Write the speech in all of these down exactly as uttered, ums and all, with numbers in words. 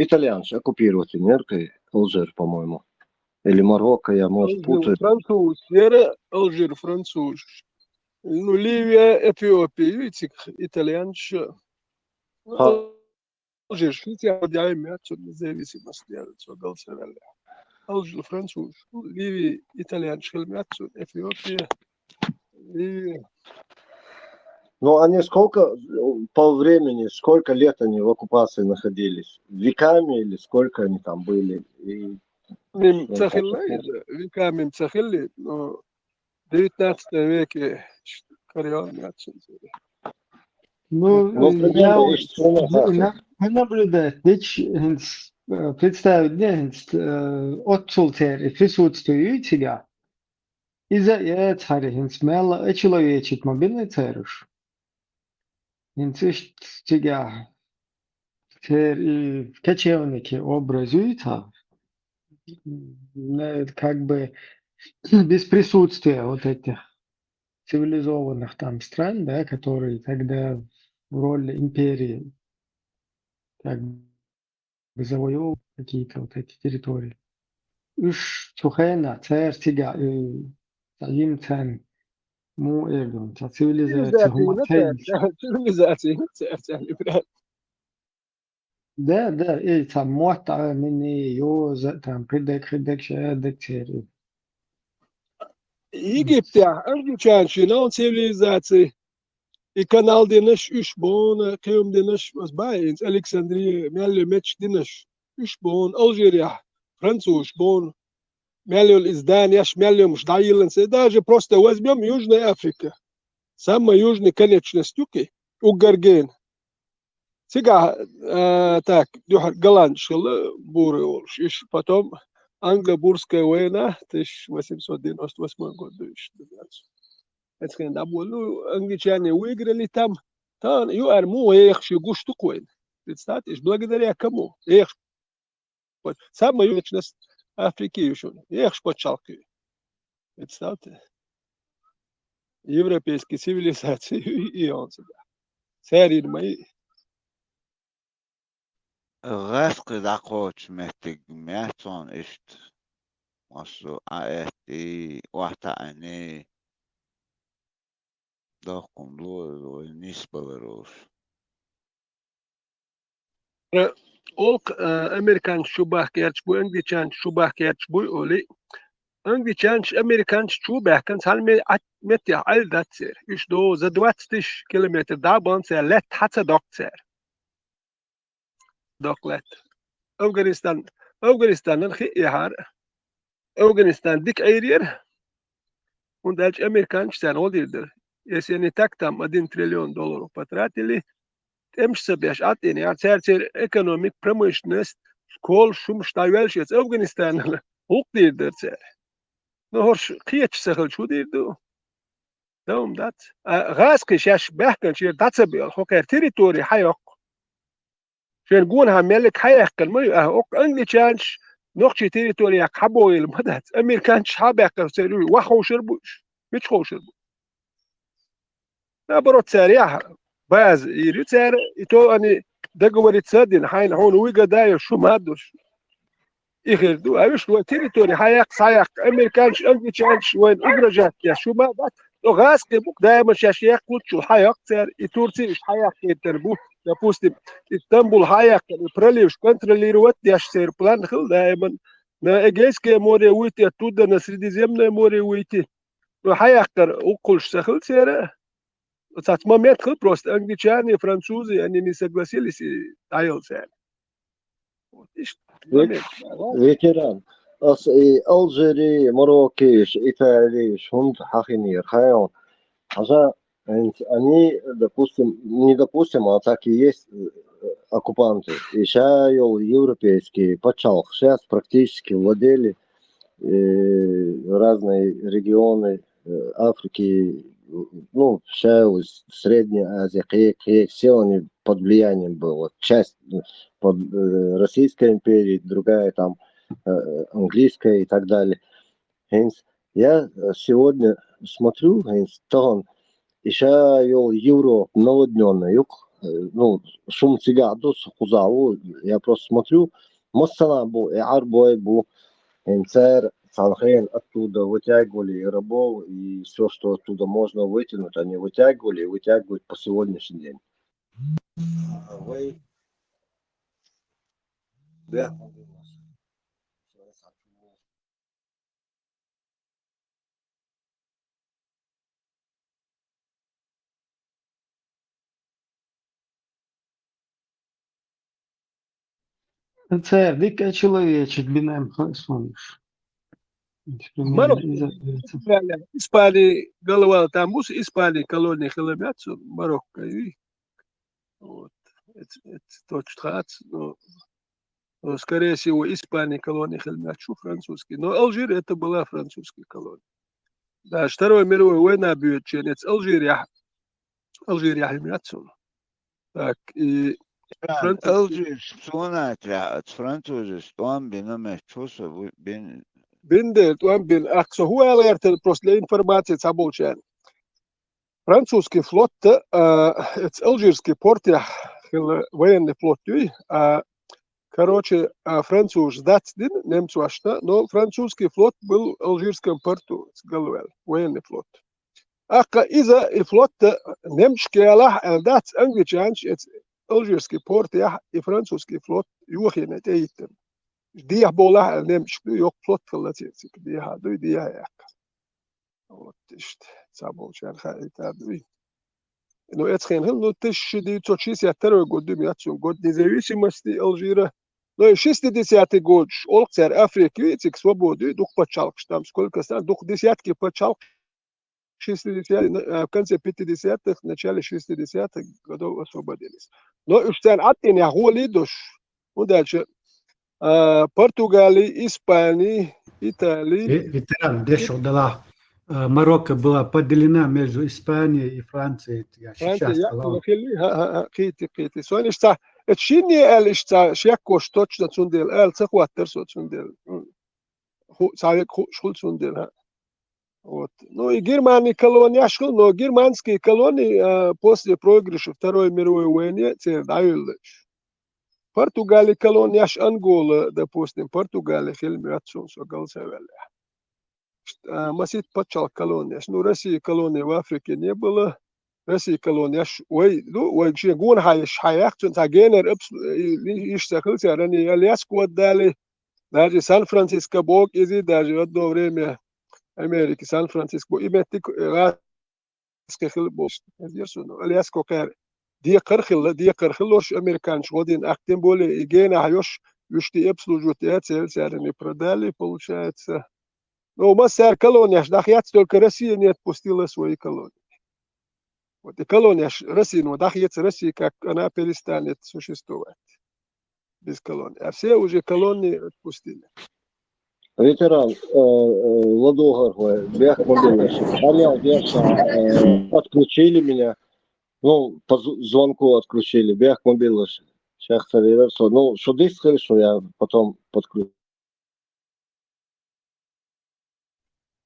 итальянцы оккупировать не Алжир, по-моему. Или Марокко, я, может, Алжир путаю. Француз яра, Алжир француз. Ну, Ливия, Эфиопия, видите, итальянцы. Ха. Алжир, Швеция, я имею независимость, я всё дал всё. Алжир француз, Ливия, итальянцы, Эфиопия, Ливия. Но они сколько, э, по времени, сколько лет они в оккупации находились? Веками или сколько они там были? И Мим Ну, цахилла, так вот. Веками цахилли, но девятнадцатом веке корён. Ну, Ну, э, примерно я и что у нас на- завтра. на- наблюдать, ведь, э, представить, не, э, отцул церкви присутствует тебя. Из-за этого, хинс мелла, э, человечек мобильный церкви. Хинс иш тебя цер и кочевники образуются, не, как бы без присутствия вот этих цивилизованных там стран, да, которые тогда в роли империи как бы завоевывали какие-то вот эти территории. Уж цухена, церкви, э, таим цен, му эрдун, ца цивилизация, Цивилизация, хумацен. цивилизация, цивилизация, Да, да, и там мота, мини, йоза, там, хидек, хидек, шедек, церкви. Египте, англичанцы, но цивилизация. И канал динаш, уж бон, кем динаш, вас баинс, Александрия, мелли меч динаш, уж бон, Алжирия, француз бон, мелли изданиеш, мелли муш даилан се, даже просто возьмём Южная Африка. Самая южная конечность юки, Угарген. Цига, э, так, дюхар голландцы шилла буры олуш. Иш потом англо-бурская война, тысяча восемьсот девяносто восьмой год, иш. Это когда было, ну, англичане выиграли там, там, ю арму, эх, ши гуштук война. Представьте, иш благодаря кому? Эх, вот, самая южная Африка ещё. Эх, патшалки. Представьте. Европейская цивилизация и он сюда. Царин мои. ГӀаскхи дӀакхочу меттиг меттиг цунна иштта. Массо а эттий, охьатаӀаний, дохкун лоьлу вай нисбалар уш. Олк, э, американцы чу бахкерча буй, англичанцы чу бахкерча буй, оли. Англичанцы, американцы чу бахкан, цхьана ме-, а-, меттехь Ӏайла дац церан. Уьш до за двадцать тысяч километр да бан церан, летта хьаца доккху церан. Доккху летта. Афганистан, Афганистанан хи яхьара. Афганистан дика Ӏийр яра. ХӀунда аьлча американцы царна гӀо дийр дара. Если они так там один триллион долларов потратили, тӀемаш ца беш, Ӏаттина яра цара, церан экономика, промышленность, школа, шумаш дӀаваьлла шеца Афганистанана гӀуллакх дийр дара цара. Ну, хӀорш кхечаш ца хилча, хӀун дийр ду? Дан хӀума дац. А гӀазкхий шаьш баьхканчера дӀа ца беъла, хӀокхара территори хьайоккху. Шен гонахьа меллиг хьаяьккхина ма ю, а, оккха англичанаш нохчий территори яккха хьабогӀийла ма дац. Американаш хьабаьккхар церан юй, ваха ховшар бу уьш. Мича ховшар бу? Наоборот, цара яхьа база йийр ю цара, и то они договориться а дина, хьайна хьуна выгода йо, шу ма а душ. И хир ду, а уьш вай территори хьаяккха, схьаяккха, американаш, англичанаш вайна угрожать деш, шу ма а дац. Цо гӀазкхий бу-кх, даиман шаьш яьккхалуччул хьаяккха цара, и Турция уьш хьаяьккхийтар бу, допустим, и Стамбул хьаяьккхина, и проливш контролировать деш церан план хилла даиман. На Эгейское море выйти, оттуда на Средиземное море выйти. Ну, хьаяьккхар уккхулш ца хилла церан. Цац момент хилла просто, англичане, французы, они не согласились и дӀаяла церан. Вот, иштта Ве-, момент. Ветеран. Ас и Алжири, Марокко, Итали, хӀунда хьахинера, хьайна. Хьажа, они, допустим, не допустим, а так и есть, э, оккупанты. И ша йолу европейские пачхьалкх сейчас практически владели, э, разные регионы, э, Африки, ну, ша йолу Средняя Азия, кхе-, кхе-, все они под влиянием было. Вот часть, ну, под, э, Российской империи, другая там, э, английская и так далее. Хьинца я, э, сегодня смотрю, хьинца тахана, и ша йолу Европа наводнённая ю-кх, э, ну, шум цигахь ду, со кхузахь ву, я просто смотрю, массанахьа бу, и Ӏарбой бу, и цара цхьана хенахь оттуда вытягивали и рабов, и всё, что оттуда можно вытянуть, они вытягивали и вытягивают по сегодняшний день. А вай, да. Цердик а человечек бинем хойсманш. Маро, Испани галвал там бус Испани колония хиламят, Марокко, и вот. Это, это точно хац, но, но, скорее всего, Испани колония хиламят, что французский. Но Алжир это была французская колония. Даже Второй мировой война бьет, это Алжир, я, Алжир, я хиламят. Так, и Алжир, сона тра, французы, тӀом бина меч, чуса бин. Бин де, тӀом бин. Ах, со хӀу аьлла гӀертар, просто для информации цхьаболчарна. Французский флот, а, это Алжирский порт, я, хила военный флот, юй, а, короче, а, француз дац дин, немцошта, но французский флот был в Алжирском порту, галвел, военный флот. Аккха иза и флот немчкелахь аьлла дац, англичанаш эца Алжирский порт яхь и французский флот йохийна тӀеиттина. Дехьа болахь аьлла немчка ду, йоккха флот хилла цецик, дехьа дуй, дехьа яьккха. Вот иштта, цхьаболчарна хаийтар дуй. Ну, эцхен хил, ну, тысяча девятьсот шестьдесят второй год дуй, яц год независимости Алжира. Ну, и шестидесятый год, олх цар Африка, видите, свободу, дух пачалкаш там, сколько стран, дух десятки пачалкаш, шестидесятых, в конце пятидесятых, в начале шестидесятых годов освободились. Но уж цен аттин я гули душ. Ну, дальше. А, Португалия, Испания, Италия. Ветеран, дешо дала. А, Марокко была поделена между Испанией и Францией. Я Франция, сейчас я, сказал. Хили, ха, ха, ха, хити, хити. Соин ишца, это шине эл ишца, шеккош точно цундел, эл цахваттер со цундел. Ху, цавек ху, шхул цундел, ха. Вот. Ну, и Германии колонияш хул, но германские колонии, а, после проигрыша Второй мировой войны цер даюллыш. Португалии колонияш Ангола, допустим, Португалия хил мёцун со галсавелле. А, масит пачалкх колонияш. Ну, России колонии в Африке не было. России колонияш, вай, ну, вай, ши гон хайш, хайяхцун, та генер, ипш, и, и, иш сахил царани, Аляску отдали, даже Сан-Франциско бок изи, даже в одно время Америки Сан-Франциско, и меттик, э, раска хил бош, эздер суну, Аляску кар, декхар хилла, декхар хилла ош американш годин, ах, тем более, и гена хайош, уж ти обслуживать, я цель царани продали, получается. Ну, массар колонияш, дах яц, только Россия не отпустила свои колонии. Вот и колонияш, Россия, ну, дах яц, Россия, как она перестанет существовать без колоний. А все уже колонии отпустили. Ветеран, э, э, Владугар, э, бех мобильный. Понял, бех, э, отключили меня. Ну, по зв-, звонку отключили. Бех мобильный. Сейчас, ну, что здесь хорошо, я потом подключу.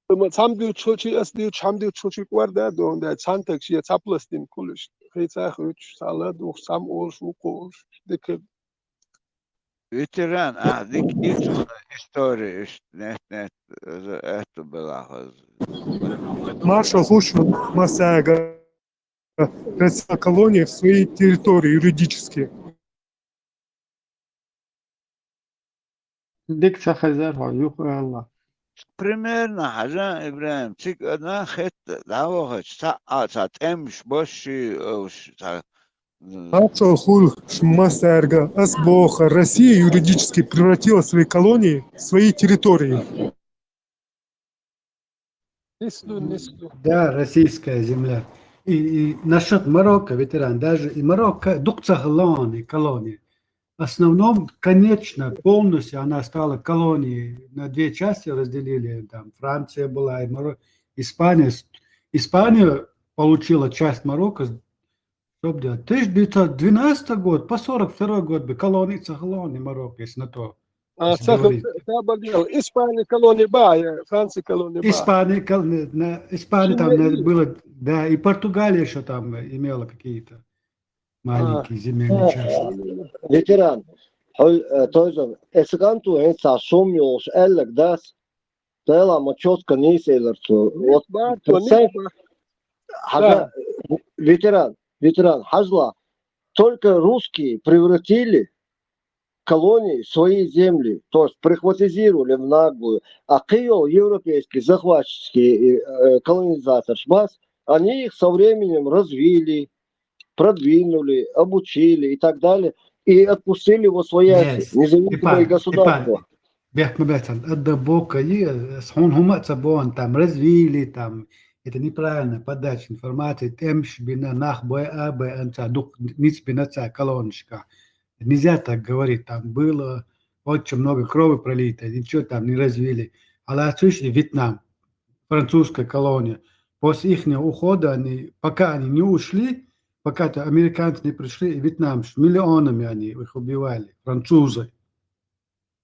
Ма цхьамдуьйцу хучи, ас дуьйцу, хьамдуьйцу хучи кӀорда а догӀун даьд, цхьантаг шен цхьа пластин кулуш. Хийцахь а хуьйцуш, цхьа ладугӀуш, цхьамма олуш, вукху олуш, дика. Ветеран, а, дика гича история, иш, нет, нет, это, это была хоза. Маршал Хушин, Масага. Российская колония в своей территории юридически. Дика ца хезар хьо, юха аьлла. Примерно, хьажа, Ибрахим, циг ана хетта, дӀавахача, цхьаъ а, цхьа тӀемаш башши, уш, цхьа, м, Паччахь хуьлу шун массаьрга, ас боху, Россия юридически превратила свои колонии в свои территории. Нислу, нислу. Да, российская земля. И, и насчёт Марокко, ветеран, даже и Марокко, дукха ца хилла и колония. В основном, конечно, полностью она стала колонией. На две части разделили. Там Франция была, и Маро-, Испания. С-, Испания получила часть Марокко, чтоб делать. Тысяча девятьсот двенадцатый год по сорок второй год бы колония ца хилла Марокко, если на то. А, если ца хилла, говорить. Испания колония была, Франция колония была. Испания кол-, на, на, Испания там, Шиммери. Было, да, и Португалия ещё там имела какие-то. маленький земельный участок. Ветеран, хьо-, э, Тойзан, эса кӀант ву хӀинца сум йолуш аьлларг дац, Дала ма чётко нийса элира цо. Вот, бац, цо нийса бац. Хьажа, ветеран, ветеран, хьажал, только русские превратили колонии в свои земли, то есть прихватизировали в наглую, а кхин йолу европейские захватческие, э, колонизаторш бац, они их со временем развили, продвинули, обучили и так далее, и отпустили во свояси, независимые государства. Бехк ма бац, ада боккха йи, ас хьуна хӀума а ца боху, там, развили, там, это неправильная подача информации, тӀемаш бина, нах бой а бай, анца дукха ниц бина цара колонишка. Нельзя так говорить, там было очень много крови пролито, ничего там не развили. А лацуш и Вьетнам, французская колония. После ихнего ухода они, пока они не ушли, пока-то американцы не пришли, и вьетнамцы, миллионами они их убивали, французы.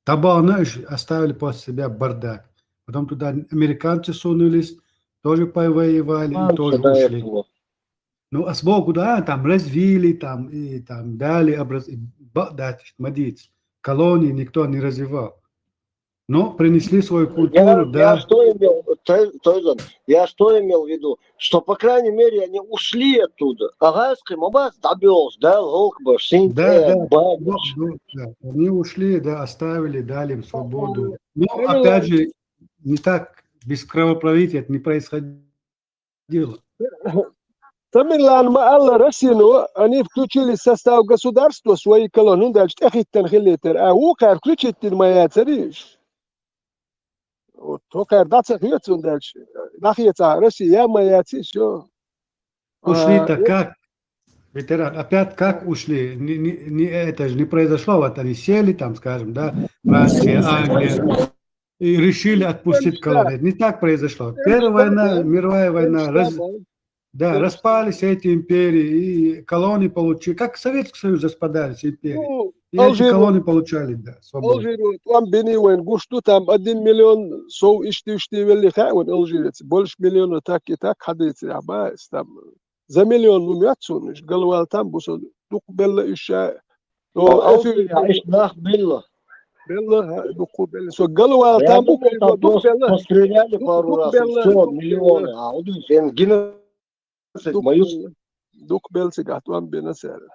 Табана уж оставили после себя бардак. Потом туда американцы сунулись, тоже повоевали и тоже ушли. Ну, а сбоку, да, там развили, там и там дали образ-, и ба-, да, молодец. Колонии никто не развивал. Но принесли свою культуру, да. Я что имел, Той-, Тойзан, я что имел в виду, что, по крайней мере, они ушли оттуда. Ага, с Крыма, бац, добилось, да, лолк бы, синт, да, э, да, баб. Да, да, да. Они ушли, да, оставили, дали им свободу. Но, опять же, не так, без кровопролития это не происходило. Тамерлан ма-алла, Россино, они включили в состав государства свои колонии, ну, дальше тӀехӀиттина хилийтар. А вукхара включить дина ма яцарий уьш? Вот, тхо кхара дӀа ца хьоьцу дальше. ДӀахецахь, Россия ма яций, всё. Ушли-то как? Ветеран, опять как ушли? Не, не, не, это же не произошло, вот они сели там, скажем, да, Франция, Англия, и решили отпустить колонию. Это не так произошло. Первая война, мировая война, раз-, да, распались эти империи, и колонии получили, как Советский Союз распадались империи. И эти колонии получали, да, свободу. Алжиро тӀом бина вайн гуш ду, там один миллион сов ишти-ишти велли хаьа вайн Алжиреца. Больше миллиона так и так хьадийцира, бац, там. За миллион ву моьтту суна, галвала там бу со, дукха белла уьш ша. О, Алжире, иштта нах белла. Белла, хьа, дукха белла. Со галвала там бу, дукха белла. Постреляли пару раз, и всё, миллионы. А вот, геноцид, дукха белла цигахь тӀом бина цара.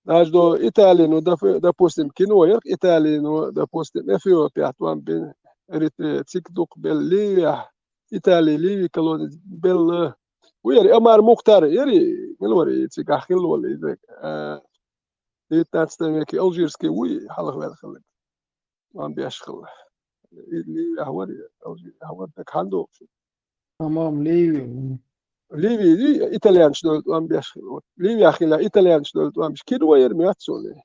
Даже до Италино, доп-, допустим, кино яра, Италино, допустим, Эфиопия тӀом бина, Эритрея, цига дукха белла, Ливия, Итали, Ливи колони белла. Ву яра Амар Мухтар, яри, мила вара и цигахь хилла волу иза, а, девятнадцатом веке алжирский вуй, хьалха ваьлла хилла. ТӀом беш хилла. И Ливи ахь вара, Алжир ахь вара, так хьан дохуш? По-моему, Ливи. Ливи, Ли-, итальянчу дойла тӀом беш хилла. Вот. Ливи ахь хилла, итальянчу дойла тӀом беш. Кино яра моьтту суна.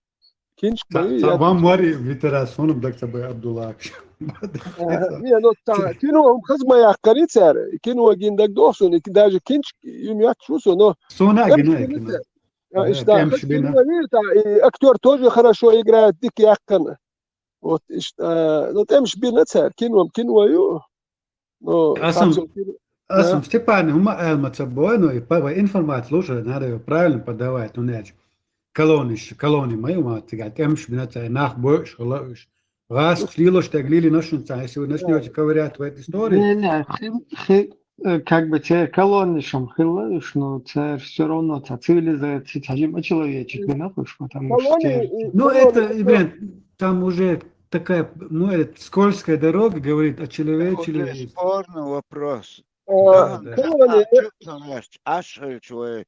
Кинчк ма ю, цхьа я вам вари, ветеран, суна даг ца бай Абдулла. А, не, ну, та, кино хӀума хаза ма яьккхира цара. Кино гина даг доху суна, и даже кинчк ю моьтту шу со, но суна а гина, кино. А, иштта, тӀемаш бина. Кино ю, та, и актёр тоже хорошо играет, дика яьккхина. Вот, иштта, а, ну, тӀемаш бина цара, кино, кино ю. Ну, ас-м, ас-м, Степан, хӀума аьлла ма ца бой, но и па-, вай информация лучше надо её правильно подавать, ну, нече. Колониш, колони ма ю ма цигахь, тӀемаш бина цара, нах бойуш хилла уьш. ГӀазкхаш лелош дерг лелийна шуна цара, если вы начнёте ковырять в этой истории. Не, не, хи-, хи-, э, как бы церан колониш-м хилла уьш, но церан всё равно цхьа цивилизация, цхьа жима очеловечить бина уьш, потому что... Ну, это, Ибрен, там уже такая, ну, это скользкая дорога, говорит, очеловечили. Уже спорный вопрос. Да, да. Колони, а, чё ты говоришь? Аш, э, чё, э,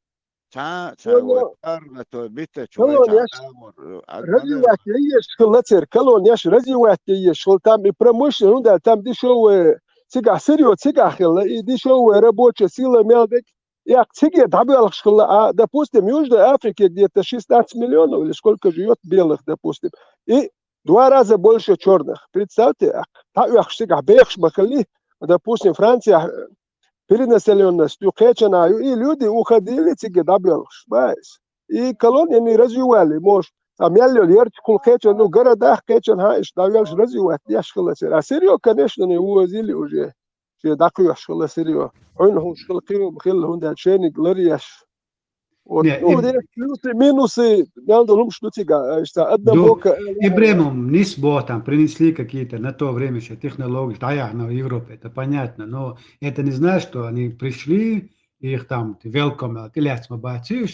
ца, ца, ну, вот, арна то бита, чё, колонеш, а, вот, э, а, развивать яйеш хилла церан, колонеш развивать яйеш хилла, там и промышленность, ну да, там дешёвая, цигахь сырьё, цигахь хилла, и дешёвая рабочая сила мел дерг, и ах циге дӀабоьлхуш хилла, а, допустим, Южной Африке где-то шестнадцать миллионов или сколько живёт белых, допустим, и два раза больше чёрных. Представьте, а, дӀаоьхуш цигахь бехаш ма хилли, допустим, Францияхь, э, перенаселённость ю, кхечанхьа ю, и люди уходили цига дӀабоьлхуш, баьс. И колонияни развивали, может, а мел йолу ярташкахула кхечан, ну, городах кхечанхьа иштта дӀавеллаш развивать деш хилла церан. А сырьё, конечно, они увозили уже. Шен дӀакхоьхьуш хилла сырьё. Хьуьнхуш хилла, кхин хӀума хилла, хӀунда аьлча шениг ларъеш. Вот, Не, ну, и- здесь плюсы, минусы, надо лучше, ну, тига, а, что, одна Ну, бока, э, Ибремом не сботом принесли какие-то на то время еще технологии, да, я на Европе, это понятно, но это не значит, что они пришли, и их там welcome, или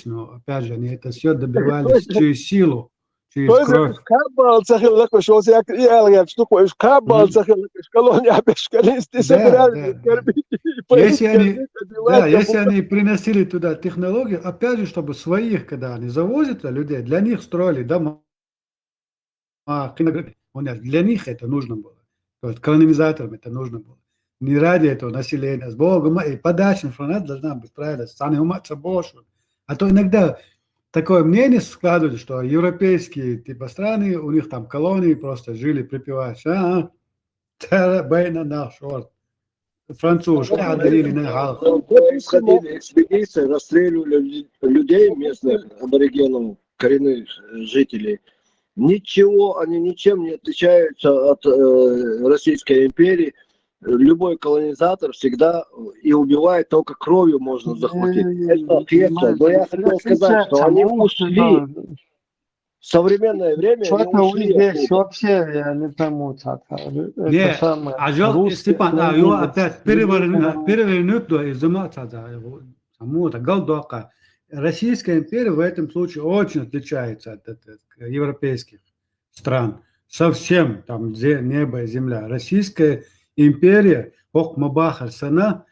но опять же, они это все добивались через силу, через то есть кровь. Кабал цахил лакош, вот я, я, я, что такое, кабал Мгм. Цахил лакош, колония без колись, ты Да, собирали, да, да. кормить, и Если они, поить, да, если они приносили туда технологии, опять же, чтобы своих, когда они завозят людей, для них строили дома, а, для них это нужно было. То есть колонизаторам это нужно было. Не ради этого населения. С Богом и подача фронт должна быть правильно. Сами ума цабошу. А то иногда такое мнение складывается, что европейские типа страны, у них там колонии, просто жили припеваючи. А, а. Тара байна наш орд. Француз, Ну, а, дарили на гал. Происходили экспедиции, расстреливали лю- людей, местных аборигенов, коренных жителей. Ничего, они ничем не отличаются от э, Российской империи. Любой колонизатор всегда и убивает, только кровью можно захватить. Это ответственно. Но я хотел сказать, что они ушли. В современное время они Что-то у ушли них здесь оттуда. Вообще, я не пойму, так, это Не, самое. а жёл-, Русские Степан, а, люди, его там, опять люди, переверну-, там, перевернуть, да, из ума, да, да, его, саму, да, галдока. Российская империя в этом случае очень отличается от, от, от европейских стран. Совсем там зе-, небо и земля. Российская империя, ох, мабахар сана,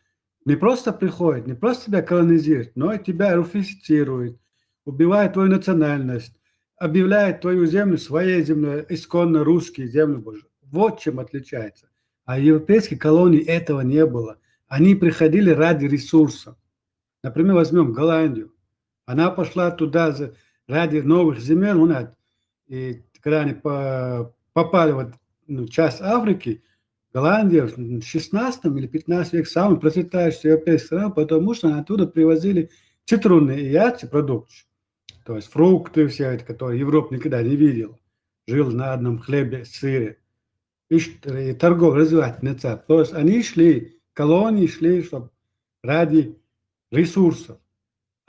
не просто приходит, не просто тебя колонизирует, но и тебя руфифицирует, убивает твою национальность, объявляет твою землю своей землей, исконно русские земли Божьи. Вот чем отличается. А европейские колонии этого не было. Они приходили ради ресурсов. Например, возьмем Голландию. Она пошла туда за- ради новых земель, у нас, и когда они по- попали вот, ну, часть Африки, Голландия в шестнадцатом или пятнадцатом веке самая процветающая европейская страна, потому что они оттуда привозили цитруны и яйца продукты, то есть фрукты все это, которые Европа никогда не видела. Жил на одном хлебе, сыре. И ш- и торговля развивать начала. То есть они шли, колонии шли, чтобы ради ресурсов.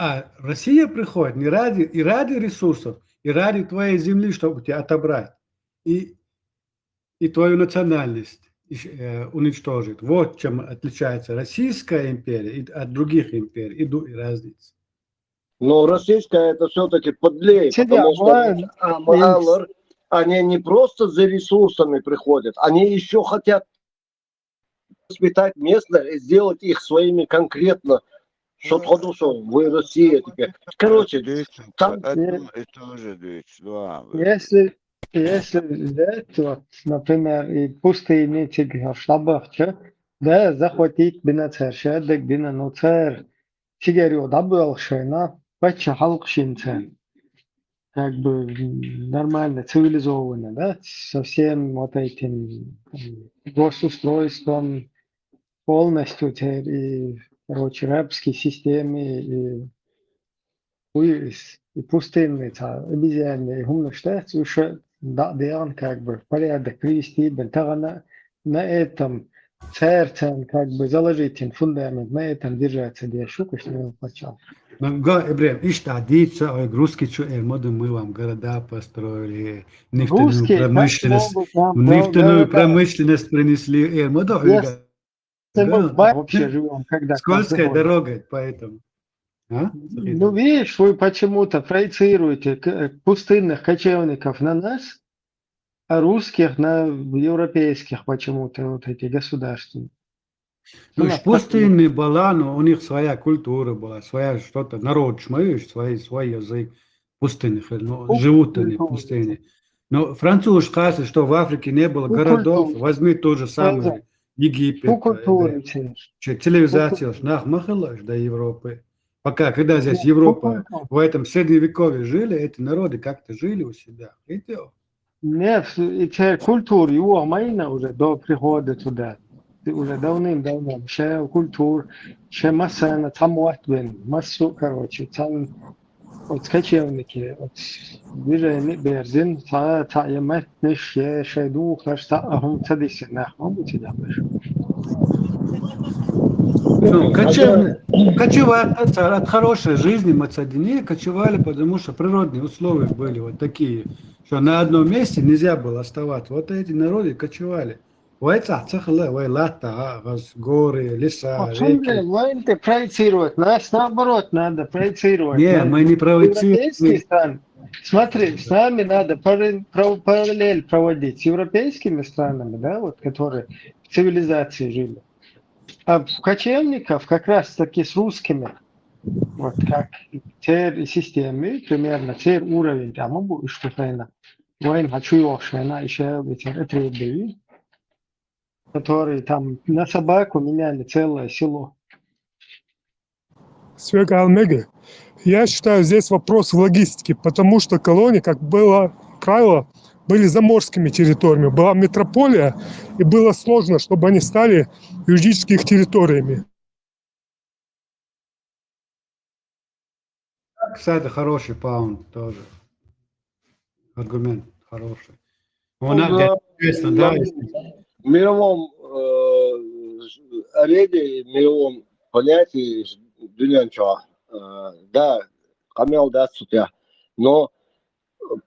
А Россия приходит не ради, и ради ресурсов, и ради твоей земли, чтобы тебя отобрать. И, и твою национальность ищ- э, уничтожить. Вот чем отличается Российская империя и от других империй, и ду- и разница. Но российская это все-таки подлей, Сидя, потому что бывает, Амалар, они не просто за ресурсами приходят, они еще хотят воспитать местных и сделать их своими конкретно. Что тходу, что вы Россия теперь. Короче, Дюйченко, там- одно и то же, Дюйч, два. Если, если взять, вот, например, и пустыни, цигар, шабахча, да, захватить бина цер, шедек бина, ну, цер, цигар, да, был шена, пача халк шин цер. Как бы м, нормально, цивилизованно, да, со всем вот этим м, госустройством, полностью цер и, короче, рабской системе, и уйс, и пустынный, ца, обезьяны, и хумнуштец, уж да, да, он как бы в порядок привести, бен, тагана на этом церцем, как бы заложить им фундамент, на этом держаться, где шукаш не почал. Ну, га, Ибрем, ишта дича, ой, русский чу, э, моду мы вам города построили, нефтяную Русские, как промышленность, могут нам нефтяную города- промышленность принесли, э, моду, Yes. га, Мы га, вообще да, живем, когда скользкой как выходит. Дорогой, поэтому. А? Ну, видишь, вы почему-то проецируете к- э, пустынных кочевников на нас, а русских на европейских почему-то вот эти государства. Ну, Ну, ж пустынный была, но у них своя культура была, своя что-то, народ шмаешь, свой, свой язык, пустынных, ну, живут они в пустыне. Но француз скажет, что в Африке не было Ну, городов, культура. возьми тот же самый Правда. Египет, По э, культуре, да. Че, цивилизация ж нах махала ж до Европы. Пока, когда здесь Европа, в этом средневековье жили, эти народы как-то жили у себя. Видите? Нет, и те культура, его майна уже до прихода туда. Ты уже давным-давно, ше культур, ше масана, там вот бен, массу, короче, там вот кочевники, вот движение берзин, та, та, я мать, ниш, я, ше дух, аш та, ахум, та, дисин, нах, мабуть, я, Ну, кочевали, кочевали от, от хорошей жизни мацадини, кочевали, потому что природные условия были вот такие, что на одном месте нельзя было оставаться. Вот эти народы кочевали. Вай цаца хила, вай лата, а, газ, горы, леса, реки. Вайн ты проецировать. Нас наоборот надо проецировать. Не, мы не проецируем. Европейские страны. Смотри, с нами надо параллель проводить с европейскими странами, да, вот, которые в цивилизации жили. А в кочевников как раз таки с русскими, вот как цер системы, примерно цер уровень, там, обу, что хрена. Вайн хочу его швена, еще вечер, это, которые там на собаку меняли целое село. Свега Алмеги. Я считаю, здесь вопрос в логистике, потому что колонии, как было правило, были заморскими территориями, была метрополия, и было сложно, чтобы они стали юридически их территориями. Кстати, хороший паунд тоже. Аргумент хороший. Он интересно, да? В мировом э, арене, в мировом понятии дюнянча, э, да, камел да сутя. Но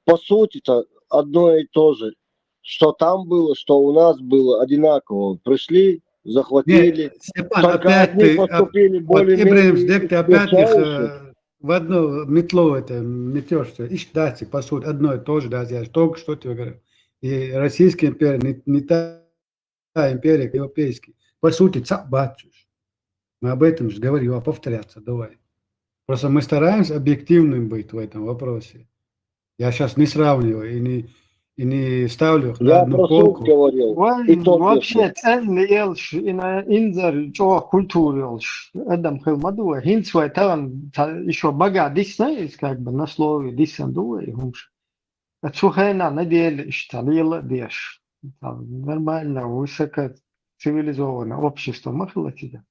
по сути-то одно и то же. Что там было, что у нас было, одинаково. Пришли, захватили. Нет, Степан, только опять одни ты, поступили более-менее. Ибрагим, ты опять их э, в одну метлу это метешься. Ищ дати, по сути, одно и то же, да, я только что тебе говорю. И Российская империя не, не та империя, как европейская. По сути, цап бачуш. Мы об этом же говорю, а повторяться давай. Просто мы стараемся объективным быть в этом вопросе. Я сейчас не сравниваю и не, и не ставлю их на Я одну про полку. Суть говорил. Вайн вообще цельный элш, и на инзар чо культура элш. Адам хел мадуа, хинц вай таган, еще бага дисна, как бы на слове дисна дуа, и хумш. Цу хена неделя ишта лила деш. Там нормально, высоко цивилизованное общество махлатида.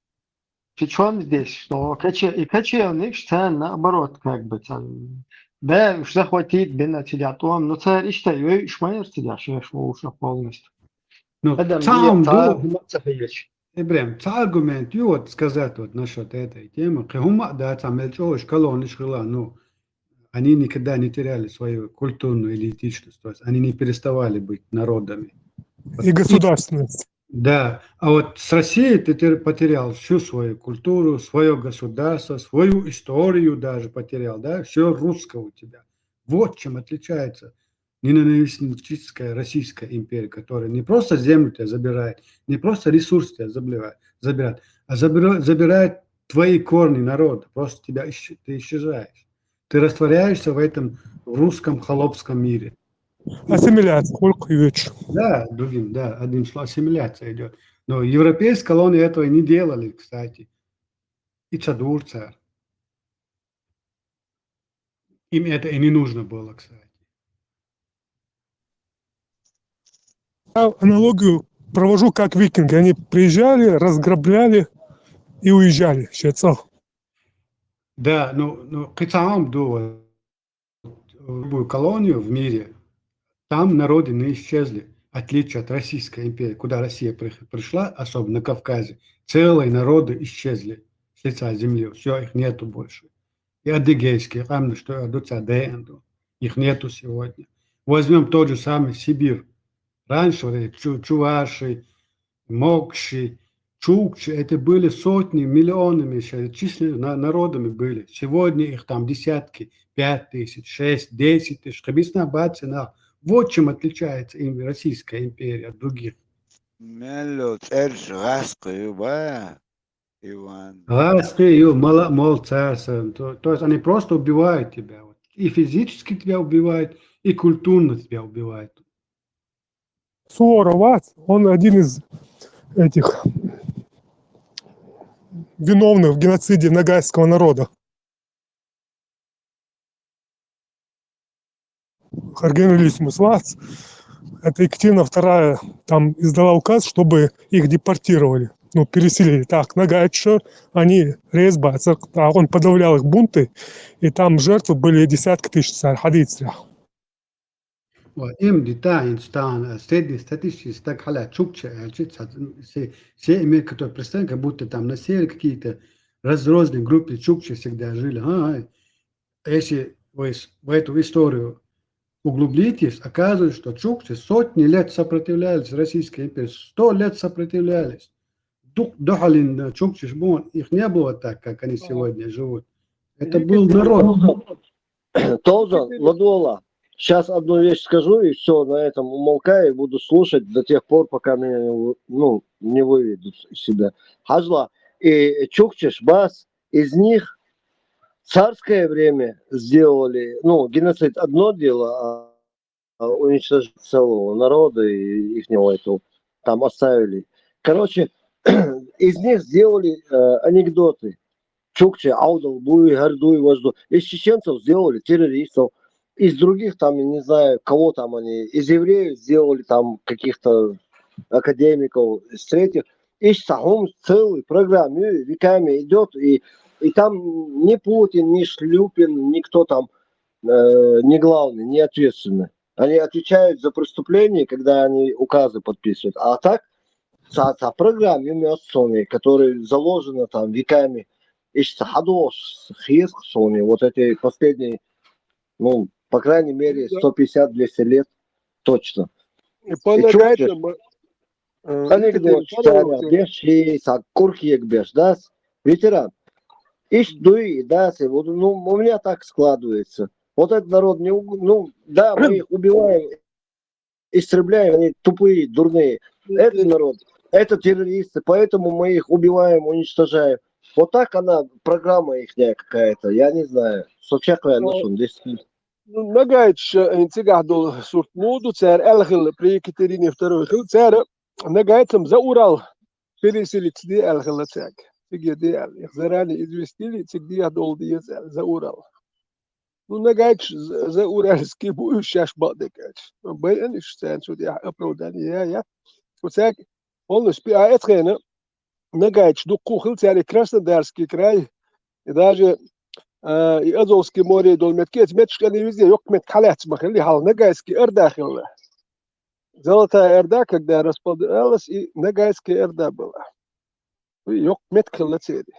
Причем здесь, что коче, и кочевник, что наоборот, как бы, там, да, уж захватить бина тебя, то он, но царь ишта, ей шмайер тебя, шеш, уж полностью. Ну, Адам, цаам я, ду, царь, царь. Ибрагим, ца аргумент ю вот сказать вот насчет этой темы. Кхы хӀума да ца мел чӀогӀа колониш хила, ну, они никогда не теряли свою культурную идентичность, то есть они не переставали быть народами. И государственность. Да, а вот с Россией ты тер- потерял всю свою культуру, свое государство, свою историю даже потерял, да, все русское у тебя. Вот чем отличается ненавистническая российская империя, которая не просто землю тебя забирает, не просто ресурс тебя забирает, забирает а забира- забирает твои корни народа, просто тебя исч- ты исчезаешь. Ты растворяешься в этом русском холопском мире. Ассимиляция, хулк юч. Да, другим, да, одним словом, ассимиляция идет. Но европейские колонии этого не делали, кстати. И Чадурция. Им это и не нужно было, кстати. Я аналогию провожу как викинги. Они приезжали, разграбляли и уезжали. Щецал. Да, ну, ну, кхы цаам ду, вот, любую колонию в мире, там народы не исчезли, в отличие от Российской империи, куда Россия прих- пришла, особенно на Кавказе, целые народы исчезли с лица земли, все, их нету больше. И адыгейские, ам, что адыгейцы, их нету сегодня. Возьмем тот же самый Сибирь. Раньше вот эти чу- чуваши, мокши, чукчи, это были сотни, миллионами численными народами были. Сегодня их там десятки, пять тысяч, шесть, десять тысяч. Хабисна бацина. Вот чем отличается им Российская империя от других. Мелло цӀерш гӀаскъи ю ба, Иван. Гъаскъи ю, мала- мол царса. То, то есть они просто убивают тебя. Вот. И физически тебя убивают, и культурно тебя убивают. Суворов, а, он один из этих виновных в геноциде ногайского народа. Харгенрилис Мусвац, это Екатерина вторая там издала указ, чтобы их депортировали, ну, переселили. Так, ногайцы, они резба, так, он подавлял их бунты, и там жертвы были десятки тысяч царь, хадицря. Ва, им детаин стан, э, среднестатистический стаг хала чукча, э, чи ца-, се, се имеет, который представлен, как будто там на севере какие-то разрозненные группы чукча всегда жили. А, а, если вы с-, в эту историю углубитесь, оказывается, что чукча сотни лет сопротивлялись Российской империи, сто лет сопротивлялись. Дух, духалин, э, чукча ж бун, их не было так, как они сегодня живут. Это был народ. Тоже, Ладола. Сейчас одну вещь скажу, и все, на этом умолкаю, и буду слушать до тех пор, пока меня не, вы- ну, не выведут из себя. Хажла, и чукча ж бас, из них в царское время сделали, ну, геноцид одно дело, а, а уничтожение целого народа и ихнего этого там оставили. Короче, из них сделали э, анекдоты. Чукча, аудал, буй, гардуй, важду. Из чеченцев сделали террористов. Из других там, я не знаю, кого там они, из евреев сделали там каких-то академиков, из третьих. Из Сахум целый программе веками идет, и, и там ни Путин, ни Шлюпин, никто там э, не главный, не ответственный. Они отвечают за преступление, когда они указы подписывают. А так, са, са программе имеет Sony, который заложено там веками, и хадош, хеск Sony, вот эти последние, ну, по крайней мере, сто пятьдесят, двести лет точно. И по И чё нагайцам, э, Анекдот, Екатерина Саня, беш, и са куркиек беш, да? Ветеран. Иш дуй, да, се, вот, ну, у меня так складывается. Вот этот народ не, уг- ну, да, мы их убиваем, истребляем, они тупые, дурные. Этот народ, это террористы, поэтому мы их убиваем, уничтожаем. Вот так она, программа ихняя какая-то, я не знаю. Сочекая Ну, нашим здесь. Ну, нагайч, э, цигах дол сурт муду, цар элхил при Екатерине второй хил, цар нагайцам за Урал переселить ди элхил цак. Цигах ди эл. Их заранее известили, цигах ди дол ди эл, за Урал. Ну, нагайч за за Уральский бу шаш бадекач. Бай эн иш цан су ди оправдание, я, я. Вот цак, он спи, а это хрена. Нагайч дукку хил цар и Краснодарский край, и даже э, и Азовский море дол метки, эти метки, они везде, ёк мет калец махали, хал Нагайский Орда хил. Золотая Орда, когда располагалась, и Нагайская Орда была. И ёк мет калец эти.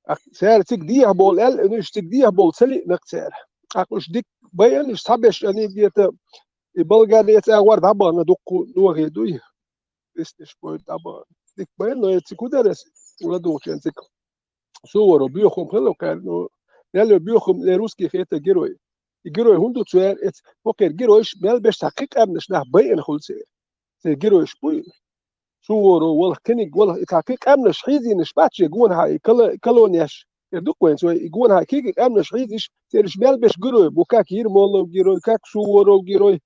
А цар цик диях бол, эл, ну, цик диях бол, цели нак цар. А уж дик баян, уж сабеш, они где-то, и Болгария цар вар дабана дукку, дуахи дуй. Истиш бой дабана. Дик баян, но эти кударес, уладу чен цик. Суворов бюхум хило кар, но, яло бюхум ле русский это герой. И герой хунду цуэр, эц, покер геройш, мел беш такик амнеш нах баян хулце. Се геройш буй. Суворов, вал кениг, вал такик амнеш хизинеш баче гон хай, кала-, колонияш. Э, дук вен цуэ, и гон хай, кигик амнеш хизиш, сериш мел беш герой, бу как Ермолов герой, как Суворов герой.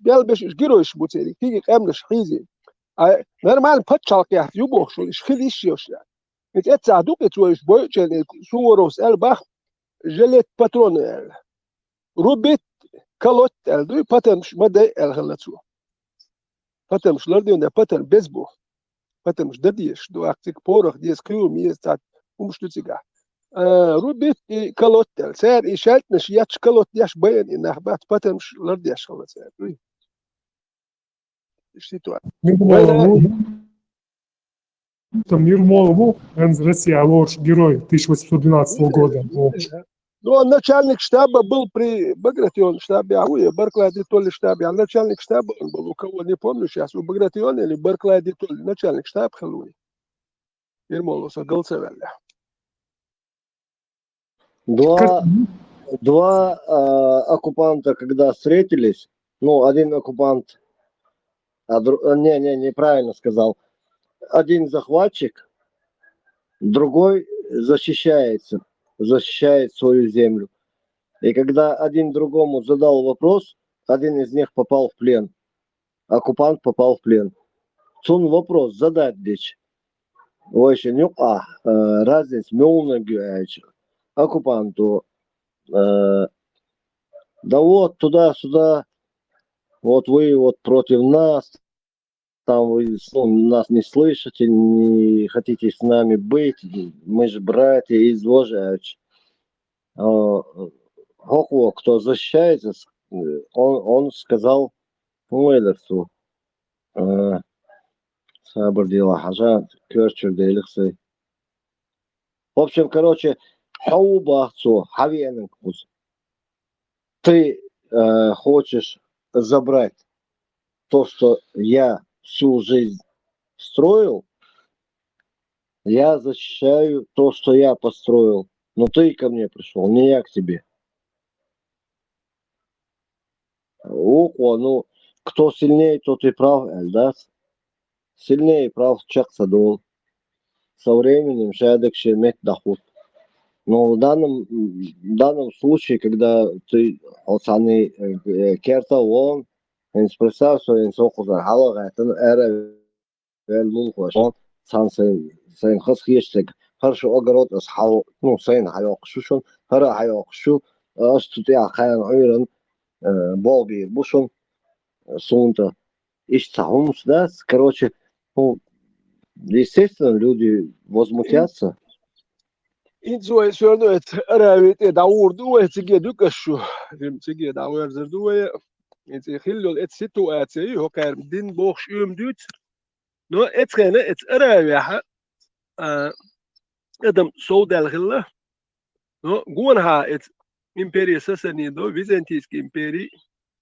Мел беш геройш бу цери, кигик амнеш хизин. А нормально патчалк я, юбох шо, иш хилиш ёш я. Эт эт са дук эт цуэ иш бой чен, э, Суворовс эл бах, жилет патроны эл. Рубить, колоть эл, дуй, патен ш-, мадай эл хилла цу. Патен ш-, лардион да патен без бу. Патен ш-, да диеш, ду актик порох, диес кюм, иес тат, умш ду цига. Э, рубить и колоть эл. Цер и шальтнеш, яч колоть яш баян и нахбат, патен ш-, лардеш хилла цер. Дуй. Ситуация. Ермолову, там Ермолову, он из России, а лорш герой тысяча восемьсот двенадцатого года. Вот. Ну, он начальник штаба был при Багратион штабе, а у Барклай де Толли штабе, а начальник штаба он был, у кого, не помню сейчас, у Багратиона или Барклай де Толли, начальник штаб Халуи. Ермолов, со Голцевелля. Два, два э, оккупанта, когда встретились, ну, один оккупант, а, дру- э, не, не, неправильно сказал, один захватчик, другой защищается, защищает свою землю. И когда один другому задал вопрос, один из них попал в плен. Оккупант попал в плен. Цун вопрос задать дичь. Вообще, ну, а, э, разница, мёлна гюэч. Оккупанту, э, да вот, туда-сюда, вот вы вот против нас, там вы ну, нас не слышите, не хотите с нами быть, мы же братья из Вожаевич. Э, Хохло, кто защищается, с- он, он сказал, ну, Эйлерсу, э, сабар дела хьажа, коьртачуьра делахь сай. В общем, короче, хьо ву бах цо, хьа веана кхуза. Ты, э, хочешь забрать то, что я всю жизнь строил, я защищаю то, что я построил. Но ты ко мне пришёл, не я к тебе. Вукхо, ну, кто сильнее, тот и прав, аьлла дац. Сильнее и прав чекх ца долу. Со временем шадерг шен метта дӀахӀутту. Но в данном, в данном случае, когда ты оцени, э, керта вон, хӀинца представь, что хӀинца хӀокхузара хьала а гӀаьттина, ара ваьлла лулахошна, цхьана сайн, сайна хаза хеташ дерг, хӀара шу огород ас хьа-, ну, сайна хьайоккхуш ю шуна, хӀара а хьайоккхуш ю, ас цу тӀехь кхана Ӏуьйранна, э, болх бийр бу шуна, э, суна тӀа. Иштта цхьа хӀумнаш дац. Короче, ну, естественно, люди возмутятся. ХӀинца вай соьрно эцу Аравии тӀе дӀагӀур ду вай, циге дуьгуш шу. Циге дӀагӀерзар ду вай. ХӀинца и хилла йолу эцу ситуаци, хӀокхара дин бохуш уьйр ма дуьйцу. Но эцу хенахь, эцу Аравехь, а, адам совдаьлла хилла. Но гонахьа эцу империя Сасанидо, Византийский империя,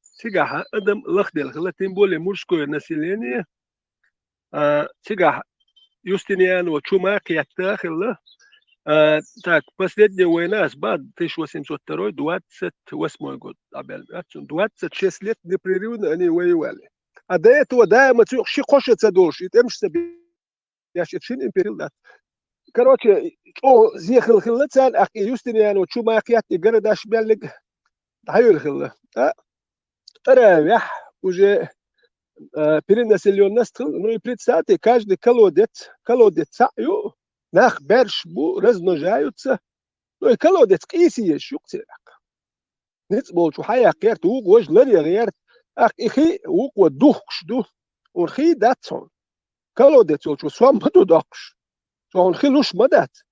цигахь адам лахделла хилла, тем более мужское население, а, цигахь Юстиниано чу ма кхетта хилла. А, так, последняя война, ас бан, тысяча восемьсот второй, двадцать восьмой год, а бел, а, цун двадцать шесть лет непрерывно они воевали. А до этого даима цуьнга ши-кхо шо ца долуш, и тӀемаш ца беш, и шина империя дац. Короче, чӀогӀа зен хилла хилла царна, ахь и Юстиниано чу ма кхетта, и городаш меллиг дӀайуьйла хилла. А? Аравехь уже, э, перенаселённость хилла. Ну и представьте, каждый колодец, колодец цхьаъ ю, нах берш бу, размножаются. Ну и колодец къийса езаш ю-кх церан. Ницкъ болчу хьаяккха гӀерта, вукхо важа лар ян гӀерта. Ахь и хи вукхо духкуш ду. Хьуна хи дац хьуна. Колодец йолчо сом ма ду доккхуш. Цо хьуна хи луш ма дац.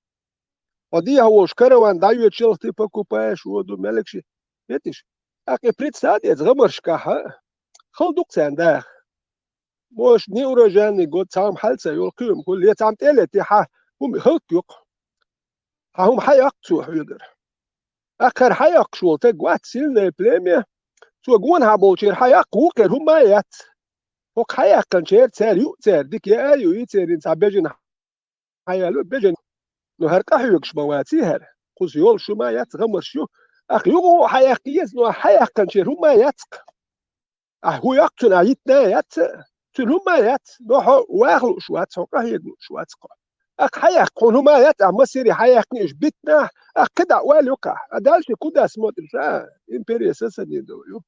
Хьо дехьа волуш караван дӀайоьдуш ялхтий покупаешь, воду меллиг ши. Хетиш? Ахь и представь эцу гӀамаршкахь, хала ду-кх царна даха. Может, неурожайный год, цхьа хӀума хьал ца йолу, кхин хӀума хуьлу, я цхьа хӀума тӀе а летий, хьан хӀума хӀаллакьхуьлу-кх. Хьан хӀума хьаяккха цо хьоьгара. Ахь хӀара хьаяккхаш волу стаг вац, сильное племя. Цо гонахьа болчеран хьаяккха, вукхеран хӀума а яц. ХӀокху хьаяьккхинчеран цара юъ цара дика яа а юий, церан цхьа бежана хьаяло бежана. Ну, хӀара къахьоьгуш ма ваций хӀара. Кхуза йолуш хӀума а яц, гӀамарш ю. Ахь юха а хьаяккха еза, ну, ахь хьаяьккхинчеран хӀума а яц-кх. Ахь хӀун йоккху цунна, ахь йитина а яц, цуьнан хӀума а яц, но хьо ваха лууш вац, хьо къахьега лууш вац-кх. Ахь хьаяккха, хьуна хӀума а яц, ахь массаре хьаяьккхина уьш биттина, ахь кхидӀа ойла ю-кх ахь. А дальше куда смотришь, а? Империя Сасанидов ю.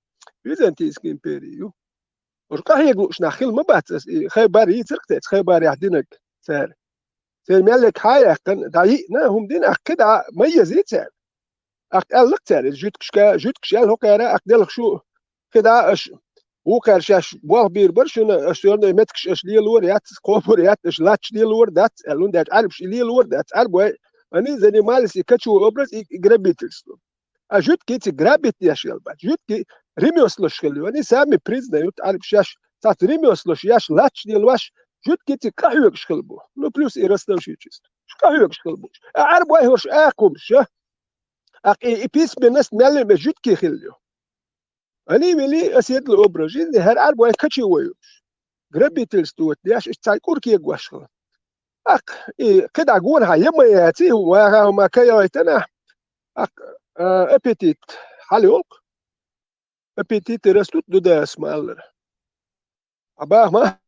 Византийская империя ю. Уьш къахьега лууш нах хила ма бац аса, и Хайбар йийцира-кх те, Хайбарехь динарг цара. Церан меллиг хьаяьккхина, дӀайиъна, хӀума дина, ахь кхидӀа ма езий цара. Ахь аьлла-кх цара, иза жуьгташка, жуьгташа аьлла хӀокхара, ахь делхаш шу, кхидӀа аша, вукхара шаьш болх бийр бара шуна, аша соьрна и меттигаш аша лелор яц, кхобур яц, аша латташ лелор дац аьлла, хӀунда аьлча Ӏаьрбаш и лелор дац, Ӏаьрбой, они занимались и кочевой образ, и, и грабительством. А жуьгтий цига грабить еш яла бац. Жуьгтий ремёслаш хилла ю. Они сами признают, Ӏаьрбаш шаьш, цхьацца ремёслаш еш, латташ лелош, жуьгтий цига къахьоьгуш хилла бу. Ну, плюс и ростовщичество. Къахьоьгуш хилла бу. А Ӏаьрбой хӀорш акхумаш, а? Ахь и, и письменность мел а мел жуьгтий хилла ю. Они вели оседлый образ жизни, хӀара Ӏаьрбой кочевой йолуш. Грабительство деш, иштта цхьа кӀур кегош хилла. Ахь и кхидӀа гонахьа я ма яций, хӀума ваха, хӀума кайойтана, ахь, а, аппетит хьала йолу-кх. Аппетиты растут, дуда ас ма-аллара. А бахама,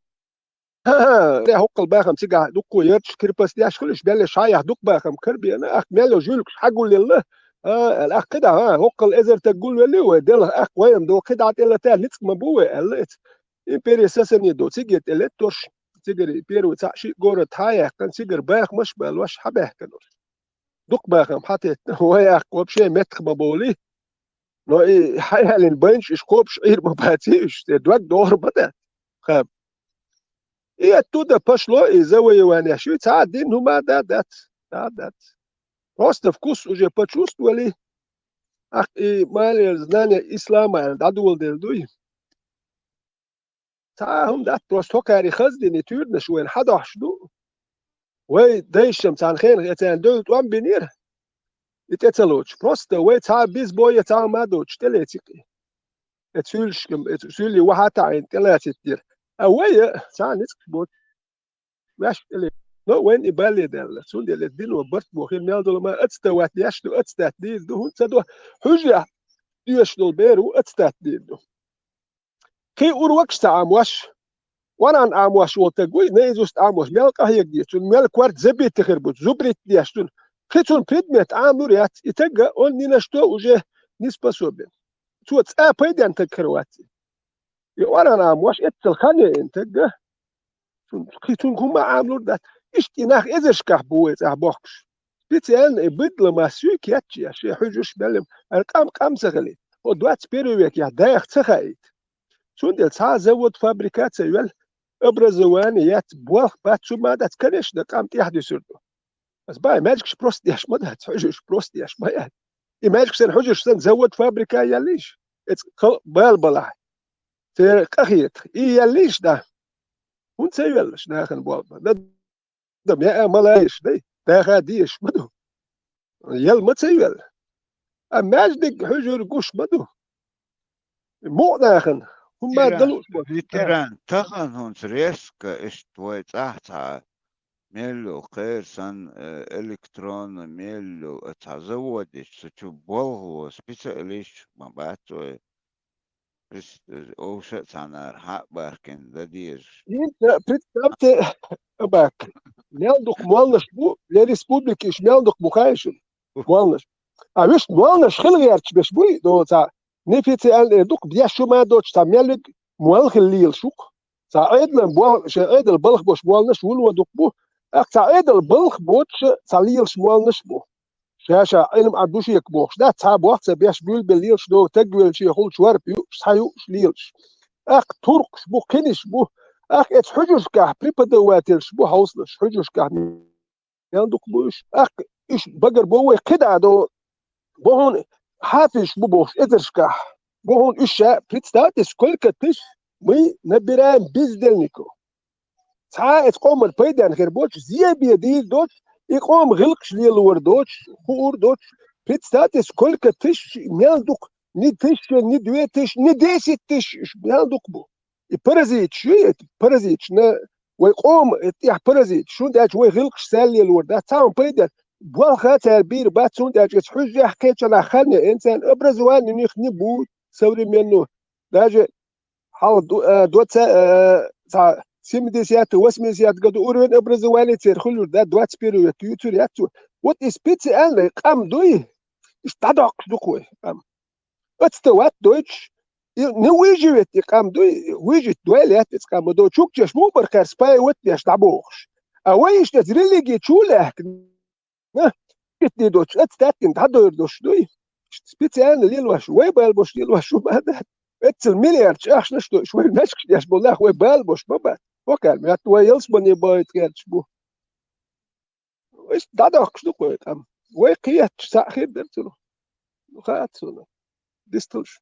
хӀокхул бахам цигахь дуккха ярташ, крепостеш хилла, уьш баьлла шайахь дукха бахам карабеана, ахь мел йолу жуьлкаш хьагулъелла, а, аьлла, ахь кхидӀа, а, хӀокхул эзар таг гулвелли вай, делахь, ахь вайна до кхидӀа тӀелата ницкъ ма бу вай, аьлла эца. Империя Сасанидо цига тӀелеттарш, цигара первый цхьаъ шиъ город хьаяьккхина, цигара бахамаш а балош хьабаьхкина уьш. Дукха бахам хьатеттина, вай ахь вообще меттах ма бовлий. Но и хьаяьллина байнаш уьш кхобуш Ӏийр ма баций уьш, те дог догӀур ма дац. Хаьа. И оттуда пошло и завоевание, шу цхьа а дин хӀума а да дац, да дац. Просто вкус уже почувствовали. Ахь и малер знание ислама аьлла дӀадоладелла дуй. Цхьа а хӀума дац, просто хӀокхаьрий хаздина туьйранаш вайна хьадохьуш ду. Вай дайшам цхьана хенах эцарна дуьйла тӀом бинера, и тӀе ца лоцуш. Просто вай цхьа а бизбо я цхьа а ма доцуш, тӀелеци-кх и. Э, цуьлшкам, э, цуьлли вахьа таӀийна тӀелацийтира. А вай, э, цхьа а ницкъаш боцуш, ваьшка тӀеле. Но вайна и бале даьлла. Цундела дино барт бохийла мел долу ма ацта ват деш ду, ацтат дийр ду, хӀунда ца до? Хьуьжарехь доьшуш долу бер ву, ацтат дийр ду. Кхин урокаш ца Ӏамош, Къуръан Ӏамош волу таг вуй, наизусть Ӏамош, мел къахьега деза, цунна мел корта забитта хир бу, зубрить деш цунна. Кхин цунна предмет Ӏамалур яц, и таг а, он ни на что уже не способен. Цо цкъа пайденна таг хир вац и. И Къуръан Ӏамош эццал хан яйина таг а, цунна, кхин цунна хӀумма а Ӏамалур дац. Иштта и нах эзаршкахь бу вай цӀахь бохкуш. Специально и быдло ма суьйка етташ, шайн хьуьжарш мел ара къам къам ца хилийта. Хьо двадцать первый векехь даха ца хаийта. Цундела цхьа а завод, фабрика а ца йоьлла, образование яц, болх бац, цу ма дац, конечно, къам тӀаьхьа дуьсур ду. Аса бай, маьжгаш просто деш ма дац, хьуьжарш просто деш ма яц. И маьжгаш санна, хьуьжарш санна, завод, фабрика а яьллийша, эцу халкъ бала балахь. Церан къахетах. И яьллийша, да? ХӀунда ца йоьллаш нахана болх бан? Да, да, яа ма лаьйш, дай? Даха дезаш ма ду. Ял ма ца йоьлла. А маьждиг хьуьжар гуш ма ду. Мукъа нахана хӀумма а далуш бу. Ветеран, тахана хӀунца резко иштта вай цӀахь цхьа мел йолу кхера санна, э, электронно мел йолу, э, цхьа заводаш, цу чу болхло, специалисташ ма бац вай. Прис-, э, овша а цхьанара хьа а бахкина дан дезаш. ХӀинца представьте, а баккха. Мел дукха молланаш бу, я республика иша мел дукха бу хаьий шуна? Молланаш. А вуьшта молланаш хила гӀерташ берш буй, до цхьа неофициальный дукха, беш шу ма доцуш, цхьа мел виг молла хила лелаш ву-кх. Цхьа Ӏедалан бо-, шайн Ӏедал балха болуш болланаш вуно дукха бу. ТӀаккха цхьа Ӏедал балха боцуш, цхьа лелаш молланаш бу. Ша-ша Ӏилма Ӏа ду шега бохуш дац, цхьа боху ца беш буьйлабелла лелаш догу таг велча, хӀул чорпа юуш, схьа юуш лелаш. ТӀаккха туркхаш бу, кхиниш бу. ТӀаккха эцу хьуьжаршкахь преподавательш бу хьовсалаш, хьуьжаршкахь мел дукха бу уьш. ТӀаккха уьш багара бо вай кхидӀа до, бо хьуна хьафизаш бу бохуш эзаршкахь. Бо хьуна уьш ша, представьте, сколько тысяч мы набираем бездельников. Цхьа а эцу къоман пайденна хир боцуш, зен бен дийр доцуш, и къоман гӀиллакхаш лелор доцуш, хуур доцуш. Представьте, сколько тысяч мел дукха, ни тысяча, ни две тысячи, ни десять тысяч уьш мел дукха бу. И паразиташ ю, и паразиташ, на, вай къома, и тӀехь паразиташ, хӀунда аьлча вай гӀиллакхаш цара лелор дац, цхьа хӀума пайда, болх а цара бийр бац, хӀунда аьлча эцу хьуьжарехь кхечанхьа хан яйна, царна образование у них не будет современного. Даже хьалха ду-, э, доца, э, цхьа семидесятый, восьмидесятый году уровень образования церан хуьлур дац, двадцать первый век юьйцур яц цо. Вот и специально къам дуй, иштта дӀадоккхуш ду-кх вай къам. Оцу тӀе ват дойтуш, и не выживет и къам дуй, выжить дой лаьтта иза къам ма до, чукчаш муха бара кхаьрца пай ват деш дӀабохуш. А вай иштта эцу религи чу лаьхкина, итт ди доцуш, оцу тӀаьттина дӀадойр дош дуй. Специально лелош, вай бала бош лелош шу ма дац. Эццал миллиард ахчанаш дош, вай мешкаш деш болу нах вай бала бош ма бац. Вокхар моьтту вай ялсмане бахийта гӀерташ бу. Иштта дӀадоккхуш ду-кх вай къам. Вай кхеташ цхьаъ хир дара цунах. Ну, хаьа суна. Дисталаш.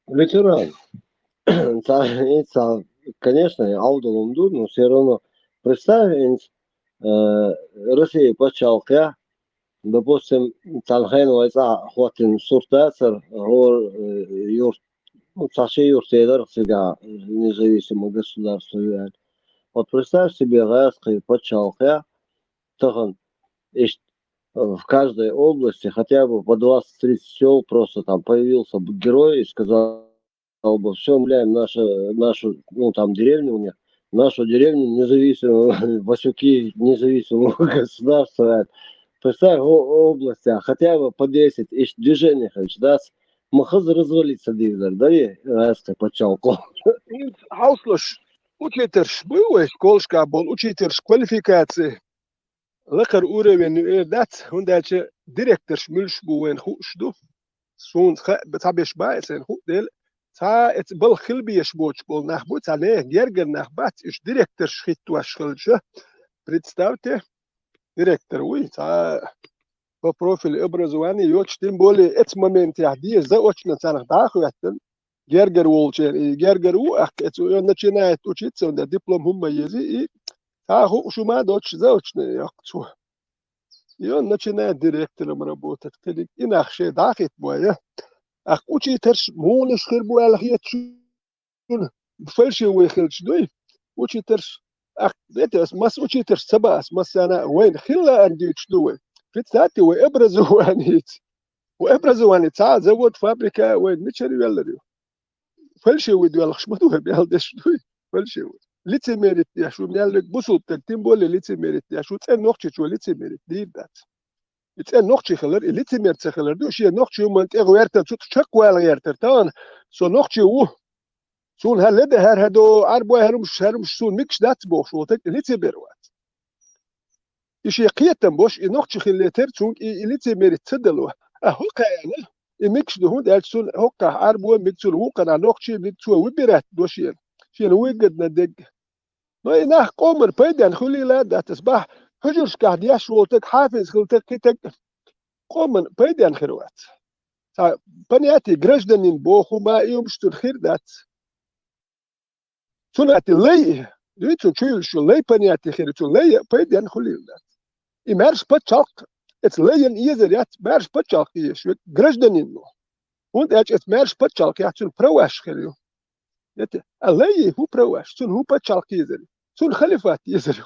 Ветеран. Ца-, и ца-, конечно, Ӏовдалун ду, но всё равно представь, э, Россия пачхьалкхехь, допустим, цхьана хенахь вай цӀахь хӀоттийна сурт дацара, хӀора, э, юрт, ну, цхьа ши юрт дара цигахь, независимое государство ю аьлла. Вот представь себе, гӀазкхийн пачхьалкхехь тахана иштта, э, в каждой области хотя бы по двадцать-тридцать сёл просто там появился бы герой и сказал бы: «Всё, мы выселяем нашу, нашу, ну, там, деревню у них, нашу деревню независимую, Васюки независимого государства». Представь, о-, область, а хотя бы по десять, ишт движение, короче, да, с-, мы хыз развалиться дивзар, да, и гӀазкхийн пачхьалкх. Хьовсалаш, учительш буй вай, школашкахь болу учительш, квалификация лакхара уровень ю эр дац, хӀунда аьлча директорш муьлш бу вайна хууш ду. Суна ха-, цхьаберш баьхьа сайна хуу дела, цхьа эца балха хила безаш боцуш болу нах бу, цхьа нехан гергара нах бац, уьш директорш хӀиттош хилча. Представьте, директор вуй, цхьа по профилю образования йоцуш, тем более эца моментехь деза заочно царах дӀа а хӀоьттина, гергара волчеран, и гергара ву, ахь эца начинает учиться, он диплом хӀумма еза, и цхьа хӀуъа шу ма доцуш заочно йоккху цо. И он начинает директором работать, кхидиг и нах шен дӀа а хӀиттабой, я. Ахь учителаш муха хир бу аьлла хеташ шуна, фальшивый хилча дуй, учителаш, ах, эти, ас масса учителаш ца баа, ас массарна а вайна хила лаьара дуьйцуш ду вай. Представьте, вай образованица. Вай образование, цхьа а завод, фабрика вайна мичара веллар ю? Фальшивый доьлхуш ма ду вай, мел деш дуй, фальшивый. Лицемерить деш ву, мел век бусулба стаг, тем более лицемерить деш ву, цӀена нохчичо лицемерить дийр дац. И цӀена нохчи хилар, и лицемер ца хилар ду, шен нохчи хӀуманна тӀе гӀертар, цу чакхвала гӀертар, тахана со нохчи ву. Суна хӀара леда, хӀара хӀара до, Ӏарбой хӀара хӀумаш, хӀара хӀумаш суна мегаш дац бохуш волу стаг, и лицемер вац. И шен кхетам бош, и нохчи хилла тера цунга, и, и лицемерить ца дало. А хӀокхаьнна, и мегаш ду, хӀунда аьлча цунна хӀокхахь Ӏарбой мега, цунна вукхана нохчи мега, цо выбирать до шена. Шена выгодно дерг. Но и нах къоман пайденна хуьлийла а дац, ас бахьа, хьуьжаршкахь деш волу стаг, хьафиз хилла стаг, кхин стаг къоман пайденна хир вац. Цхьа понятие гражданин боху ма и хӀумаш цунна хир дац. Цунна ати лай, дуьйцу чуьйлаш ю, лай понятие хир, цу лай а пайденна хуьлийла дац. И маьрша пачхьалкх, эца лайна езар яц, маьрша пачхьалкх езаш ву, гражданин ву. ХӀунда аьлча эца маьрша пачхьалкх яц, цуьнан праваш хир ю. Эти, а лай хӀун праваш, цунна хӀун пачхьалкх езар ю? Цунна халифат езар ю.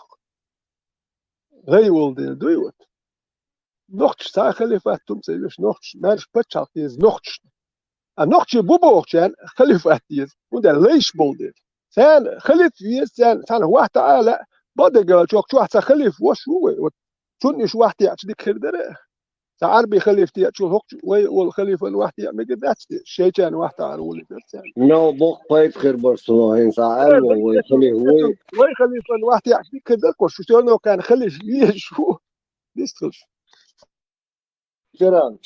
Лай волу дела дуй вот. Нохчаш цхьа а халифат хӀума ца веш, нохчаш, маьрша пачхьалкх еза нохчашна. А нохчий бу бохучарна халифат еза, хӀунда аьлча лайш болу дела. Царна халиф веза, царна, царна вахьта а лаьа, бадагал чохь, чохь цхьа халиф вош ву вай, вот. Цунна уьш вахьта яьча дика хир дара. Цхьа Ӏарби халиф тӀечул хӀокху вай волу халифан вахьта яа мегар дац те, шайчарна вахьта ара волуьйтар царна. Мел боккха пайда хир бара цунах, хӀинца Ӏа аьлла вай халиф вуй. Вай халифан вахьта яьча дика хир дара, кхо шу, всё равно кхарна халиф везаш ву. Дистхилш. Тиран.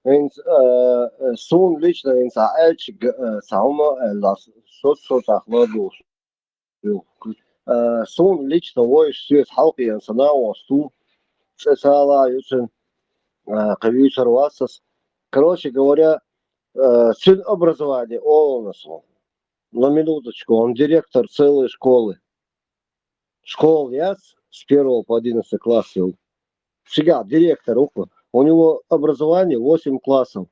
ХӀинца, э, э, суна лично хӀинца Ӏа аьлча, г-, э, цхьа хӀума аьлла, со, со цхьа хӀума долуш. Э, суна лично вуьйш соьца хьалхе санна ву, цӀе сала ю цуьнан, э, кхин вуьйцур вац ас. Короче говоря, э, цуьнан образование олу ас ву. На минуточку, он директор целой школы. Школа яц, с первого по одиннадцатый класс йолу. Цигахь директор ву-кх. У него образование восемь классов.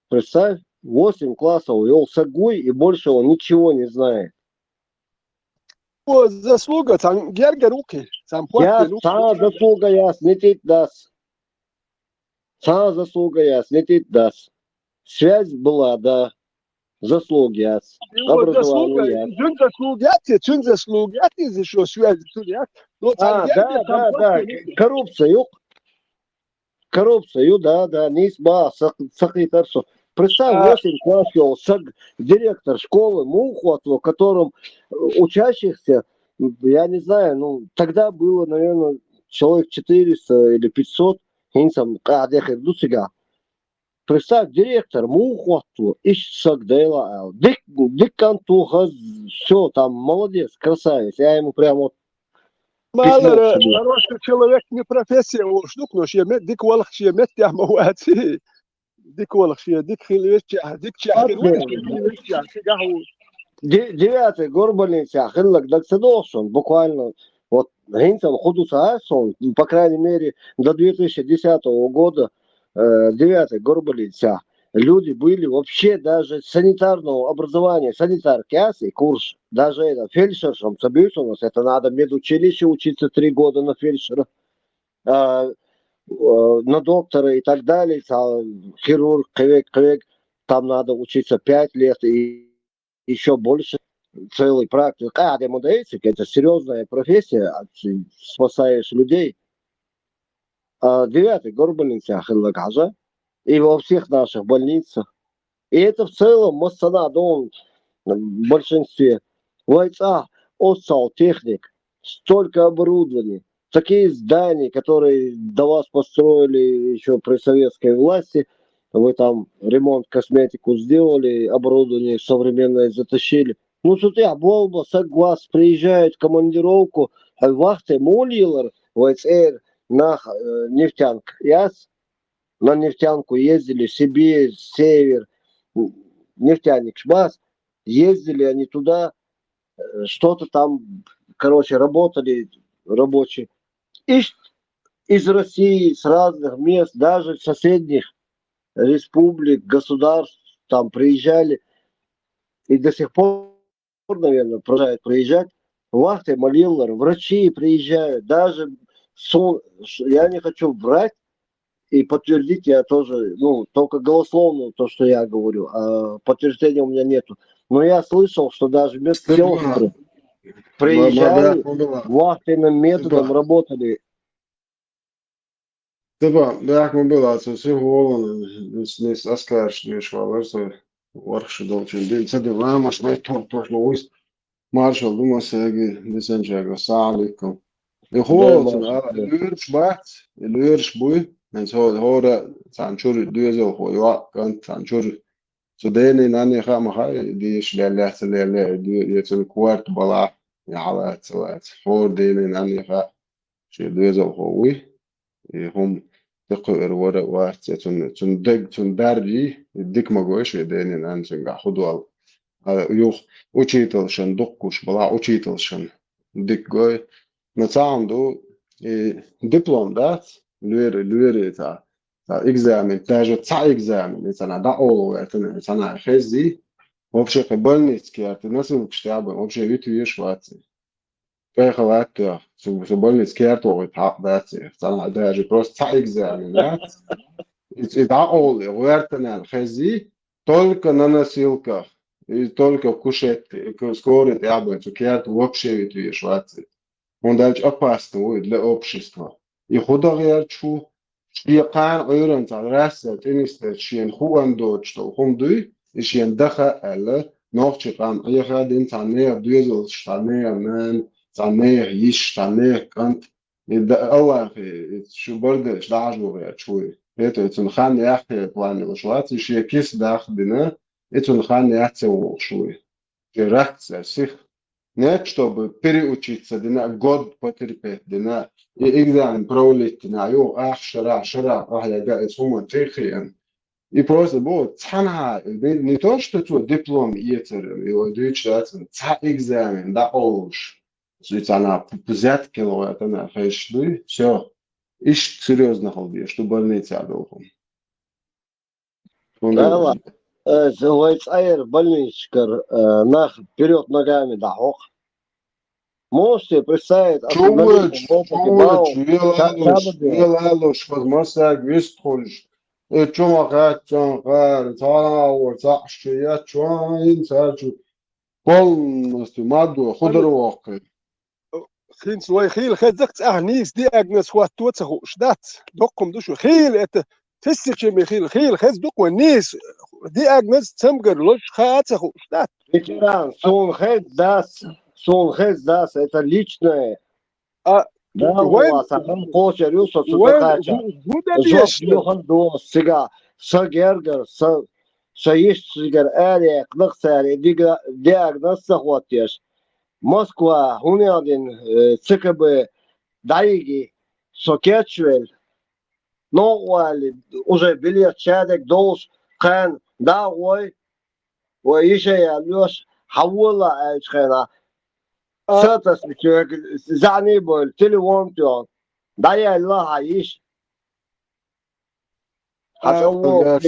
Представь, восемь классов йолу стаг вуй, и больше он ничего не знает. О, заслуга, цхьана гергара ву-кх, цхьана похӀма яц, цхьана заслуга яц, не тӀе дац. Цхьана заслуга яц, не тӀе дац. Связь была, да. Заслуга яц. И вот образование заслуга, яц. Цуьнан заслуга яц, и цуьнан заслуга яц, иза шо связь цуьнан яц. Но цхьана гергара, да, да, да, коррупция ю. Коррупция ю, да, да, нийса боху, ца, ца кхийтар со. Представь, восемь класс йолу стаг, директор школы муха хӀоттало, которым, э, учащихся, я не знаю, ну, тогда было, наверное, человек четыреста или пятьсот, хӀинца-м къаьхьа де хир ду цигахь. Представь, директор муха хӀоттало, иштта стаг дела аьлла. Дик, дика кӀант ву, хаза, всё, там, молодец, красавец. Я ему прям вот письмо писал. Малара, хороший человек, не профессия волуш ду-кх, но шен мет-, дика валах шен меттехь ма вац. Дика валах шен, дика хила везчехь, дика чехь хир ву, шен хила везчехь, цигахь ву. Де-, девятый горбольницехь хилларг дага ца догӀу шуна, буквально, вот, хӀинца-м хӀун ду ца хаьа суна, по крайней мере, до две тысячи десятого года, э, девятый горбольницехь люди были вообще даже санитарного образования, санитарка яц и курс, даже это, фельдшершам ца буьйцу у нас, это надо в медучилище учиться три года на фельдшера. А, э, на доктора и так далее, цхьа хирург, кхин верг, кхин верг, там надо учиться пять лет и ещё больше, целый практик. Къаьхьа де ма дайца, это серьёзная профессия, а ты спасаешь людей. А девятый горбольницехь хилларг хьажа, и во всех наших больницах. И это в целом массанхьа догӀу, в большинстве. Вай цӀахь оццул техник, столько оборудования, такие здания, которые до вас построили ещё при советской власти, вы там ремонт, косметику сделали, оборудование современное затащили. Ну, цу тӀехь болх ба, саг вас приезжает в командировку, хьо вахте молийлар, вай цӀера нах, э, нефтянка яц, на нефтянку ездили, Сибирь, Север, м, нефтяникаш бац, ездили они туда, э, что-то там, короче, работали рабочие. Иштта из России, с разных мест, даже соседних республик, государств там приезжали. И до сих пор, наверное, продолжают приезжать. Вахте молийлар, врачи приезжают, даже су-, я не хочу врать и подтвердить, я тоже, ну, только голословно то, что я говорю, а подтверждения у меня нету. Но я слышал, что даже медсестры приезжали, вахтенным методом работали. Степан, бехк ма биллац, со сиха волавелла, нийса аскараш деш валар со, ворхӀ шу долчун дин ца дилла, амма шмайтталгӀа тохна вуйс. Маршалла ду массаьрга, дисинчаьрга, ассаламу Ӏалайкум. И хӀора цунна ала, и лоьраш бац, и лоьраш буй, хӀинца хӀо-, хӀора цхьана чуьра доьзалхо йоӀ, кӀант цхьана чуьра. Цу дена-нанна хаа ма хаьа, и дийша лелла, ца лелла, и дуьйна, я цунна корта балахь, я хьалаца, ца лаца. ХӀора дена-нанна хаа, шен доьзалхо вуй. И хӀума тӀекхуьур вара а вац, я цунна, цунна дег, цунна дарби, и дика ма гой шен дена-нанна цуьнгахь хӀун долу. А юха учительшан дуккхуш балахь, учительшан дика гой. Но цхьа хӀума ду, и диплом дац, лоьра, лоьра цхьа, цхьа экзамен, даже цхьа экзамен, и цхьана дӀакъовла гӀертина, и цхьана хеззий, вообще кхин больница керта, носилкаш тӀехь бан, вообще вита везаш вац. ПӀехалаттех, цу, цу больница керта вохуьйту хьакъ дац, цхьана даже просто цхьа экзамен дац. И, и дӀакъовла гӀертина хеззий, только на носилках, и только в кушетке, и ку-, скорой тӀехь бан, цу керта вообще вита везаш вац. ХӀунда аьлча опасно вуй для общества. И хӀун дан гӀерташ ву, шен кхана Ӏуьйранна цхьа рассел тӀе нисдеш шена хуур доцуш долу хӀума дуй, и шена даха а аьлла, нохчийн къам Ӏехадина цхьана нехан доьзалш, цхьана нехан нана, цхьана нехан йиша, цхьана нехан кӀант. И да-, Аллахе, и шу бардаш дӀахьажо гӀерташ вуй. ХӀета и цунна хан яххе план йолуш вац, и шен киса даха дина, и цунна хан яц а вохуш вуй. Шен ракца сих. Нет, чтобы переучиться дина, год потерпеть дина, и экзамен провалить дина, юха ах шарахь, шарахь къахьега, и цхьа хӀума тӀе а хиъна. И просто бу, цхьанхьа, не, не то, что цо диплом эцар, и вай дуьйцуш дац, цхьа экзамен дӀакъовлуш. Цу цхьана взятка лохуьйтуш хезаш дуй, всё. Иштта серьёзно хила дезаш ду больницехь долу хӀума. Дала, э, вай цӀера больницашкара, э, нах вперёд ногами дӀахьокху. Можете представить, остановить, чувачу, чувачу, велалуш, велалуш, хаза массаьрга вистхуьлуш. Э, чу ма хаьттан, хара, цхьана а вара, цхьаъ чу яц, чу а хӀинца чу. Полностью мадо, худара воккхий. ХӀинца вай хийла хеза-кх цӀахь нийса диагноз хӀотто ца хууш дац. Доккхум ду шу. Хийла это тысячами хийла, хийла хеза ду-кх вай нийса диагноз цамгар лозуш хаа ца хууш дац. Ветеран, суна хеза дац, суна хеза дац, это личное. А да, вайн, вайн кхочур ю со цу вайн тӀакхача. Жоп юхан ду цига, са гергара, са, са йист цигара араэккхинарг цара, и дига-, диагноз ца хӀоттош. Москва, хӀунда аьлла, э, Ц К Б дӀайиги, со кечвелла. Новкъа валли, уже билет шадерг долуш, кхана дӀа а гӀой, вай йиша яьллош, хьан вола аьллачу хенахь. А. Са тасмичоьга заьӀний бойла, телефон тоьхна. ДӀаяьлла хьан йиша. Хьан цӀа вогӀу.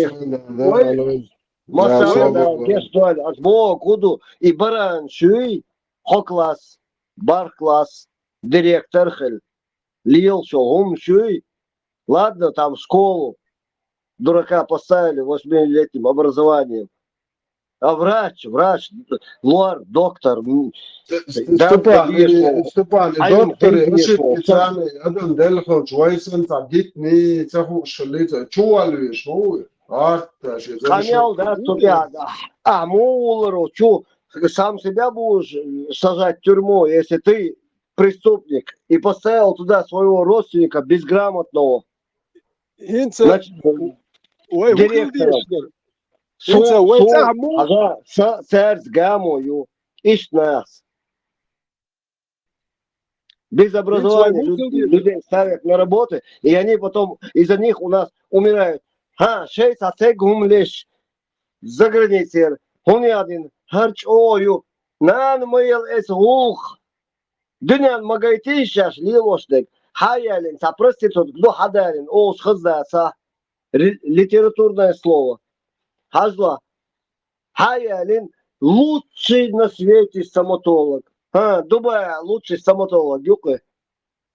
Вай, масала, геш дойла, ас боху хӀун ду, и баран шуьй, хьо класс, барх класс, директор хила. Лелаш йолу хӀума шуьй. Ладно, там школу дурака поставили восьмилетним образованием. А врач, врач, лор, доктор, м, Ст-, ст-, Степан, и, Степан, и доктор, и ошибкицами, адам делхалчу вайсан ца дитни, ца хууш хилли, ца чувалвеш, ну, арта, ши, къамел, да, цу тӀехь, а, а, муха вуллар ву, чу, сам себя будешь сажать в тюрьму, если ты преступник, и поставил туда своего родственника безграмотного. ХӀинца, значит, у-, Вай, хӀу хила дезаш дара? Со, ХӀинца вай со, цӀахь мо хьажа, са, цаьрца гамо ю. Иштта нахаца. Без образования людей ставят на работы, и они потом из-за них у нас умирают. Ха, шайца цег хӀума леш заграницера. ХӀуна яздина, хӀара чӀогӀа ю. Нана ма ела эца гӀуллакх. Дуьненна ма гайтийша шаьш лелош дерг. Хьаяьллина, цхьа проститутка ду хьадалийна, оцу хаза ца. Ри-, литературное слово. Хьажла. Хьаяьллина, лучший на свете стоматолог. ХӀа, Дубай лучший стоматолог юкъе.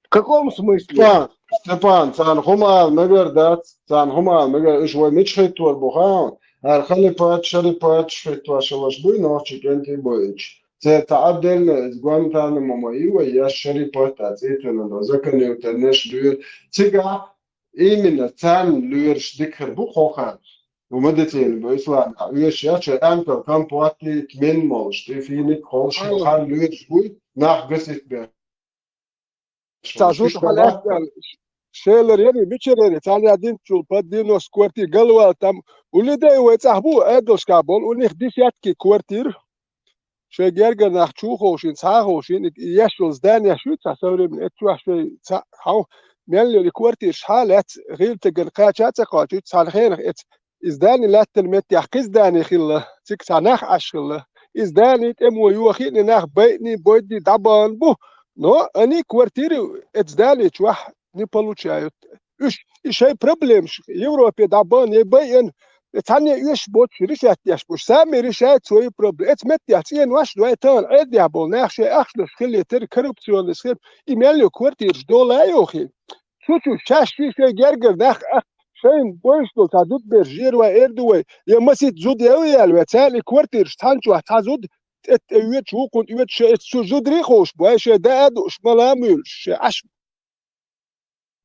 В каком смысле? Степан, Степан, царна хӀума ала мегар дац, царна хӀума ала мегар, уьш вай мича хӀиттор бу хаьа? ХӀара халипаташ, шарипаташ хӀиттош хилаш буй, нохчий кӀентий буй уьш. Церан цхьа отдельно иза Гуантанамо ма ю вай, я шарипат а цӀе тиллина, заканевтарнеш лоьра. Цигахь именно царна лоьраш дика хир бу кху хенахь. Ву медицина бу, ислам, а, оьшуш яц, ампел компот, тмин молуш, тӀе финик холуш, хьан лоьраш буй, нах гасит беш. Цхьа жуьгташа хьалаьцна, шелара яри, мичара яри, царна яздинчул под девяносто квартир галвала там, улледай вай цӀахь бу, Ӏедалшкахь болу, у них десятки квартир, шайн гергара нах чу а ховшийна, цхьа а ховшийна, и еш йолу зданеш ю цхьа современный, эццахь шайн цхьаъ хьовха, мел йолу и квартираш хьа а лаьцна, гӀийлтагана кхача а ца кхочуьйту, цхьана хенахь эца и здани лаьттина меттехь кхин здани хилла, цига цхьа нах Ӏаш хилла. И здани тӀемо йохийна, нах байъний, бойдний дӀабахана бу, но они квартиры эца здани чохь не получают. Уьш, и шайн проблемаш Европе дӀабахана, я байъина, цхьанне оьшуш боцуш решать деш бу. Сами решают свои проблемы. Эца меттехь цӀенош дой тахана Ӏедалехь болу нах шайн ахчанаш хилийтар, коррупционный схема, и мел йолу квартираш дола а йохийна. Цу чу шаьш ши шайн гергара нах а, шайна бойуш долу цхьа зудаберш жера вай эр ду вай, я масийтта зуда ял яьлла вай, царна и квартираш цхьана чохь цхьа зуда тӀе, тӀе оьцуш, вукхунна оьцуш, шайн эца цу зударий ховш бу, ай шайн даа а дууш, мала а муьйлуш, шайн Ӏаш.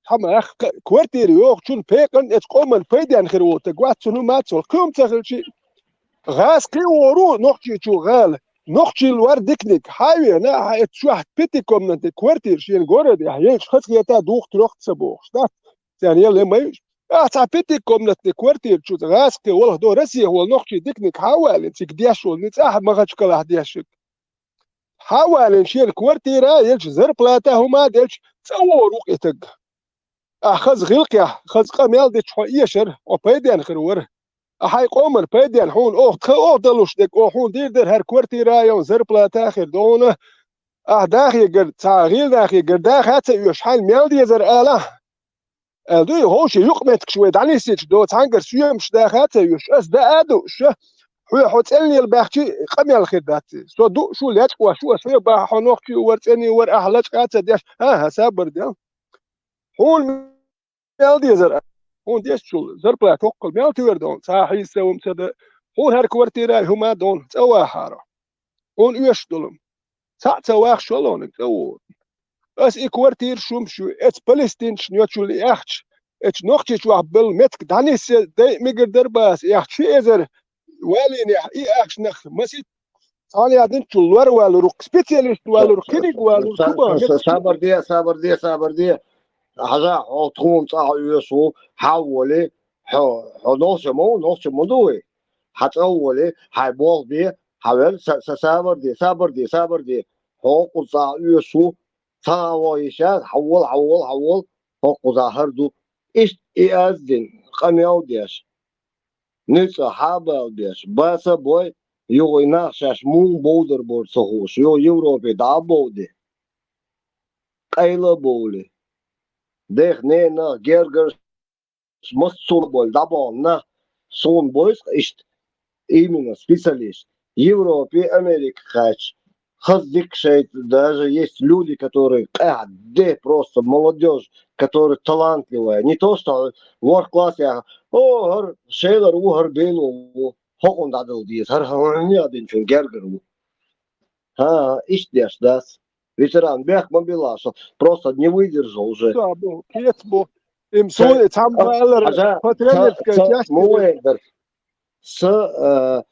Хьан ма аьхка, квартира йохучун пекъан эца къоман пайден хир волу стаг вац, цунна хӀума а ца волу, кхин хӀума ца хилчи. ГӀазкхи а вогӀур ву Нохчийчу гӀала. Нохчийла вар диканиг, хьан а веана, ахьа эца чохь пятикомнатный квартира шена городехь, ейчу хазахета а духу трёх ца бохуш, дац? Царна ял я ма ю. Ахьа цхьа пятикомнатный квартира чу гӀазкхи волу до Россехь волу нохчий диканиг хьан а валийна, цига деш волу, ницкъ ахьа Махачкалахь дешиг. Хьан а валийна шена квартира а елча, зарплата а хӀума а делча, цӀа вогӀур ву-кх и стаг. Ахьа хаза гӀиллакхехь, хаза къамел дича хьо эшара, хьо пайден хир вара. Ахьа хьайн къоман пайден хьуна оха тхан оха далуш дерг, оха хьуна дийр дара хӀара квартира а йолу, зарплата а хир ду хьуна. Ахьа дахе гар, цхьа гӀийла нахе гар даха а ца оьшу, хьайна мел дезара алахь. Аьлла дуй, хӀовше юкъаметтигаш вай дӀанисйича до, цхьаьнгара соьмаш даха а ца оьшу, ас даа а дууш, хьоь хьо цӀенлела баьхчи къамел хир дац. Со дуу шу лечкъош ву, ас хьоь баха хьо нохчи вара, цӀений вара, ахьа лачкъа а ца деш, хӀан-хӀа, сабар дел. Хьуна мел дезара, хьуна дезачул зарплата хӀоккхул мел туьйр дона, цхьа хьийса хӀума ца дан, хьуна хӀара квартира а хӀума а дона, цӀа вахара. Хьуна оьшуш долу. Цхьаъ ца вахаш шолгӀаниг цӀа вогӀу. Ас и квартира шумаш ю, эца палестинчу нечул и ахча, эца нохчичохь белла меттиг дӀаниссе дайа мегар дара бах ас, и ахча ши эзар валийнехь, и ахчанах масит цхьана яздинчул лор валур ву, специалист валур, кхиниг валур, ку бан меттиг. Сабар де, сабар де, сабар де. Хьажа, хьо тхуна цӀа хьо оьшуш ву, хьан а волий, хьо, хьо нохча ма ву, нохча ма ду вай. Хьан цӀа а волий, хьайн болх бе, хьан вел, са, са, сабар де, сабар де, сабар де. Хьо кхузахь оьшуш ву, цхьа а вогӀийша, хьан вола, хьан вола, хьан вола, хьо кхузахь хӀара ду. Иштта и аз дина, къамел деш. Нуьцкъа хьабал беш, баса бой, юха и нах шаьш муха бовдар бора ца хууш, юха Европе дӀа а бовде. Къайла а бовле. Дех ненах, гергарш, массо а болу дӀабахана нах, суна бойсу иштта, именно специалист. Европе, Америка кхаьчча, хаза дика шайта, даже есть люди, которые къаьхьа де просто молодёжь, которая талантливая. Не то, что ворхӀ класс яха, о, хӀара шелар ву, хӀара бено ву, хӀокхунна дӀадала деза, хӀара хӀара хӀун а динчун гергара ву. ХӀан-хӀа, иштта деш дац. Ветеран, бехк ма билла, со просто не выдержал уже. Да, бу, кец бу. Им суна цхьамма алар, патронетка часть. Ма вайгара. Са, э,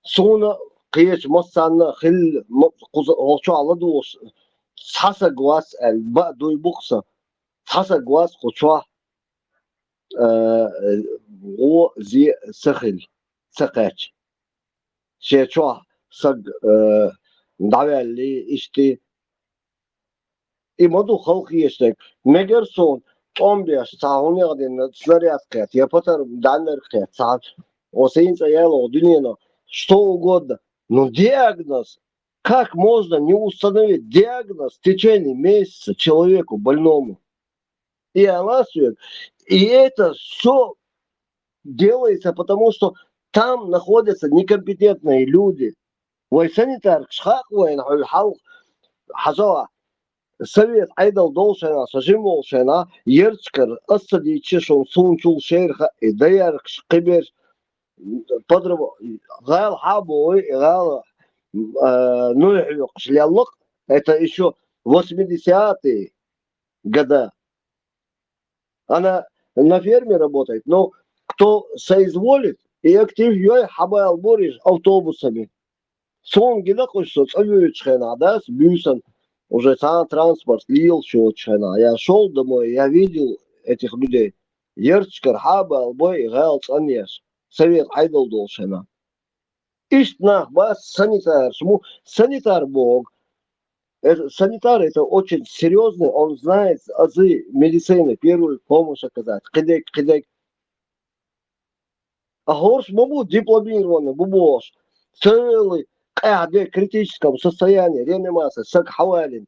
суна кхечу массанна хилла, ма-, кхуза хӀокху чохь ладугӀуш, цхьа саг вац аьлла, баа дуй бу-кх сан, цхьа саг вац кху чохь. э, гӀо, зе ца хилла, ца кхаьчча. Шен чохь саг, э, дӀаваьллий, иштта. И ма ду халкъ ешнарг. Мегар суна, тӀом беш, цхьа хӀунех дина снаряд кхетта, я патар дӀаннар кхетта, цхьа. Оцу хӀинца яла оха дуьненах, что угодно. Ну, диагноз. Как можно не установить диагноз в течение месяца человеку больному? И она всё это. И это всё делается, потому что там находятся некомпетентные люди. Вай санитаркаш хьакъ вайна хьуй хьал хьажа. Совет Ӏедал долу шайна, со жим волу шайна, ярчкар ас ца дийча шун сунчул шерха и даяркаш кхиберш подробно гӀала хьабой, гӀала, э, ну, хьоькхуш леллакъ. Это ещё восьмидесятые года. Она на ферме работает, но кто соизволит, и актив йой хьабал бориш автобусами. Суна гина кхуьш со цӀа вуьйчу хенахь дац, буьйсан уже цхьана транспорт лелаш йоцу хенахь. Я шёл домой, я видел этих людей. Ярчкара хьабал бой и гӀала цӀанъеш. Совет Ӏедал долу шайна. Иштта нах бац санитараш, му санитар боху. Это, санитар это очень серьёзный, он знает азы медицины, первую помощь оказать. Кхидерг, кхидерг. А хӀорш ма бу дипломированный, бу бохуш. Целый къаьхьа де критическом состоянии, реанимация, саг хьавалина.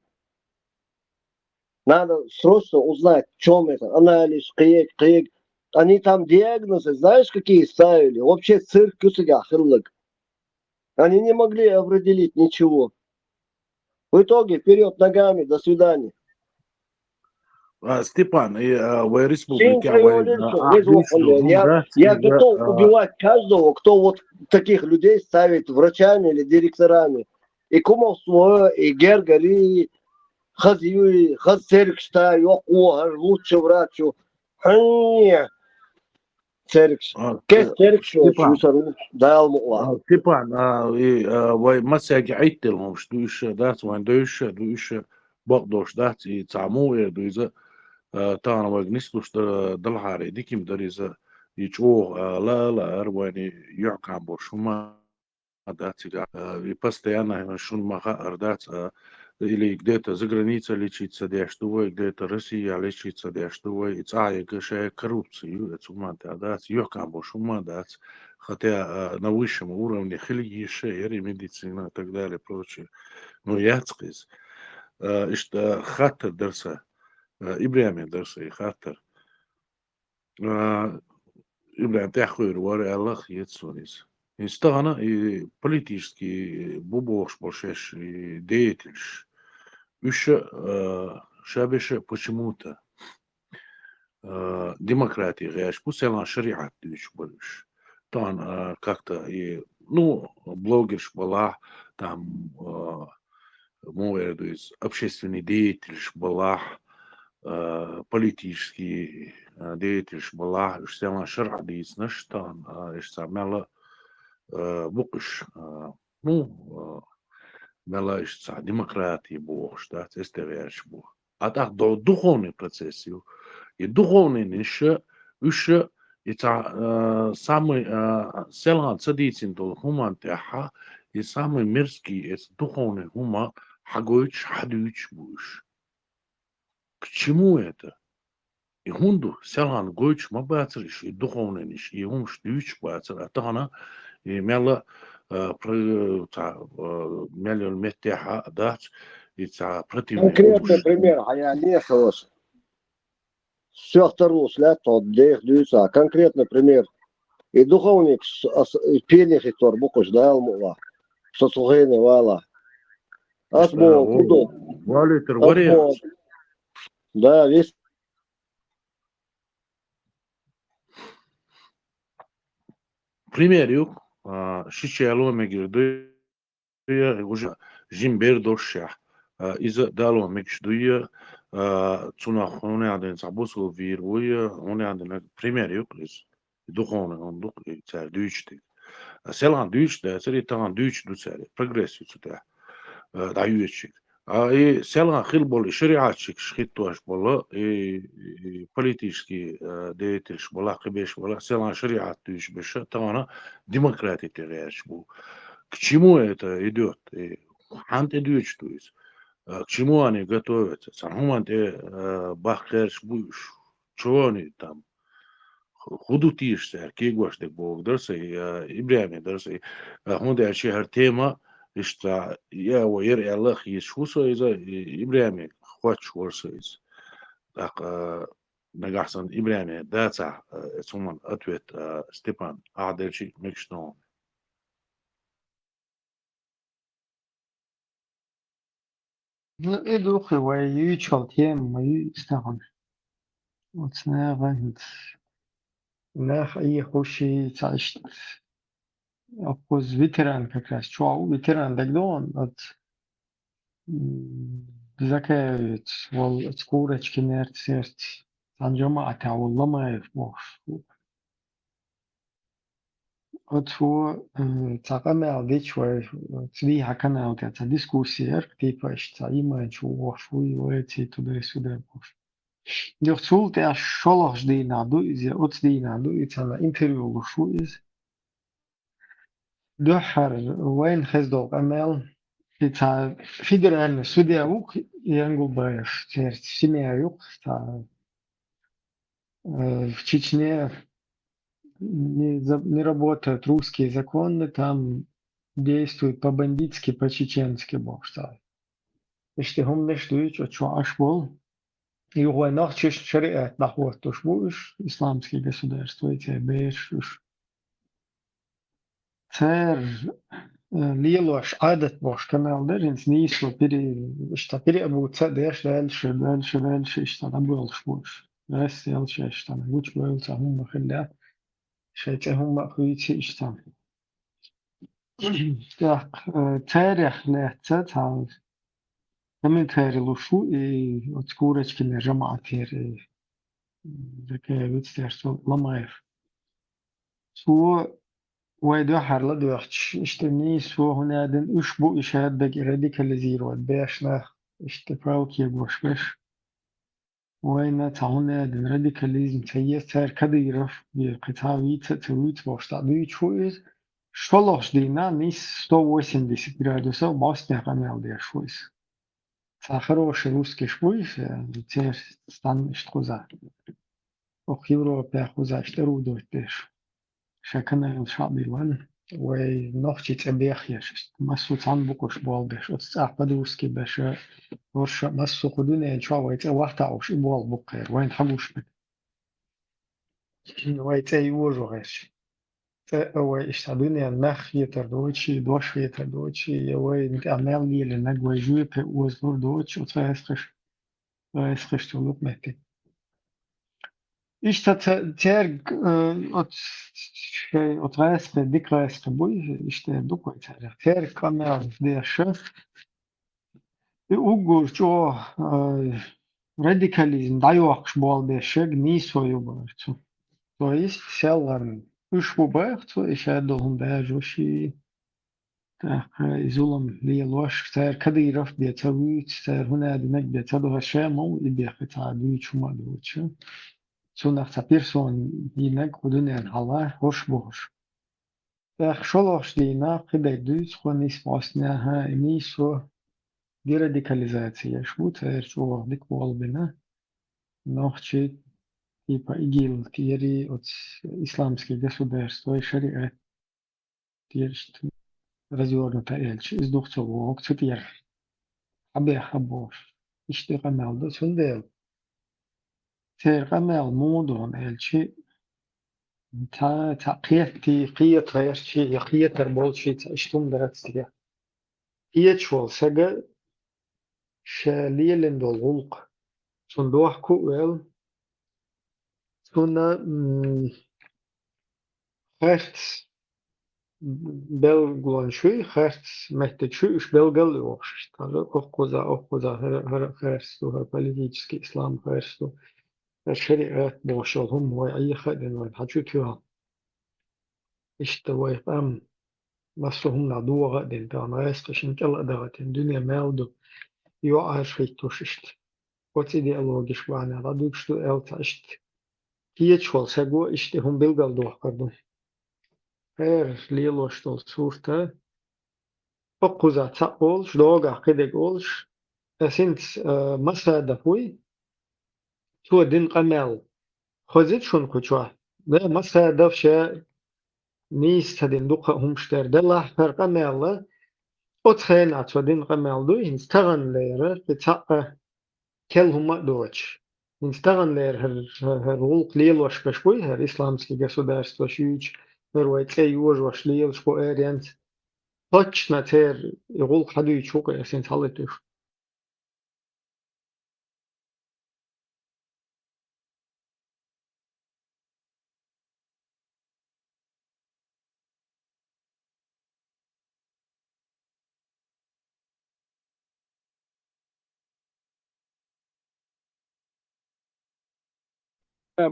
Надо срочно узнать, в чём это, анализ, кхег, кхег. Они там диагнозы, знаешь, какие ставили? Вообще цирк куьсагахь хиллаг. Они не могли определить ничего. В итоге вперёд ногами, до свидания. А, Степан, и, а, вай республика, вай, а, а, я, я готов убивать каждого, кто вот таких людей ставит врачами или директорами. И кумовство, и гергери, хаза юй, хаза церг шта, йоккхо, хӀара лучше врачу. Хьуьнне. Цергаш. А, кес э, цергаш йолчу Степан. Вуьсур ву, Дала мукъ лахь. А, Степан, а, и, а, вай массаьрга Ӏитталла хӀумаш ду уьш, дац, вайн девзаш ду уьш, бакъдолуш дац, и цхьа муха эр ду иза, а, тахана вайга нислуш дара, далхьара и дика-м дара иза, и чӀогӀа, а, ла а лаьара вайна и юьхькӀам болуш хӀума дац цигахь, а, и постоянно шуна ма хаьара дац, а, или где-то за границей лечиться деш ду вай, где-то Россия лечиться деш ду вай, и цӀа а яга шайн коррупция ю, оцу хӀуманна тӀехь дац, юьхькӀам болуш хӀума дац, хотя, а, на высшем уровне хила йиш яра и медицина и так далее, прочее. Ну, яц-кх иза. А, иштта хаттар дара сан, а, ИбрахӀиме дара сан и хаттар. А, ИбрахӀим тӀаьххуьйр вара аьлла хета суна иза. Иза тахана и политический бу бохуш болу шаьш и деятелаш. Уьш, а, ша беша почему-то, а, демократи гӀерташ бу, селхана шариӀат дуьйцуш бара уьш. Тахана, а, как-то и, ну, блогерш балахь, там, а, муха эр ду иза, общественный деятелаш балахь, а, политический, а, деятелаш балахь, уьш селхана шарӀа дийцинарш тахана, а, уьш цхьа мелла, а, бу-кх уьш, а, ну, а, мелла уьш цхьа демократи бохуш дац, эс тӀе гӀерташ бу. А тӀаккха до-, духовный процесс ю. И духовныйниша, уьш и цхьа, а, самый, а, селхана ца дийцина долу хӀуманна тӀехь, и самый мерзкий, эца духовный хӀума хьагойтуш, хьадуьйцуш бу уьш. К чему это? И хӀунда ду, селхана гойтуш ма бацара уьш, и духовныйниша, и хӀумаш дуьйцуш бацара, а тахана и мелла, а, про-, цхьа, а, мел йолу меттехь а дац, и цхьа противный хӀумаш. Конкретный пример, хьан яьллера аса? Сох тарлуш лаьтта тхо деха дуьйцу, а конкретный пример. И духовник с-, ас-, и пени хӀиттор бу-кх уьш, Дала мукъ лахь. Со цу хене вала. Ас боху, кху ду. Валийтар варе. Да, вис. Пример ю, а, шича яло мегар ду, я, уже жим бер долуш шех. А, иза дало мегаш дуй, а, цунах хьуна яхьдина цхьа бусул вийр вуй, хьуна яхьдина пример ю иза. Духовный хӀума ду-кх и цара дуьйцуш дерг. А селхана дуьйцуш дацара, и тахана дуьйцуш ду цара, прогресс ю цу тӀехь, а, дӀаюьйцург. А и селхан хила болу и шариӀатчикаш хӀиттош болу, и, и политический, э, деятельш болахь, кхиберш болахь, селхан шариӀат дуьйцуш берш, тахана демократи тӀе гӀерташ бу. К чему это идёт? И хьан тӀе дуьйцуш ду иза? Э, к чему они готовятся? Цхьана хӀуманна тӀе, э, бахка гӀерташ бу уьш? Чего они там? ХӀу-, хӀун ду теша цара кегош дерг бохург дара сан, я ИбрахӀиме дара сан. А, хӀунда аьлча хӀара тема, иштта, я вай яра аьлла а хеташ ву со иза, и ИбрахӀиме хоттуш вара со иза. ТӀаккха, а, нагахь санна ИбрахӀиме дацахь, а, цу хӀуманна ответ, а, Степан, ахь делчи мегаш ду. Ну, и дукха вай юьйцуш йолу тема ма ю иза тахана. Оцу наха хӀинца нах Ӏехуш и ца иштта. Оцу ветеран как раз чохь ву, ветеран дагадогӀу оцу, м, Закаевец волу оцу Курочкинерца церца цхьана жамаӀатехь волу Ламаев бохуш ву. Оцо, э, цхьа къамел дича вай, э, цу дийхьа канал тӀе цхьа дискуссия яра, типа, иштта цхьа иман чу вохуш вуй, вай ций туда-сюда бохуш. Юха цул тӀаьхьа шолгӀачу дийнахь ду иза, оцу дийнахь ду, и цхьана интервью луш ву иза. Дуьххьара вайна хезна долу къамел, и цхьа федеральный судья ву-кх, Янгулбаев, церца семья ю-кх, цхьа, э, в Чечне не за-, не работают русские законы, там действуют по-бандитски, по-чеченски бохуш цхьа. Иштта хӀуманаш дуьйцу оцу чохь Ӏаш болу. Юха вайн нохчашна шариат дӀахӀоттуш бу уьш, исламский государство, и церан бераш уьш. Церан, э, лелош Ӏадат бохуш канал дара, хӀинца нийсо пире-, иштта пире а бу ца деш, дальше, дальше, дальше, иштта дӀабоьлхуш бу уьш. Рассел шаьш цхьана гучубевлла цхьа хӀумма хилла, шайн цӀе хӀумма а хуьйций иштта. ТӀаккха, э, царех лаьцна цхьа комментарий луш ву и оцу Курочкинера жамаӀатера и Закаевец, церца Ламаев. Цо вай дуьххьара ладоьгӀча, иштта нийсо хӀунда аьлла, уьш бу и шадерг радикализировать беш нах, иштта палка егош берш. Вайна цхьа хӀунда аьлла радикализм ца еза, цара Кадыров бен кхин цхьа вийца а ца вуьйцу бохуш, цхьа дуьйцуш ву иза. ШолгӀачу дийнахь нийсса сто восемьдесят градусов бӀостанехьа къамел деш ву иза. Цхьа хороший русскиш буй, э, церан стан иштта кхуза. Оха Европехь кхуза иштта орудовать деш. Ша канал шаъ биллан, вай нохчий цӀе бехъеш, массо а цхьана букъуш болу деш, оцу цӀахь по-русски беша, орша, массо а кху дуьнен чохь вай цӀе вахтахь уш, и болу бу кхера, вайна хьагуш бен. Вай цӀе йожо гӀерш. ЦӀе а вай иштта дуьнен нах хетар доций, дош хетар доций, я вай тӀехь мел лелийнарг вай жоьпе озалур доций, оцу гӀаскхаш, гӀаскхаш цу лукъ метте. Иштта ца-, церг, э, оц-, шей, оц гӀаскхи, дика гӀаскхи буй, иштта эр ду-кх вай цаьрга. Церг къамел деш, и уггар чӀогӀа, э, радикализм дӀайохкуш болу деш шег нийсо ю бара цу. То есть, селхана уьш бу баха цо, и шадолу хӀума дажош и. ТӀаккха и зулам лелош, цара Кадыров бен ца вуьйцу, цара хӀунда динарг бен ца догӀу, ша ма ву и бехке цхьа дуьйцу хӀума а доцуш. Цунах цхьа персона йинарг кху дуьненан хьала хӀорш бу хӀорш. ТӀаккха шолгӀачу дийнахь кхидерг дуьйцу хӀо нийса бӀостанехьа, и нийсо дерадикализация еш бу, цара чӀогӀа дика болу бина. Нохчий, типа, ИГИЛ-яри, оцу исламский государство, шариат тӀера иштта развёрнуто аьлча, иза дукха ца вогӀу, цу тӀера хьабеха бохуш. Иштта и къамел ду, цундела церан къамел муха ду аьлча, цхьа, цхьа кхетий, кхета гӀертий, я кхетар болчий, цхьа иштта хӀума дац те. Кхеташ волу сага ша лелийна долу гӀуллакх, цунна дохко а ваьлла, цунна, м, харц белгалонаш юй, харц меттигаш юй, уьш белгал а йохуш, иштта, хӀара оккхуза, оккхуза, хӀара, хӀара харц ду, хӀара политический ислам харц ду, хӀара шариат бохуш йолу хӀума вай Ӏеха а дина, вайн хьан чу тоьхна. Иштта вай къам массо а хӀуманах догӀа а дина, тахана гӀаскхашна кӀел а даха а дина, дуьне мел ду. йоӀараш хӀиттош иштта. Оцу идеологеш бахьанехь дӀадуьгуш ду аьлла ца иштта. Кхечахула саго иштта хӀума билгалдохкар ду. ХӀара лелош долу сурта, кхузахь цхьаъ олуш, догахь кхидерг олуш, ас хӀинца, а, Масадов вуй, цо дина къамел. Хоза ду шуна кху чохь? Да, Масадов ша нийса ца дина дукха а хӀумаш дара, делахь хӀара къамел, оцу хенахь цо дина къамел дуй, хӀинца таханлера, кхин цхьаъ а кел хӀума а доцуш. ХӀинца таханлера хӀара, хӀара гӀуллакх лелош берш буй, хӀара исламский государствош юьйцуш, хӀара вай цӀе йожош лелаш кху аренца. Точно церан и гӀуллакх хьадуьйцуш ву-кх ас хӀинца хьалатуьйсуш.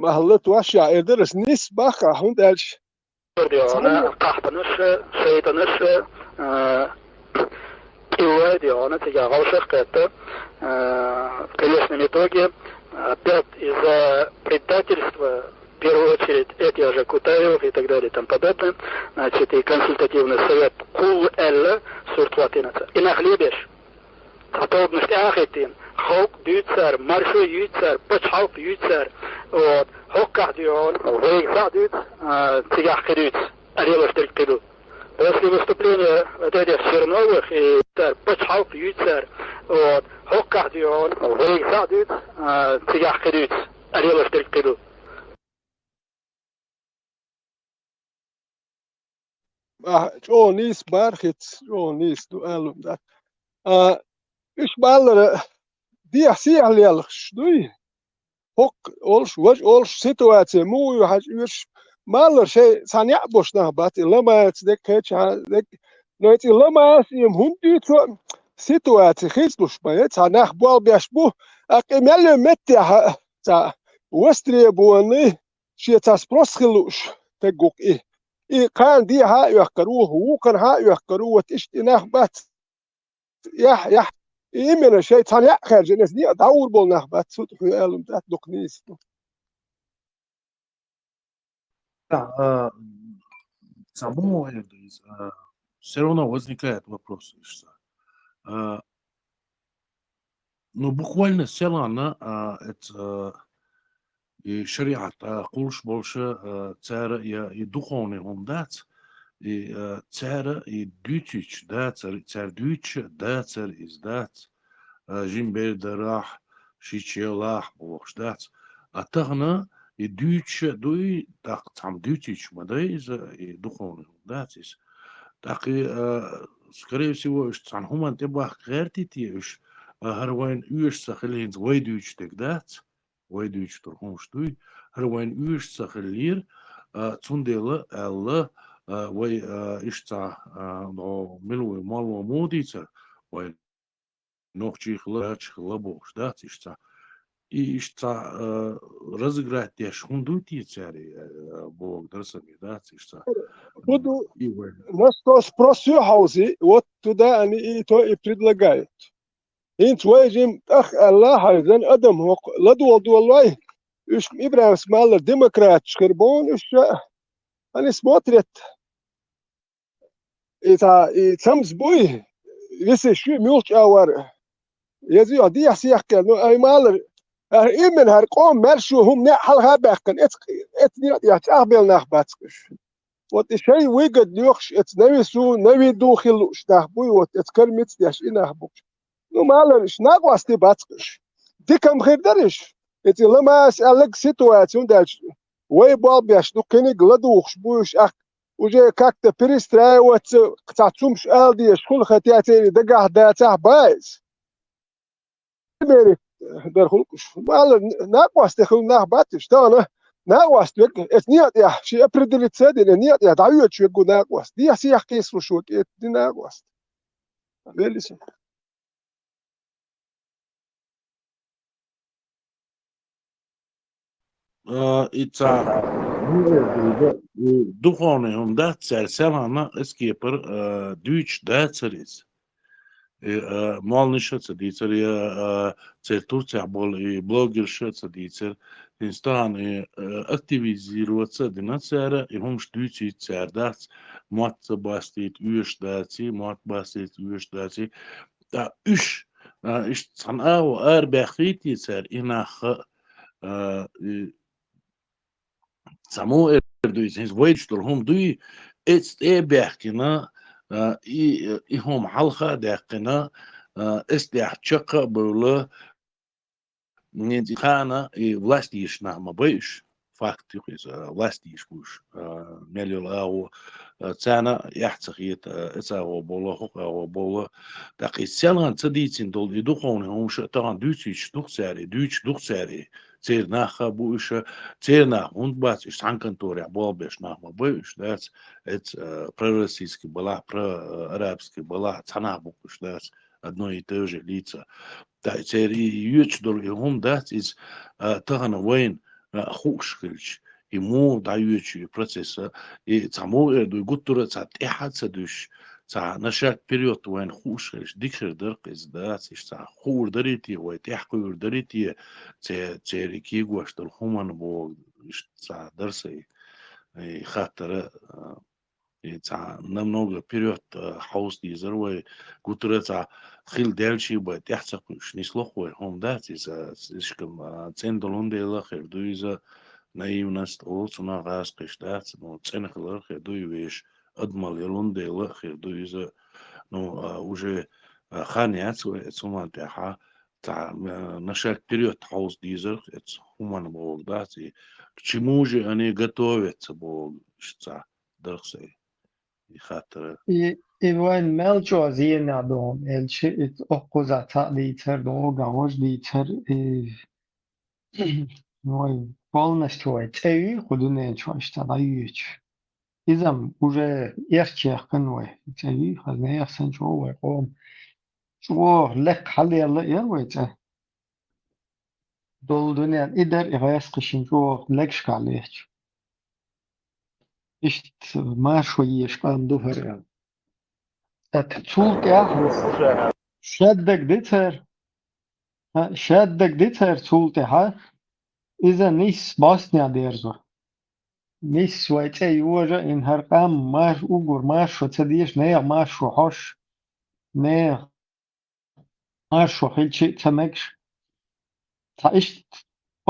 Ма хӀаллак тош яхь, эр дара ас нийса баккха, хӀунда аьлча Ди хьуна, къахьбанаш, шайтӀанаш, а, кӀиллой ди хьуна, цигахь гӀовшах кхетта, а, в конечном итоге, опять из-за предательства, в первую очередь, этих же Кутаевых и так далее и тому подобное, значит, и консультативный совет кхул аьлла сурт хӀоттийна ца. И нах лебеш. Цхьа тобанаш тӀе а хӀиттийна, халкъ дуьйцу цара, маршо юьйцу цара, пачхьалкх юьйцу цара. Вот. ХӀоккхахь дуьйхьа, вайга схьа дуьйцу, а, цигахь кхин дуьйцу, а лелош дерг кхин ду. После выступления вот этих Черновых и цара, пачхьалкх юьйцу цара. Вот. ХӀоккхахь дуьйхьа, вайга схьа дуьйцу, а, цигахь кхин дуьйцу, а лелош дерг кхин ду. Ахь чӀогӀа нийса бара хӀинца, чӀогӀа нийса ду аьлла дац. А, уьш баллара дехьа-сехьа лелхаш дуй? ХӀокху олуш, важа олуш ситуаци муха ю хьажа, уьш баллара шайн цхьа неӀ болуш нах бац, и ламаца дерг, кхечахьа дерг. Но и цӀе ламаца и хӀунда дуьйцу, ситуаци хиздалуш ма яц, цхьа нах болх беш бу, а кхин мел йолу меттехь цхьа востребованный, шен цхьа спрос хила лууш стаг ву-кх и. И кхана дехьа а оьхкар ву, вукхархьа а оьхкар ву, вот иштта и нах бац. Яхь, яхь. И именно шайн цхьа неӀ хаьржина, аса неӀ дӀагӀур болу нах бац, цу тӀе хьоьга аьлла ма дац, дукха нийса ду. Да, а, цхьа бу эр ду иза, а, всё равно возникает вопрос, что, а, Ну, буквально селана, а, эт, а, и шариӀат, а, кхуллуш болуша, а, цара я и духовный хӀума дац, и, а, цара и дуьйцуьйтуш дацара, цара дуьйцуша дацара иза дац, а, жимбер дарахь, шичелахь бохуш дац. А тахана и дуьйцуша дуй, тӀаккха цхьамма дуьйцуьйтуш ма дай иза, и духовный хӀума дац иза. ТӀаккха и, а, скорее всего, уьш цхьана хӀуманна тӀе бахка гӀертий те уьш, а, хӀара вайна оьшуш ца хилла хӀинца вай дуьйцуш дерг дац, вай дуьйцуш долу хӀумаш дуй, хӀара вайна оьшуш ца хиллера, а, цундела аьлла, а, вай, а, иштта, а, дӀо мила вай молла мо дийцар, вай нохчий хилла, гӀачий хилла бохуш дац иштта. И иштта, а, разыграть деш хӀунда дуй те цара, а, боху дара сан, дац иштта. ХӀун ду? И вай. На сто спрос ю хьовзи, вот туда они и то и предлагают. ХӀинца вай жим тӀах аьлла, хьайзан адам хӀокху ладогӀа долой, уьш ИбрахӀим Смаилов демократаш хир боху уьш ша. Они смотрят, и цхьа, и цамз буй, весеш ю, муьлхачу а вара. Еза ю, дехьа-сехьа кхел, ну, ай малар, а, именно хӀара къоман маьрша хӀума неӀ хьалха а баьккхина, эц-, эцна некъа тӀехь чӀагӀбелла нах бац уьш. Вот и шайн выгодно йохуш, эц на весу, на виду хила лууш нах буй, вот эц кормить деш и нах бу. Ну, малар уьш накъостий бац уьш. Дика-м хир дара уьш. Эцу ламаз аьлларг ситуаци, хӀунда аьлча вай болх беш ду, кхиниг ладугӀуш бу уьш, ахь уже как-то перестраиваться, цхьа цумаш ала дезаш хуьлу, хотя церан дагахь дацахь а, бац иза. Примеры дара хуьлу уьш. Малар накъостий хила нах бац уьш. Тахана накъост верг, эцу некъа тӀехь шен определиться а дина, некъа тӀехь дӀавоьдуш верг ву накъост. Дехьа-сехьа кхийсалуш ву кӀетта ди накъост. Велли со. А, и ца, и духовный хӀума дац цара, селхана эскепара, а, дуьйцуш дацара иза. и, а, молланаша а ца дийцар, я, а, церан Турцехь болу и блогерша а ца дийцар. ХӀинца тахана и, а, активизироваться а дина цара, и хӀумаш дуьйцуьйту цара дац, мотт ца бастийта оьшуш даций, мотт бастийта оьшуш даций. Ткъа уьш, а, иштта цхьана агӀор арабаьхкийта цара и нах а, а, и Цхьаммо эр ду иза, хӀинца вайчу долу хӀума дуй, эцу тӀе а баьхкина, а, и, и хӀума хьалха а даьккхина, а, эцу тӀехь чаккха а бевлла, хӀинца и кхана и власть йиш нах ма бай уьш. Факт ю иза, власть йиш бу уьш, а, мел йолу агӀо, а, царна эхь ца хета, а, эцу агӀо бовла, хӀокху агӀо бовла. ТӀаккха иза селхана ца дийцина долу и духовный хӀумаш а тахана дуьйцуьйтуш ду-кх цара, и дуьйцуш ду-кх цара, и. Церан нах а бу уьш, церан нах хӀунда бац, уьш цхьана конторехь болх беш нах ма бай уьш, дац, эцу, э, пророссийский балахь, про-, э, арабский балахь цхьа нах бу уьш, дац, одно и то же лица. Ткъа церан и йоьдуш долу и хӀума дац, иза, э, тахана вайна, э, хууш хилча, и муха дӀайоьдуш и процесс, э, и цхьаммо эр ду, и гуттара а цхьа тӀаьхьа а ца дуьсуш, цхьа на шаг вперёд вайна хууш хилча, дика хир дара-кх иза, дац, иштта цхьа хуур дарий те, вай тӀаьхьакхуьур дарий те, церан кегош долу хӀуманна боху, иштта цхьа дара сайн, и хаттара, а, и цхьа намного вперёд, а, хьовса дезара вай, гуттара а цхьа хила даьлча а вай тӀаьхьа ца кхуьуш, нисло-кх вай, хӀума дац иза, ишкам, а, цӀена долун дела хир ду иза, наивность олу цунах, гӀазкхиш дац, ну, цӀена хилар хир ду и вешан адамалла ялун дела а хир ду иза. Ну, а, уже, а, хан яц вай эцу хӀуманна тӀехь, цхьа, а, на шаг вперёд хьовса дезара эцу хӀуманна боху дац, и к чему же они готовятся боху, иштта цхьа дара-кх сайн и хаттара. И, и вайн мел чӀогӀа зенехь ду хӀума, элча и оккхузахь цхьаъ дийцар, догӀу ган важа дийцар, и Вай полностью вай цӀе юй кху дуьнен чохь иштта дӀайоьдуш. Иза-м уже эрчех кан вай цӀе юй, хаза нехан санна чӀогӀа вай къоман. ЧӀогӀа лекха хьалаелла а яра вай цӀе. Долу дуьнен и дара и гӀаскхи шин чӀогӀа легашкахь лехча. Иштта маршо езаш къам ду хӀара аьлла. ТӀаккха цул тӀаьхьа шаддаг дицара, а, шаддаг дицара цул тӀаьхьа, иза нисса бӀостанехь дерзо. Нисса вай цӀе йожа а йина хӀара къам марш-, уггар маршо ца дезаш, нехан маршо хьожуш, нехан маршо хилча а ца мегаш. Цхьа иштта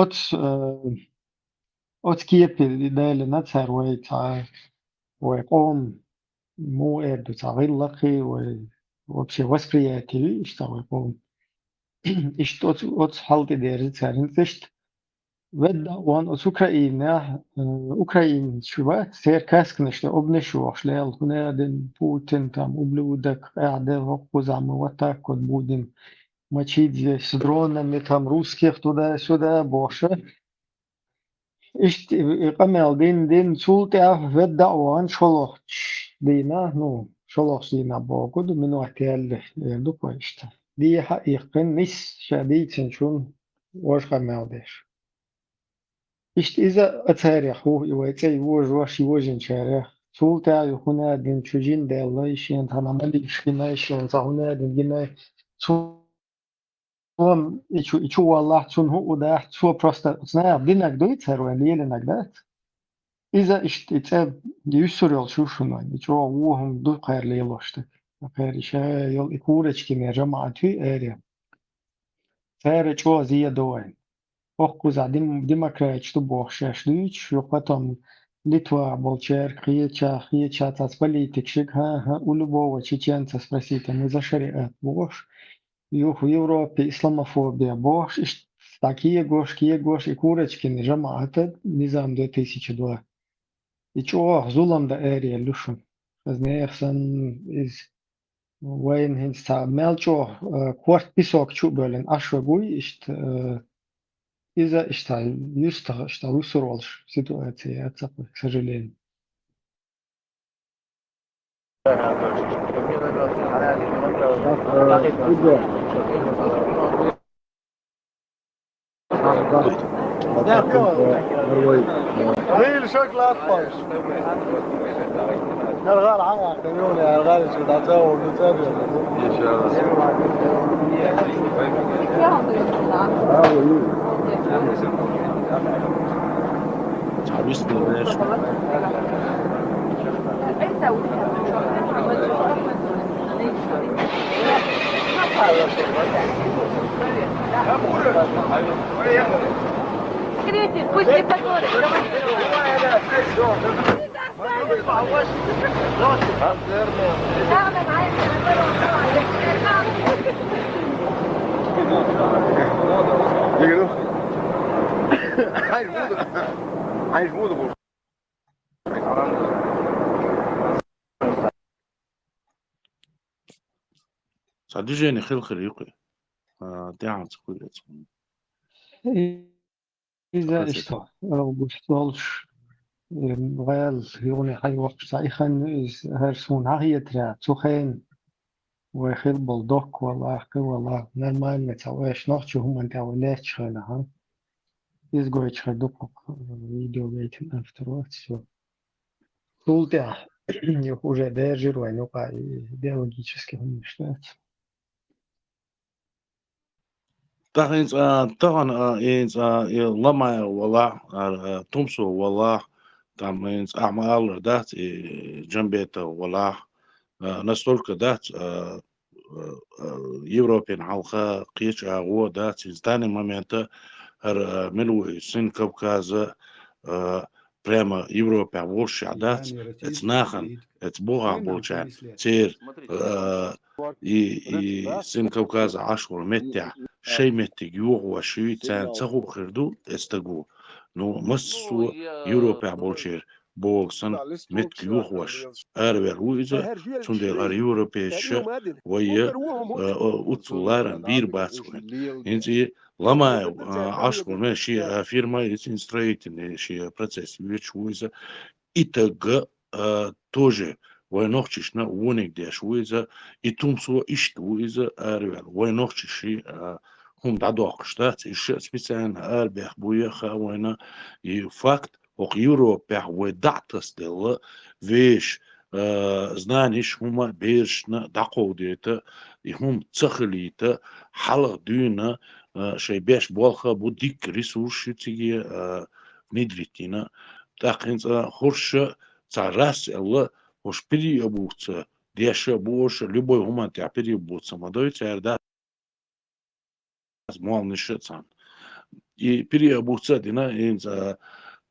оцу, э, оцу кепе далийна цара вай цхьа, вай къоман муха эр ду, цхьа гӀиллакхий, вай вообще восприятие юй иштта вай къоман. Иштта оцу, оцу хьал тӀе дерза цара. ХӀинца иштта ведда а ван оцу Украинехь, э, украинцаш бац, церан касканаш тӀе обнаш йохуш лела, хӀунда аьлла Путин там ублюдок, къаьхьа де, хӀокхузахь мы вот так вот будем мочить здесь с дронами, там русских туда-сюда бохуш. Иштта и, и къамел дина, дина, цул тӀаьхьа ведда а вахана шолгӀачу дийнахь, ну, шолгӀачу дийнахь боху ду, минот яьлла, эр ду-кх вай иштта. Дехьа а иккхина, нисса ша дийцинчунна важа къамел деш. Иштта иза а царех ву, и вай цӀе йожош, йожинчарех. Цул тӀаьхьа ю хӀунда аьлла дина чу жин даьлла, и шена цхьана малиш гина, и шена цхьа хӀунда аьлла дина гина, цу Цо и чу, и чу валлахь, цунна хӀуъу дахь, цо просто оцу наха динарг дуй цара вайн лелинарг дац. Иза иштта и цӀе юьсур йолуш ю шуна вайн, и чӀогӀа вон хӀума ду кхара лелош стаг. Кхара и ша йолу и курочкине жамаӀат юй аре. Цара чӀогӀа зен до вайн. Оккхузахь дем-, демократаш ду бохуш шаьш дуьйцуш, юха потом Литва болчаьрга кхеча, кхеча цхьацца политикашка, хӀан-хӀа, у любого чеченца спросите, мы за шариат бохуш. Юха Европе исламофобия бохуш, иштта дӀа кегош, кегош, и курочкин жамаӀата низам две тысячи два. И чӀогӀа зулам дан аре луьшун. Хаза нехан санна иза вайна хӀинца цхьа мел чӀогӀа, э, корта песок чу а бевлина Ӏаш вагуй, иштта, э, иза иштта юьстах, иштта вуьсур волуш ситуация яц-кх, к сожалению. Мил шаг латташ. Наргал хьан ахтер юни, наргал чу дацау, ну цаби. Иншалла. Цхьабис нэ беш. Скажите, пусть не позволит. Цхьа движение хила хир ю-кх. А, тӀаьхьа ца хуьлу цхьа. Иза иштта, э, гуш долуш, э, ваьлла юхане хьайвоккхуш цхьа и хан иза хӀара суна хьахетарехь, цу хенахь вай хила болу доккха валахь, кхин валахь, нормально цхьа вешан нохчийн хӀуманна тӀехь вай лаьтташ хенахь, а? Иза гойтуш хир ду кху, э, видео гайтина автор вац, всё. Цул тӀаьхьа юха уже бержира вайн юкъахь и идеологический хӀуманаш дац. ТӀаккха хӀинца, а, тахана, а, хӀинца, а, и Ломаев валахь, а, а, Тумсо валахь, там хӀинца ахьа ма-аллара дац, и Джамбетов валахь, а, настолько дац, а, а, а, Европин хьалха кхечу агӀо дац, хӀинца данный момента хӀара, а, мила ву и Сын Кавказа, а, прямо Европехь волушехь дац, эца нахана, эца бухахь болчарна, церан, а, и, и Сын Кавказа Ӏаш волу меттехь шайн меттиг йохош ю, царна ца хуу хир ду эца стага. Ну, массо а Европехь болчеран боху санна меттиг йохош араваьлла ву иза, цундела хӀара европейцаша вай, а, а, уццул ларам бийр бац вайн. ХӀинца и Ломаев, а, Ӏаш волу меттехь шен, а, фирма, и цуьнан строительный шен процесс йоьдуш ву иза. И таг, а, тоже вайн нохчашна вониг деш ву иза, и Тумсо иштта ву иза араваьлла. Вайн нохчаша, а, хӀума дӀадоккхуш дац, и ша специально арабаьхна бу яха вайна и факт, хӀокху Европехь вай дӀа а тасаделла, вешан, а, знанеш хӀума берашна дӀакховдийта, и хӀума ца хилийта, хьалха дуьйна, а, шайн беш болх а бу, дикка ресурс ю цига, а, внедрить йина. ТӀаккха хӀинца хӀорш цхьа раз аьлла, хӀорш переобуться деш а бу, хӀорш любой хӀуманна тӀехь переобуться ма дой цара, да, молланаш а царна. И переобуться а дина, хӀинца,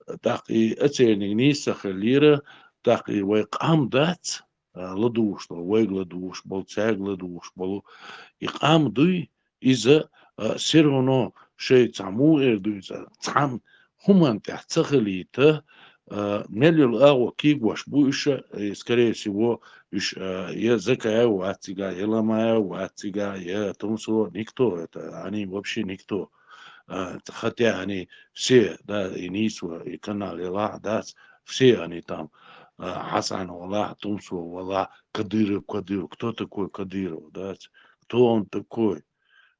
а, тӀаккха и оценка нийса ца хиллера, тӀаккха и вай къам дац, а, ладугӀуш долу, вайга ладугӀуш болу, цаьрга ладугӀуш болу. И къам дуй, иза, а, всё равно шайн цхьа муха эр ду иза, цхьана хӀуманна тӀехь ца хилийта, а, мел йолу агӀо кегош бу уьш, а, и, скорее всего, уьш, а, я Закаев вац цигахь, я Ломаев вац цигахь, я Тумсо, никто, это, они вообще никто. А, хотя они все, да, и нийсо, и Канал валахь, дац, все они там, а, Хьасан валахь, Тумсо валахь, Кадыров, Кадыров, кто такой Кадыров, дац, кто он такой?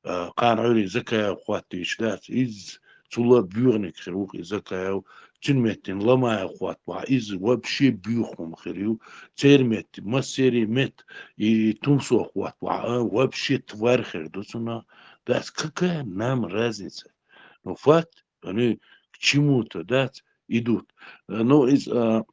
А, кхана Ӏуьйрий Закаев хӀоттийча дац, иза цул а боьханиг хир ву-кх и Закаев, цуьнан меттана Ломаев хӀоттавахь, иза вообще боьха хӀума хир ю, церан метта, массеран метта и Тумсо хӀоттавахь, а, вообще тварь хир ду цунах, дац, какая нам разница? Ну, факт, они к чему-то, дац, идут. Э, ну, из, а,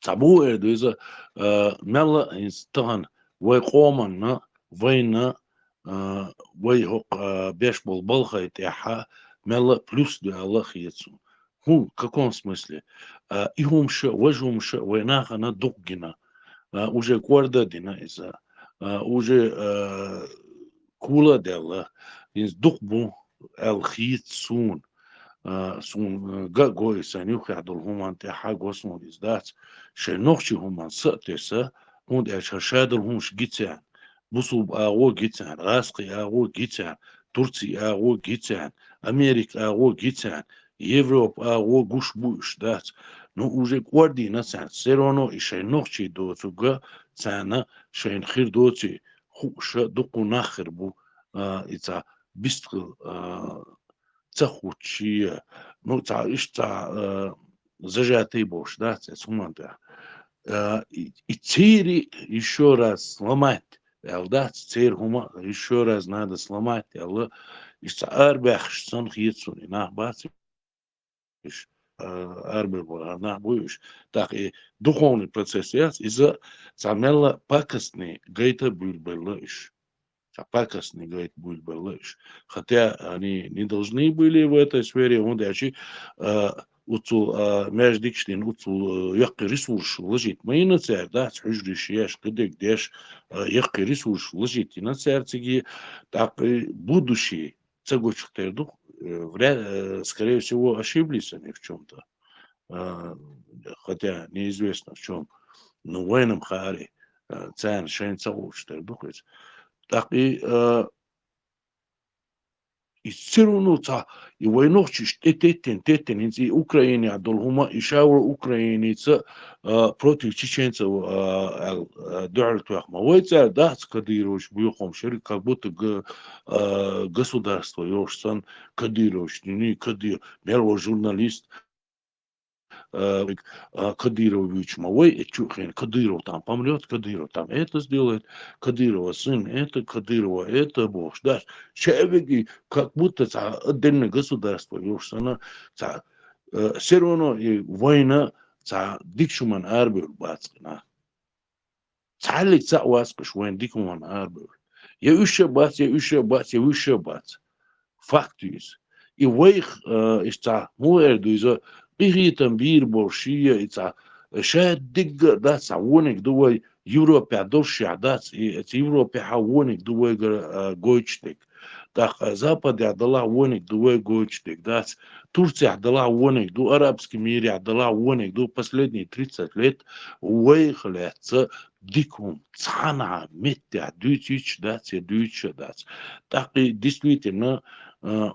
Цхьа бу эр ду иза, а, мелла а хӀинца тахана вай къоманна, вайна, а, вай хӀокху, а, беш болу балхай тӀехь а мелла а плюс ду аьлла хета суна. ХӀун, в каком смысле? А, и хӀумаш а, важа хӀумаш а вай нахана дукха гина. А, уже кӀорда а дина иза. А, уже, а, кула а даьлла. ХӀинца дукха бу аьлла хета суна. А, суна, а, га а го и, сайн юххехь долу хӀуманна тӀехь а го суна иза дац. Шайн нохчийн хӀуманна са а тесна, хӀунда аьлча хӀара шадолу хӀумаш ги царна. Бусулба агӀо ги царна, гӀазкхийн агӀо ги царна, Турцин агӀо ги царна, Америкин агӀо ги царна, Европан агӀо гуш бу уьш дац. Ну, уже кӀордийна царна, всё равно и шайн нохчийн доцург а царна шайна хир доций хууш а дуккха нах хир бу, а, и цхьа бистхила, а, ца хӀуттуш а, Ну, цхьа иштта цхьа, э, зажатый болуш дац эцу хӀуманна тӀехь. Э, и, и церан ещё раз сломать аьлла дац, церан хӀума ещё раз надо сломать аьлла, иштта цхьа арабаьхча санна хета суна, и нах бац уьш, э, арабевлла нах бу уьш. ТӀаккха и духовный процесс яц, иза цхьа мелла пакостный гайта буьйлабелла уьш. Цхьа пакостный гайта буьйлабелла уьш. Хотя они не должны были в этой сфере, хӀунда аьлча, э, оццул, э, маьждигаш дина, оццул, э, яккхий ресурс лажийта ма йина цара, дац, хьуьжараш еш, кадерг деш, э, яккхий ресурс лажийта йина цара цига, тӀаккха и будущее ца гучух тера ду, э, вряд-, э, скорее всего, ошиблись они в чём-то. Э, хотя неизвестно в чём. Ну, вайна-м хаара, э, царна шайна ца гӀулчаш тера ду хӀинца. ТӀаккха и, э, и всё равно цхьа, и вай нохчий иштта теттина, теттина, хӀинца и Украинехь долу хӀума, и ша вара украинец, а, против чеченцев, а, аьлла, а, дуьхьал тоьхна ма вай цара, дац, кадыровцаш боьха хӀума шериг, как будто г-, а, государство йолуш санна, кадыровцаш, дуьне, кадыр-, мел вара журналист, а, а, Кадыров вуьйцуш ма вай, и чу хен, Кадыров там помрёт, Кадыров там это сделает, Кадырова сын это, Кадырова это, бохуш, да, ша веги, как будто цхьа отдельное государство йолуш санна, цхьа, э, всё равно и вайна цхьа дикачу хӀуманна арабевлла бац кхин нах. Цхьаьллиг цхьаъ вац кхуьш вайна дика хӀуманна арабевлла. Я уьш а бац, я уьш а бац, я уьш а бац. Факт ю иза. И вайх, э, иштта цхьа, муха эр ду иза, къинхетам бийр болуш ший я и цхьа, ша дигга а дац, цхьа вониг ду вай, Европехь долушехь дац, и эца Европехьа вониг ду вайгара, э, гойтуш дерг. ТӀаккха Западехь далахь вониг ду вай гойтуш дерг, дац. Турцехь далахь вониг ду, арабский мирехь далахь вониг ду, последние тридцать лет вайх лаьцна дика хӀума цхьана а меттехь дуьйцуьйтуш дац, я дуьйцуш а дац. ТӀаккха и действительно, а,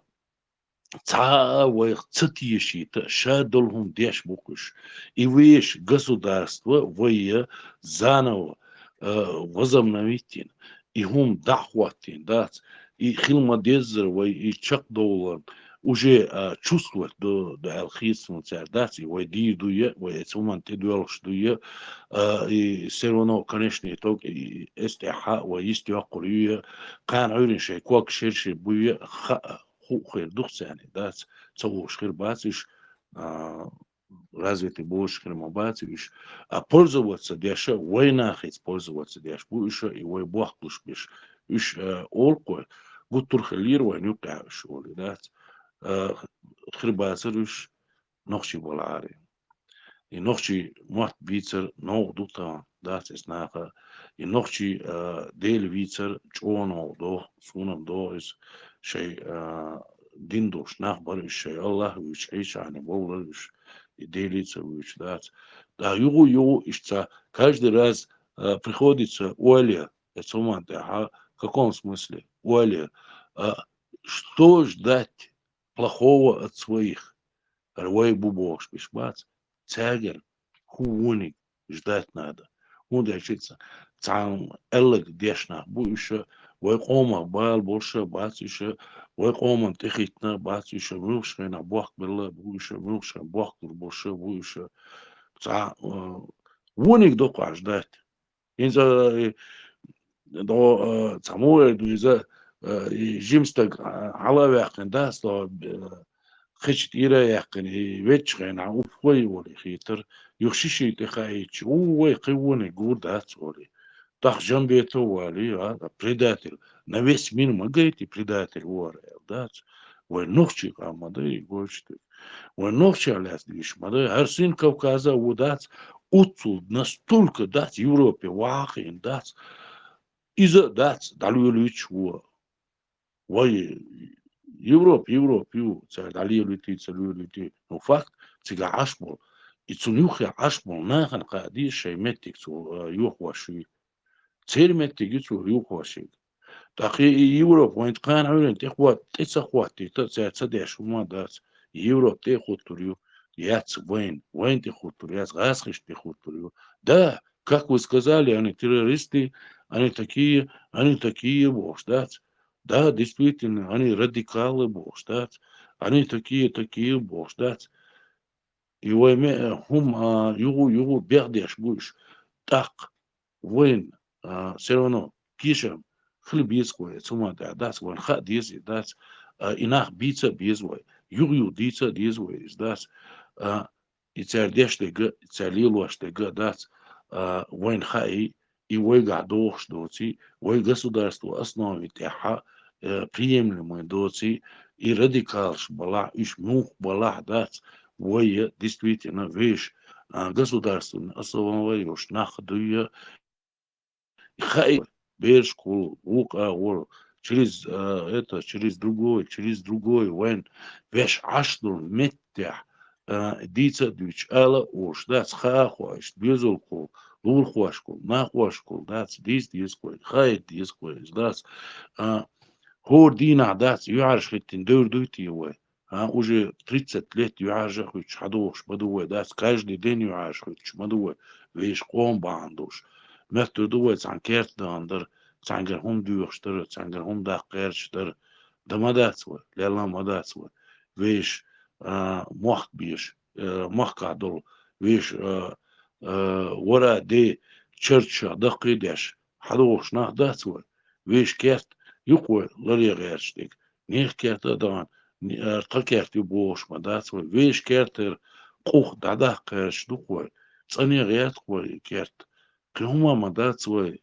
цхьа а вайх ца тешийта, ша долу хӀума деш бу кхуьш. И вешан государство вай заново, а, возобновить йина. И хӀума дӀа а хӀоттийна дац. И хила ма-деззара вай и чекхдовларна уже, а, чувствовать ду, ду аьлла хета суна цара дац, и вай дийр ду я, вай эца хӀуманна тӀедоьлхуш ду я, а, и всё равно, конечно, итог, и эс тӀехьа вай йист йоккхур ю я, кхана Ӏуьйрина шайн ког шерши бу я, хаа, хуу хир ду-кх царна, дац, ца вуш хир бац уьш, а, развитый болуш хир ма бац уьш, а пользоваться деш а, вай нахаца пользоваться деш бу уьш, и вай бохкалуш беш. Уьш, э, олу-кх вай, гуттар а хиллера вайна юккъехь уьш олий, дац. Э, хир бацара уьш нохчий балахьара. И нохчий мотт бийцар новкъа ду тахана, дац, эс наха. И нохчий, э, Дела вийцар чӀогӀа новкъа догӀу, суна-м догӀу иза. Шайн, э, дин долуш нах бара уьш, шайн Аллах вуьйцу, Ӏийсана бовлар уьш, и Делица вуьйцу, дац. ТӀаккха юха-юха иштта каждый раз, э, приходится ойла, эцу хӀуманна тӀехьа, в каком смысле? Ойла, а, что ждать плохого от своих? Ара вай бу бохуш беш бац. Цаьргара хӀун вониг ждать надо? ХӀунда аьлча цхьа-, цхьана аьлларг деш нах бу уьш, вай къомах бала болуш бац уьш, вай къоман тӀехӀиттина бац уьш, муьлххачу хенахь бохк белла бу уьш, муьлххачу хенахь бохк лур болуш бу уьш. Цхьа, а, вониг до-кх ждать. ХӀинца, э, до, э, цхьа муха эр ду иза, э, и жима стаг, э, хьала а ваьккхина, дац, до, э, кхечу тӀера а яьккхина, и веччу хенахь уффой олий хийтар, юха шиший тӀе хаийтча, у, вай кхин вониг гур дац олий. ТӀаккха Джамбетов валий, а, предатель, на весь мир ма гайта и предатель ву хӀара аьлла, дац. Вай нохчий къам ма дай и гойтуш дерг. Вай нохчех лаьцна дийш ма дай. ХӀара син Кавказа ву, дац, уццул настолько, дац, Европе вахийна, дац. Иза, дац, дӀалоьлуьйтуш ву. Вай Европа, Европа ю, цара дӀалелуьйтий, ца лоьлуьйтий. Ну, факт, цигахь Ӏаш болу. И цунна юххе Ӏаш болу нахана кхаа деза шайн меттиг цо, а, йохош ю. Церан меттиг ю цо йохош ю. ТӀаккха и Европа вайн кхана Ӏуьйранна тӀе хӀотта, тӀе ца хӀоттийта, цара ца деш хӀума дац. Европа тӀе а хӀуттур ю, яц вайн, вайн тӀе хӀуттур яц, гӀазкхашна тӀе хӀуттур ю. Да, как вы сказали, они террористы, они такие, они такие, бохуш дац. Да, действительно, они радикалы бохуш дац, они такие, такие бохуш дац. И вай ме-, хӀума, а, югу-югу бехдеш бу уж. ТӀаккха вайна, а, всё равно кийчам хила беза вай, цу ма тӀехь дац, вайна хаа деза и дац, а, и нах бийца а беза вай, югу-югу дийца а деза вай, иза дац, а, и цара деш дерг а, и цара лелош дерг а дац, а, вайна хаий, и вайгахь дохуш доций, вай государство основе тӀехьа, э, приемлемый доций, и радикалаш балахь, уьш мух балахь дац, вай, э, действительно вешан, а, государственный основа йолуш нах дуй, э, хаий, берашкахула, вукху агӀор, через, а, это, через другой, через другой, вайн веш Ӏаш долу меттехь, а, дийца а дуьйцуш, ала а олуш дац, хаа а хоуьйтуш, доьзалхула, лурахошкахула, накъошкахула дац, дийца деза кхой, хаийта деза кхой, иза дац. А, хӀора дийнахь дац, юьхьӀаьржа хӀиттина девр дуй те вай? А, уже тридцать лет юьхьӀаьржа а хӀуьттуш хьадогӀуш ма ду вай, дац, каждый день юьхьӀаьржа хӀуьттуш ма ду вай, вешан къоман бахьана долуш. Моьттур ду вай цхьана керта дахана дара, цхьаьнгара хӀума доьхуш дара, цхьаьнгара хӀума даккха гӀерташ дара. Дан ма дац вай, лелла ма дац вай. Вешан, а, мохк беш, а, махкахь долу, вешан, а, а, вара де чарташах даккхий а деш, хьадогӀуш нах дац вай. Вешан керта ю-кх вай ларъян гӀерташ дерг. Нехан керта а дахана, ни-, а, тхан керта ю бохуш ма дац вай. Вешан кертара къух дӀадаккха гӀерташ ду-кх вай. ЦӀанъян гӀерта-кх вай и керта. Кхин хӀума ма дац вай.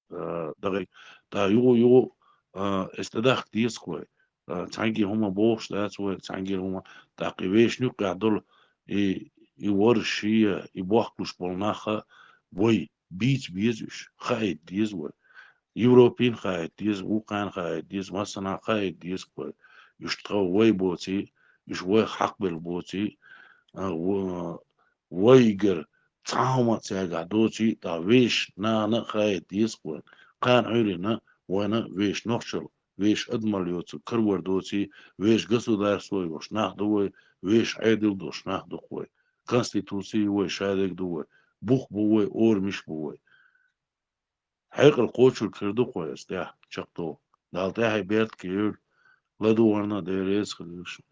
А, дагӀе, тӀаккха югу-югу, а, эс тӀедахка деза-кх вай. А, цхьаьнгге хӀума бохуш дац вай, цхьаьнгге хӀума, тӀаккха и вешан юккъехь долу и, и ворший, и бохкалуш болу нах а вай бийца беза уьш, хаийта деза вай. Европин хаийта деза, вукхарна хаийта деза, массанхьа хаийта деза-кх вай. Уьш тхан вай боций, уьш вайх хьакхабелла боций, а, во-, вайгара цхьа хӀума а цаьргахь доций, тӀаккха вешан нана а хаийта деза-кх вайна. Кхана Ӏуьйранна вайна вешан нохчалла, вешан адамалла йоцург каравар доций, вешан государство йолуш нах ду вай, вешан Ӏедал долуш нах ду-кх вай. Конституци ю вай, шадерг ду вай, бух бу вай, орамаш бу вай. Хьекъал кхочург хир ду-кх вай ас тӀехь чекхдоху. Далла тӀаьхье беркате йойла, ладогӀарна а Дела реза хуьлийла шуна.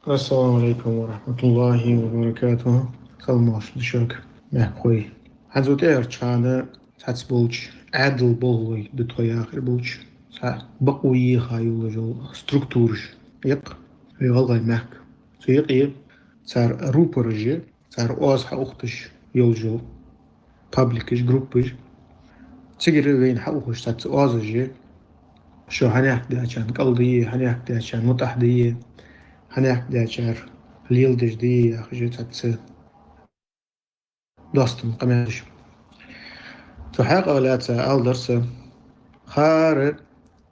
Ассаламу алейкум ва рахматуллахи ва баракатуху. Салам-маршалла ду шуьга, мехкахой. Хьан цу тӀаьхьарчу хана цхьацца болчу Ӏаьдал болхлой ду тхо яхар болчу цхьа бакъо еха йолу йолу структураш, яккха, вай гӀалгӀай мехка. Цу якъе цара рупораж, цара оаз хьаухуш йолу йолу пабликаш, группаш. Цигара вайна хьаухуш цхьацца оазаш, шо хьанехк дечарна кӀалдае, хьанехк дечарна мутӀахь дае, хьанехк дечара леладеш дае яхаш цхьацца достам къамелаш. Цу хьакъах лаьцна ала дара сан, хӀара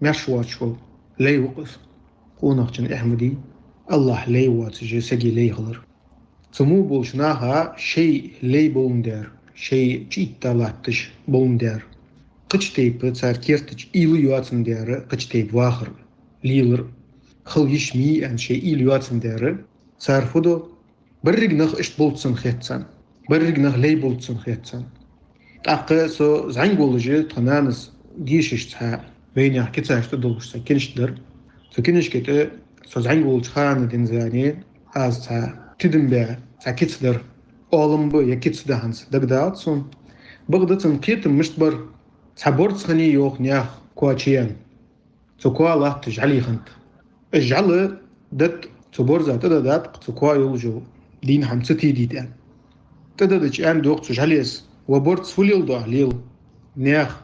маьрша воцуш волу лай ву-кх иза. Къонахчун эхь ма дий, Аллахь лай воцуш саги лай хилар. Цу муха болчу наха шайн лай болун дер, шайн чӀийтта латташ болун дер. Кхачу тайпа цара кертачу уйла йоцун дер, кхачу тайпа вахар, лелар, хала йиш ма йий аьлла шайн уйла йоцун дер, цара фу до, берриг нах иштта болчу санна хетта царна, берриг нах лай болчу санна хетта царна. ТӀаккха со зӀамига волуш, тхан нанас дешаш цхьа вайнех кицаш тӀедуьллуш цхьа кинишка дара. Цу кинишка тӀе со зӀамига волчу ханна динзане, аз цхьа тидам бен цхьа кица дара. Олам бу я кица даханца дагадоагӀа суна. Бакъда цунна кхетам мишта бара, цхьа борз хани йоху нех коа чу ян. Цу коа латташ жӀаьлий ханта. Аш жӀаьла датта цу борза тӀедадатта цу коа йолчу дийнахьа ца тийдийта аьлла. ТӀедадача аьнна доху цу жӀаьлес: «Ва борц, фу леладо ахь, лела? Нех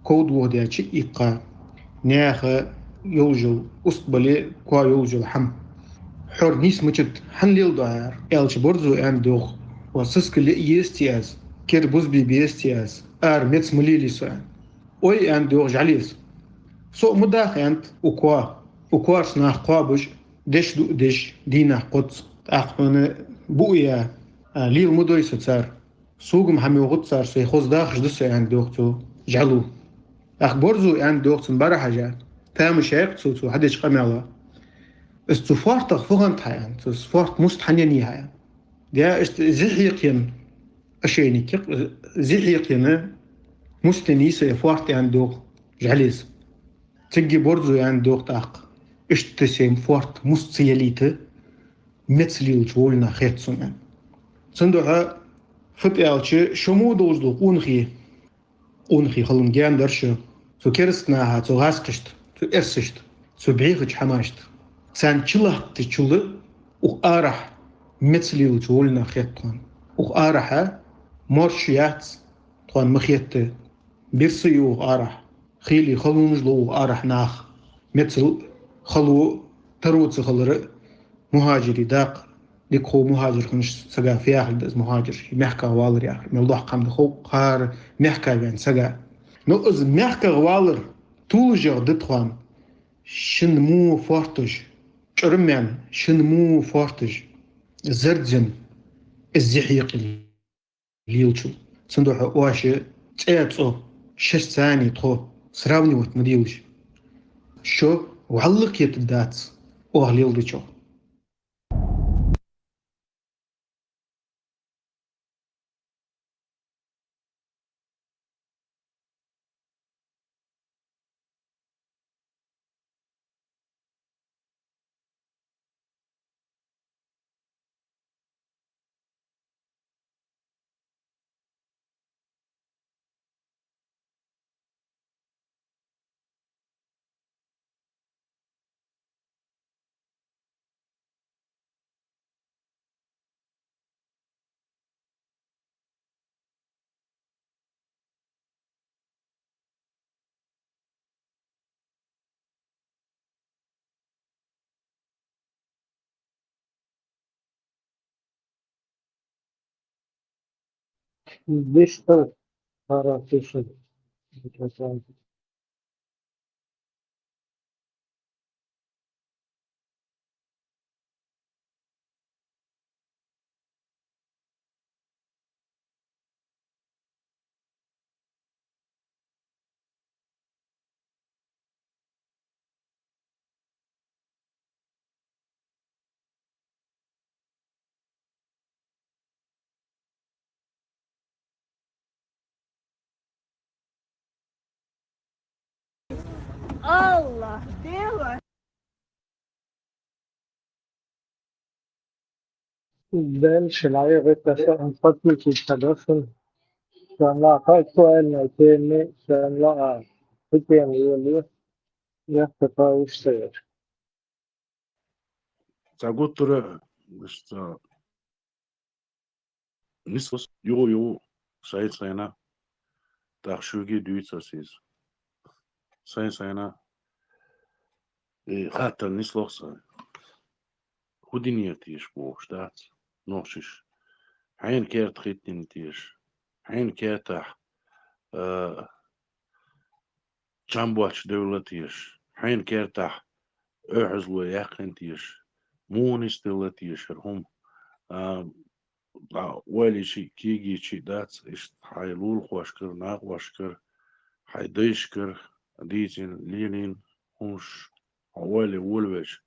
ков дохадеча иккха, неха йолчу устбале коа йолчу хӀама. Хьор нийса мачат хьан леладо ахьара?» Аьлча борзо аьнна доху: «Ва сискал ле еза ца аз, кер бузби беза ца аз, ара меца ма лелий со», аьнна. Ой, аьнна доху жӀаьлес: «Со а ма даха аьнта у коа, у коаш нах кхобуш, деш ду а деш, дийнахь кхоцца. ТӀаккха хьона бу я, а, лийла ма дой со цар. Сога-м хӀама йоагӀац цар, сай хоза дахаш да со, аьнна доагӀа цо жӀалу. ТӀаккха борзо аьнна доагӀа цунна бӀара хьежа. Тамашийна цо, цо хьадеча къамаьла. Из цу фоартах фу хиннад хьа, аьнна, цу фоарт муст хьанен я хьа, аьнна. Дя, иштта зи хьекхаяь, ошейник, зи хьекхаяь муст еннай са фоарт, аьнна доагӀа жӀалес. Цига борзо аьнна доагӀа тӀаккха: иштта сай фоарт муст ца ялийта, меца лелача вӀалла нах хет сона, аьнна. Цудухьа фу аьлча, шо мо долаш дола къонахий, къонахий хилар гаьна дар шо, цу кераста наха, цу гӀазкхашта, цу эрсашта, цу бӀехача хӀамашта. Царна чулаттачул укх арахьа меца лелача вӀалла нах хет тхона. Укх арахьа моаршо яц тхона ма хетта. Бирса я укх арахьа, хийла халонаш лу укх арахьа наха. Мецал хало, таро ца хилар мухӀажарий дакъа. Дика хов мухӀажар хиннача сага фу яхилга да из мухӀажар, мехках валар яхар. Мел доккха хӀама да хов кхы мехках ваьнна сага. Но из мехках валар толашагӀа да тхона шин мо фоарташ, чӀорамаьнна шин мо фоарташ, зердина из зи хьекхаяь лелачул. Цудухьа оаша цӀе-цӀо, шерца цани тхо сравнивать ма делаш. Шо вӀалла кхетаргдац оаха леладечох. Дишта пара пишет. Аллах, Дева. Дальше, наверное, это подключить подошел. Шанла хай актуальная тема, шанла, а, тема, я такая уж. Цхьа гуттара, иштта, нислус, юха-юха, шоай-шоайна, тӀаккха шуга дуьйцар аз из. Шоай-шоайна, э, хаттар нислуш са. ХӀун дина теша бохуш дац нохчаша. Хьайна керта хӀиттина теша. Хьайна кертахь, э, чам боцуш девлла теша, хьайна кертахь оьгӀазло яьккхина теша, муха нисделла теша хӀара хӀума, а, а, ойла йича, кега йича дац, иштта хьайн лулахошкара, накъошкара, хьайн дайшкара дийцина, лелийна хӀумаш хьо ойла волавелча,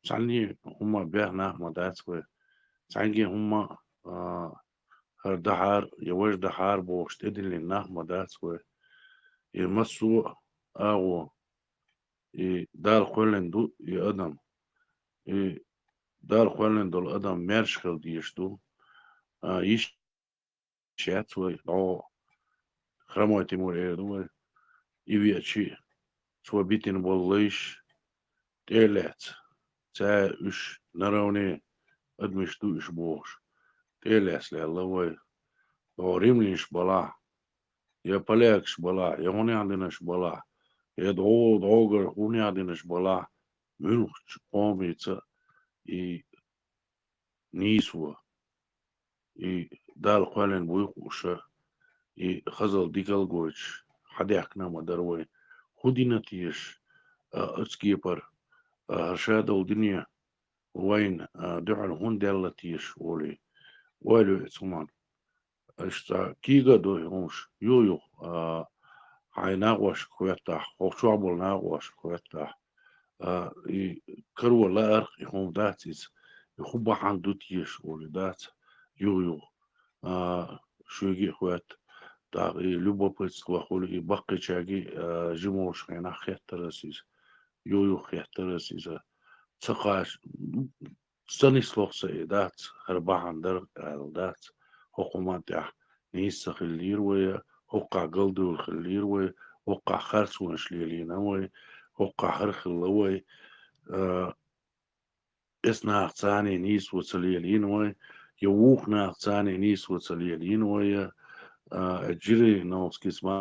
цхьанне хӀумма беха нах ма дац вай. Цхьаьнгге хӀумма, а, хӀара дахьара, я важа дахьара бохуш тӀедиллина нах ма дац вай. И массо а агӀо, и Дала кхоьллина ду и адам. И Дала кхоьллина долу адам маьрша хила дезаш ду. А, йиш яц вай, дӀо Хромой Тимур эр ду вай. И веача, цо битина болу лайш тӀе а лаьцна, цара уьш наравне адамаш ду уьш бохуш, тӀе а лаьцна лелла вай. ДӀо римлянаш балахь, я полякаш балахь, я хӀунех динарш балахь, я дӀо-, дӀогара хӀунех динарш балахь, муьлххачу къомаца и нийсо, и Дала кхоьллина буй хууш, и хазалла дикал гойтуш, хьадаьхкина ма дара вай. ХӀун дина теша, а, оцу кепара, а, хӀара ша долу дуьне, вайна, а, дуьхьал хӀунда делла теша олий. Ойла ю эцу хӀуманна. Иштта кӀезига а ду хӀумаш, юх-юха, а, хьай накъошка хӀоьттахь, хьо чохь болу накъошка хӀоьттахь, а, и каро лаарх, и хӀума дац иза, и хӀун бахьана ду теша олий дац, юх-юха, а, шуьга а хӀоьтту, тӀаккха и любопытство хуьлу, и баккхийчаьрга а, а, жима волчу хенахь хеттара ас иза, юх-юха хеттара ас иза. Ца кхача, ца нислуш ца и дац, хӀара бахьана дара аьлла дац, хӀокху хӀуманна тӀехь нийса ца хиллера вай, хӀокхахь галдевлла хиллера вай, хӀокхахь харцонаш лелийна вай, хӀокхахь хӀара хилла вай, а, эс нахаца нийсо ца лелийна вай, я вукху нахаца нийсо ца лелийна вай, а, Жириновскийс ма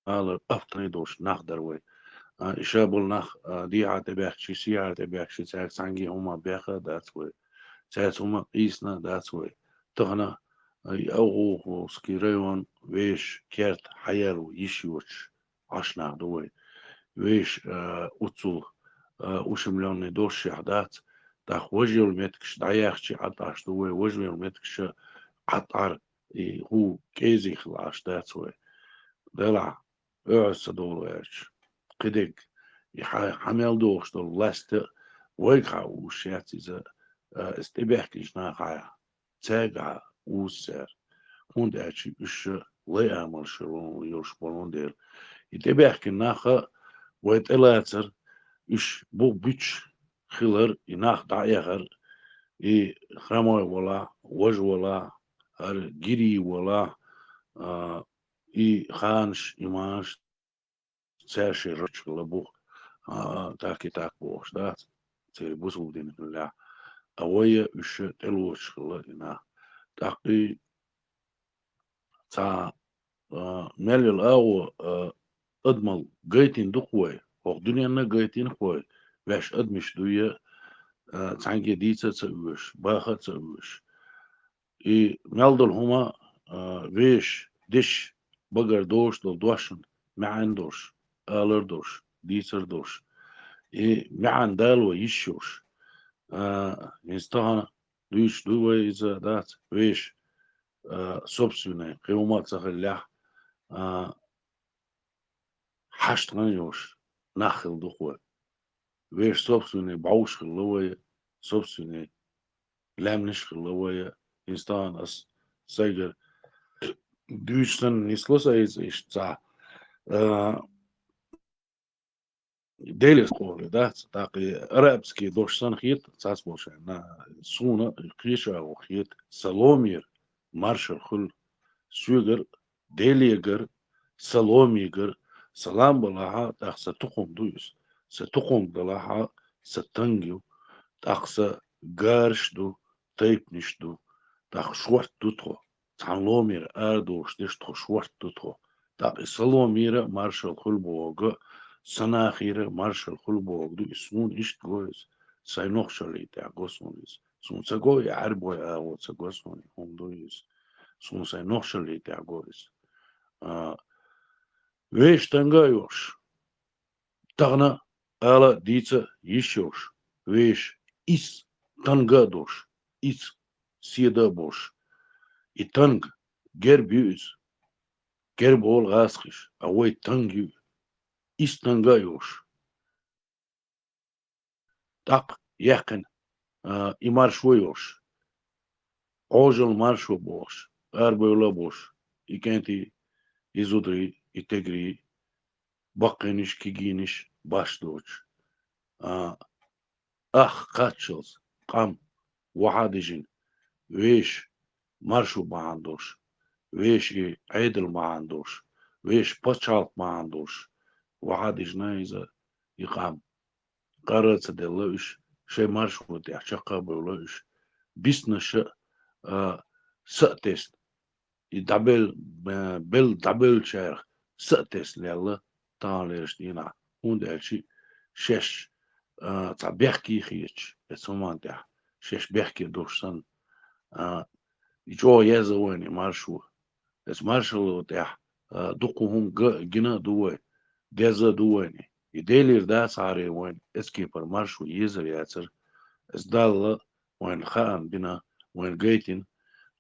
алар, автор долуш нах дара вай. А, и ша болу нах, а, дехьа тӀебаьхкича, сехьа тӀебаьхкича, цаьрга цхьаьнгге хӀума баьхна а дац вай. Цаьрца хӀума къийсина а дац вай. Тахана, а, и Агъуховский район вешан керта хьаяло йиш йоцуш Ӏаш нах ду вай. Вешан, а, уцул, а, ущемлённый долушехь дац. ТӀаккха важа йолу меттигаш дӀаяьхча Ӏад Ӏаш ду вай. Важа йолу меттигаш Ӏад Ӏар и хӀу кӀезиг хила Ӏаш дац вай. Делахь, оьгӀаз ца довла гӀерташ, кхидерг, и хьан, хьан мел догӀуш долу власть а вайга хьан уьш яц иза, а, иза тӀебаьхкинчу нахехь, цаьрга хьан уьш цара. ХӀунда аьлча уьш лай амалш йолуш болун дела. И тӀебаьхкина нах а вай тӀелацар, уьш бух буьтуш хилар, и нах дӀа а яхар, и Хромой валахь, важа валахь, хӀара Гири валахь, а, и ханаш, имамаш, цаьрши рачкъала бу, а, так и так бохуш дац, церан бусулба дин хиллехь, а вай а уьш тӀелоцуш хилла и нах. ТӀаккха и цхьа, а, мел йолу агӀо, а, адамал гайтина ду-кх вай, хӀокху дуьненна а гайтина-кх вай, ваьш адамаш дуй а, а, цхьаьнгге дийца а ца оьшуш, баха а ца оьшуш. И мел долу хӀума, а, вешан дешан багара догӀуш долу дош, маьӀна долуш, алар долуш, дийцар долуш, и маьӀна дало йиш йолуш. А, хӀинца тахана дуьйцуш ду вай иза, дац, вешан, а, собственный, кхин хӀума а ца хиллехь, а, хьаштагӀна йолуш нах хилла ду-кх вай. Вешан собственный бӀовш хилла вай, собственный лаьмнаш хилла вай, хӀинца тахана ас сайгара дуьйцуш санна нисло сан иза иштта цхьа, а, Делера къоле дац, тӀаккха и арабский дош санна хета, цхьацца болчарна, суна кхечу агӀор хета, сан ломера маршалла хуьлу, соьгара, Делегара, сан ломигара, салам балахьа, тӀаккха сан тукхум ду иза. Сан тукхум далахьа, сан танг ю, тӀаккха сан гараш ду, тайпанаш ду, тӀаккха шорта ду тхо. Цхьана ломера арадолуш дерш тхо шорта ду тхо. ТӀаккха и сан ломера маршалла хуьлу бохург, сан нахера маршалла хуьлу бохург ду, и суна иштта го иза. Сайн нохчаллин тӀехь го суна иза. Суна ца го и Ӏаьрбойн агӀо, ца го суна и хӀума ду иза. Суна сайн нохчаллин тӀехь го иза. А, вешан танга а йолуш, тахана ала дийца йиш йолуш, вешан исс танга а долуш, исс седа а болуш. И танга герб ю иза. Герб олу гӀазкхаша, а вай танга ю. Исс танга а йолуш. ТӀаккха яьккхина, а, и маршо йолуш, Ӏожалла маршо бохуш, арабевлла а бохуш, и кӀентий, и зударий, и тегрий, баккхийнаш, кегийнаш баш доцуш. А, ах кхаччалц, къам, вахьа а дижина, вешан маршо бахьана долуш, вешан и Ӏедал бахьана долуш, вешан пачхьалкх бахьана долуш, вахьа а дижина иза и къам. Къара а ца делла уьш, шайн маршо тӀехь чекх а бевлла уьш, биснаша а, а, са а тесна. И дӀабел-, а, белла дӀабевллачарах са а тесна лелла таханлерчу дийнахь. ХӀунда аьлча шаьш, а, цхьа бехке хеташ, эцу хӀуманна тӀехь, шаьш бехке долуш санна, а, и чӀогӀа еза вайна и маршо. Эцу маршалло тӀехь, а, дуккха хӀума га-, гина а ду вай, деза а ду вайна. И Делера дацахьара вайна эцу кепара маршо езар яцара, Из Далла вайна хаам бина, вайна гайтина,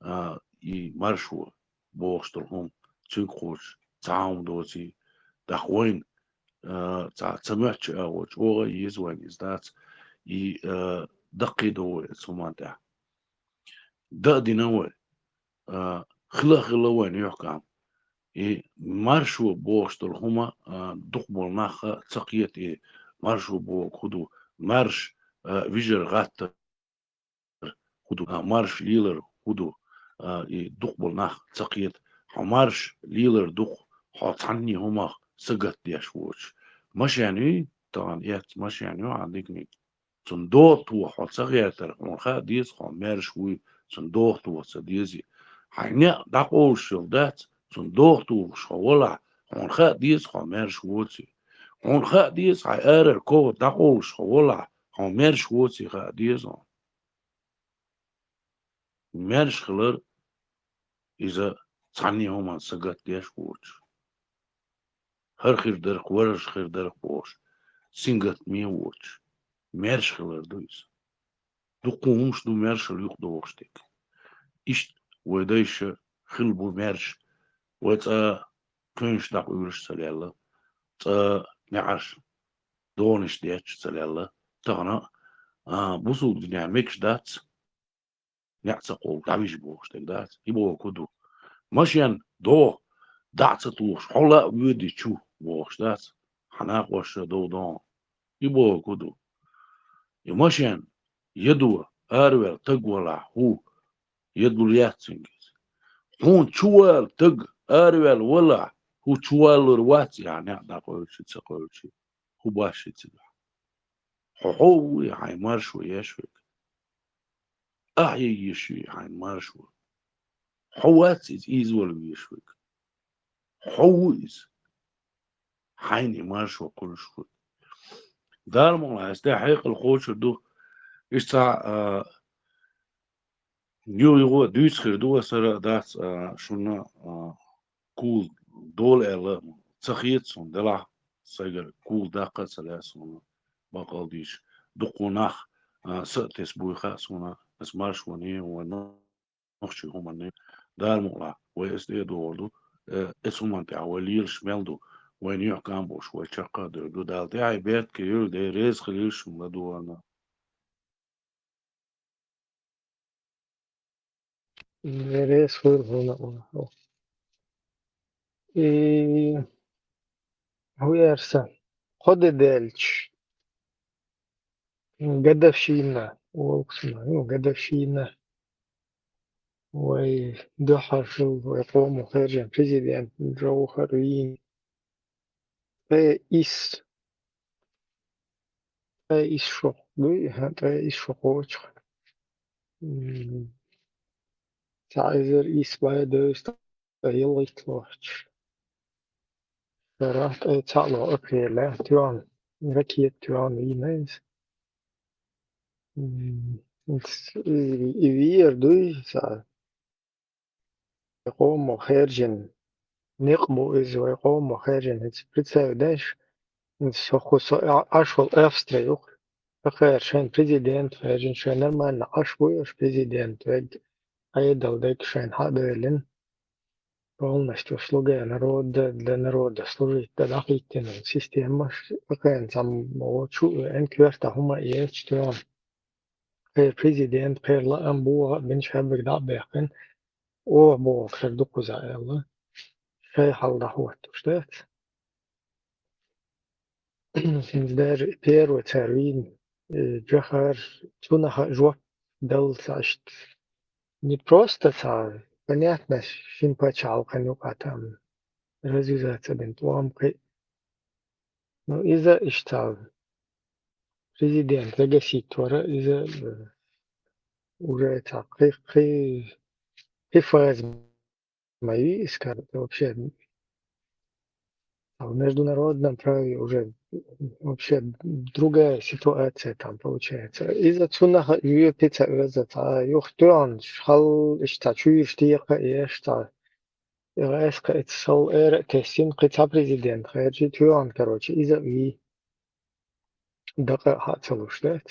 а, и маршо бохуш долу хӀума, цуьнга кхочуш цхьа хӀума доций, тӀаккха вайна, а, цхьа ца моьттуш а воцуш, оха а еза вайна иза дац, и, а, даккхий до вай оцу хӀуманна тӀехь. Дан а дина вай, а, хила а хилла вайна юьхькӀам. И маршо бохуш долу хӀума, а, дукхахболу нах ца кхета, и маршо бохург хӀун ду, маьрша, а, вижар гӀаттар хӀун ду, а, марша лелар хӀун ду, а, и дукхахболу нах ца кхета. Хьо марша лелар дукха, хьо цхьанний хӀумах сагатдеш воцуш. Машен юй, тахана эцна машен ю хьан диканиг. Цунна догӀу тоха хьо ца гӀертара, хьуна хаа деза, хьо маьрша вуй, цунна догӀу тоха ца дезий. Хьайн некъ дӀакъовлуш йолу дац, цунна догӀу тохаш хьо валахь, хьуна хаа деза, хьо маьрша воций. Хьуна хаа деза, хьайн арара ковра дӀакъовлуш хьо валахь, хьо маьрша воций хаа деза хьуна. Маьрша хилар иза цхьанний хӀуманна сагатдеш воцуш. ХӀара хир дара-кх, вархӀарш хир дара-кх бохуш, сингаттаме а воцуш, маьрша хилар ду иза. Дуккха хӀумаш ду маьршал юкъадохуш дерг. Иштта вай дайша хилла бу маьрша, вай цкъа куьйнаш дӀакъуьйлуш ца лелла, цкъа неӀарш догӀанаш детташ ца лелла. Тахана, а, бусулба динехь мегаш дац, неӀ ца кховла, дӀавижа бохуш дерг дац. И бохург хӀун ду? Машен догӀу, дӀа а ца тухуш, хьо ла а воьдий чу бохуш дац. Хьан накъосташа дов догӀу. И бохург хӀун ду? И машен ядо араваьлла таг валахь, хӀу ядула яц цуьнга иза. Хьуна чувала таг араваьлла валахь, хӀу чуваллур вац, яхьа, неӀ дӀакъевлчи, ца кхевлчи, хӀу баш и цигахь? Хьо хьо а вуй, хьайн маршо еш верг? Ахьа еш юй хьайн маршо? Хьо вац иза ийзавала везаш верг. Хьо ву иза. Хьайна и маршо кхуьлуш верг. Дала мукъ лахь, ас тӀе хьекъал кхочур ду. Иштта цхьа, а, юха-юха дуьйцуш хир ду, ас хӀара а дац, а, шуна, а, кхул дола аьлла, ца хета суна, делахь сайгара кхул даккха а ца лаьа суна, баккъал дийцича. Дуккха нах, а, са а тесна буй хаьа суна, ас маршоне, вайн нохчийн хӀуманне. Дала мукъ лахь, вай ас тӀе а догӀур ду, э, ас хӀуманна тӀехь вай лелаш мел ду, вайна юьхькӀам болуш вай чаккха а девр ду. Дала тӀаьхье беркате йойла, Дела реза хуьлийла шуна ладогӀарна. Беррис хуьлда хьуна, Аллахь. И хӀу яра сан, кхо де даьлча, годовщина, волксма, ну, годовщина, вай дуьххьара хилла, вай къомо хаьржина президент Джовхар вийна. Ткъе исс. Ткъе исс шо дуй, хӀа, ткъе исс шо кхочух. М, цхьа эзар исс бӀе дезткъа ялхитталгӀачу шарахь ткъе цхьаъ ло апрелехь тоьхна, ракета тоьхна вийна иза. М, и, и вер дуй, цхьа вай къомо хаьржина некъ бу иза, вай къомо хаьржина. ХӀинца представь деш, хӀинца со хӀу со а-, Ӏаш волу Австри ю-кх. Ткъа хаьржина шайн президент хаьржина, шайн нормально Ӏаш вуй аша президент верг, Ӏедал дерг шайна хьа а девллина. Полностью слуга народа, для народа служить, да, дӀахӀиттина системаш, ткъа кхин цхьаммо чу а веана, коьрта хӀума а ечу тоьхна. Кхеран президент, кхеран лаам боху а бинчу хьаьббиг дӀа а баьккхина, оха бохург хир ду кхузахь аьлла, шайн хьал дӀахӀоттуш дац. ХӀинца даже первый цара вийна, э, Джохар, цунах а жоп дала ца иштта. Не просто цхьа, понятно, шина пачхьалкхана юкъа там развязаться бина тӀом кхин. Ну, иза иштта президент загасить вара, иза, э, уже цхьа кхи-, кхи-, кхи фаза ма ю, и скажем, вообще, а в международном праве уже вообще другая ситуация там получается. Иза цунах а юьпи ца оьза, цхьа юха тоьхна, хьал иштта чуьйраш текха а еш, цхьа И гӀаьскхи эца сал эра а тесина, кхин цхьа президент хаьржи тоьхна, короче, иза а вий. Дакъа а хьа а ца луш дац.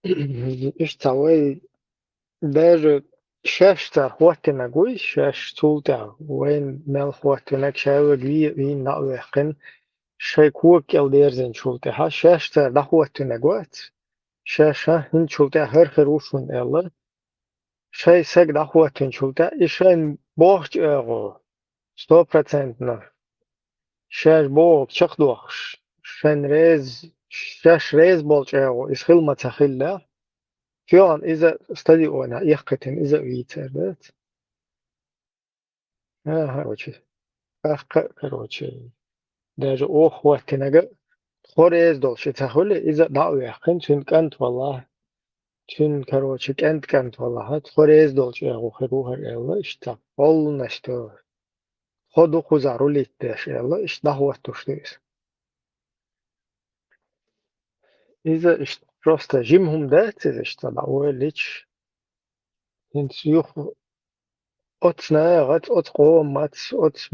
Иштта вай даже шаьш цара хӀоттинарг вуй, шаьш цул тӀаьхьа вайна мел хӀоттинарг, шаьш вайга ве-, вийна дӀа а ваьккхина, шайн кога кӀел дерзинчул тӀаьхьа, шаьш цара дӀахӀоттинарг вац, шаьш хӀинцул тӀаьхьа хӀара хир ву шуна аьлла, шайн саг дӀахӀоттинчул тӀаьхьа, и шайна бохучу агӀор, сто процентов, шаьш бохург чекхдоккхуш, шайна реза, шаьш реза болчу агӀор иза хила ма ца хиллехь, тоьхна иза стадионехь эккхийтина, иза а вийцар дац. АхӀа, короче, тӀаккха а, короче, даже оха хӀоттинарг а, тхо реза долуш и ца хуьлу, иза а дӀа а ваьккхина, цуьнан кӀант валахь, цуьнан, короче, кӀентан кӀант валахь, тхо реза долчу агӀор хир ву хӀара аьлла, иштта полностью тхо ду кхузахь рулить деш аьлла, иштта дӀахӀоттуш ду иза. Иза иштта просто жима хӀума дац иза, иштта дӀа ойла йича. ХӀинца юха оцу нахаца, оцу къомаца, оцу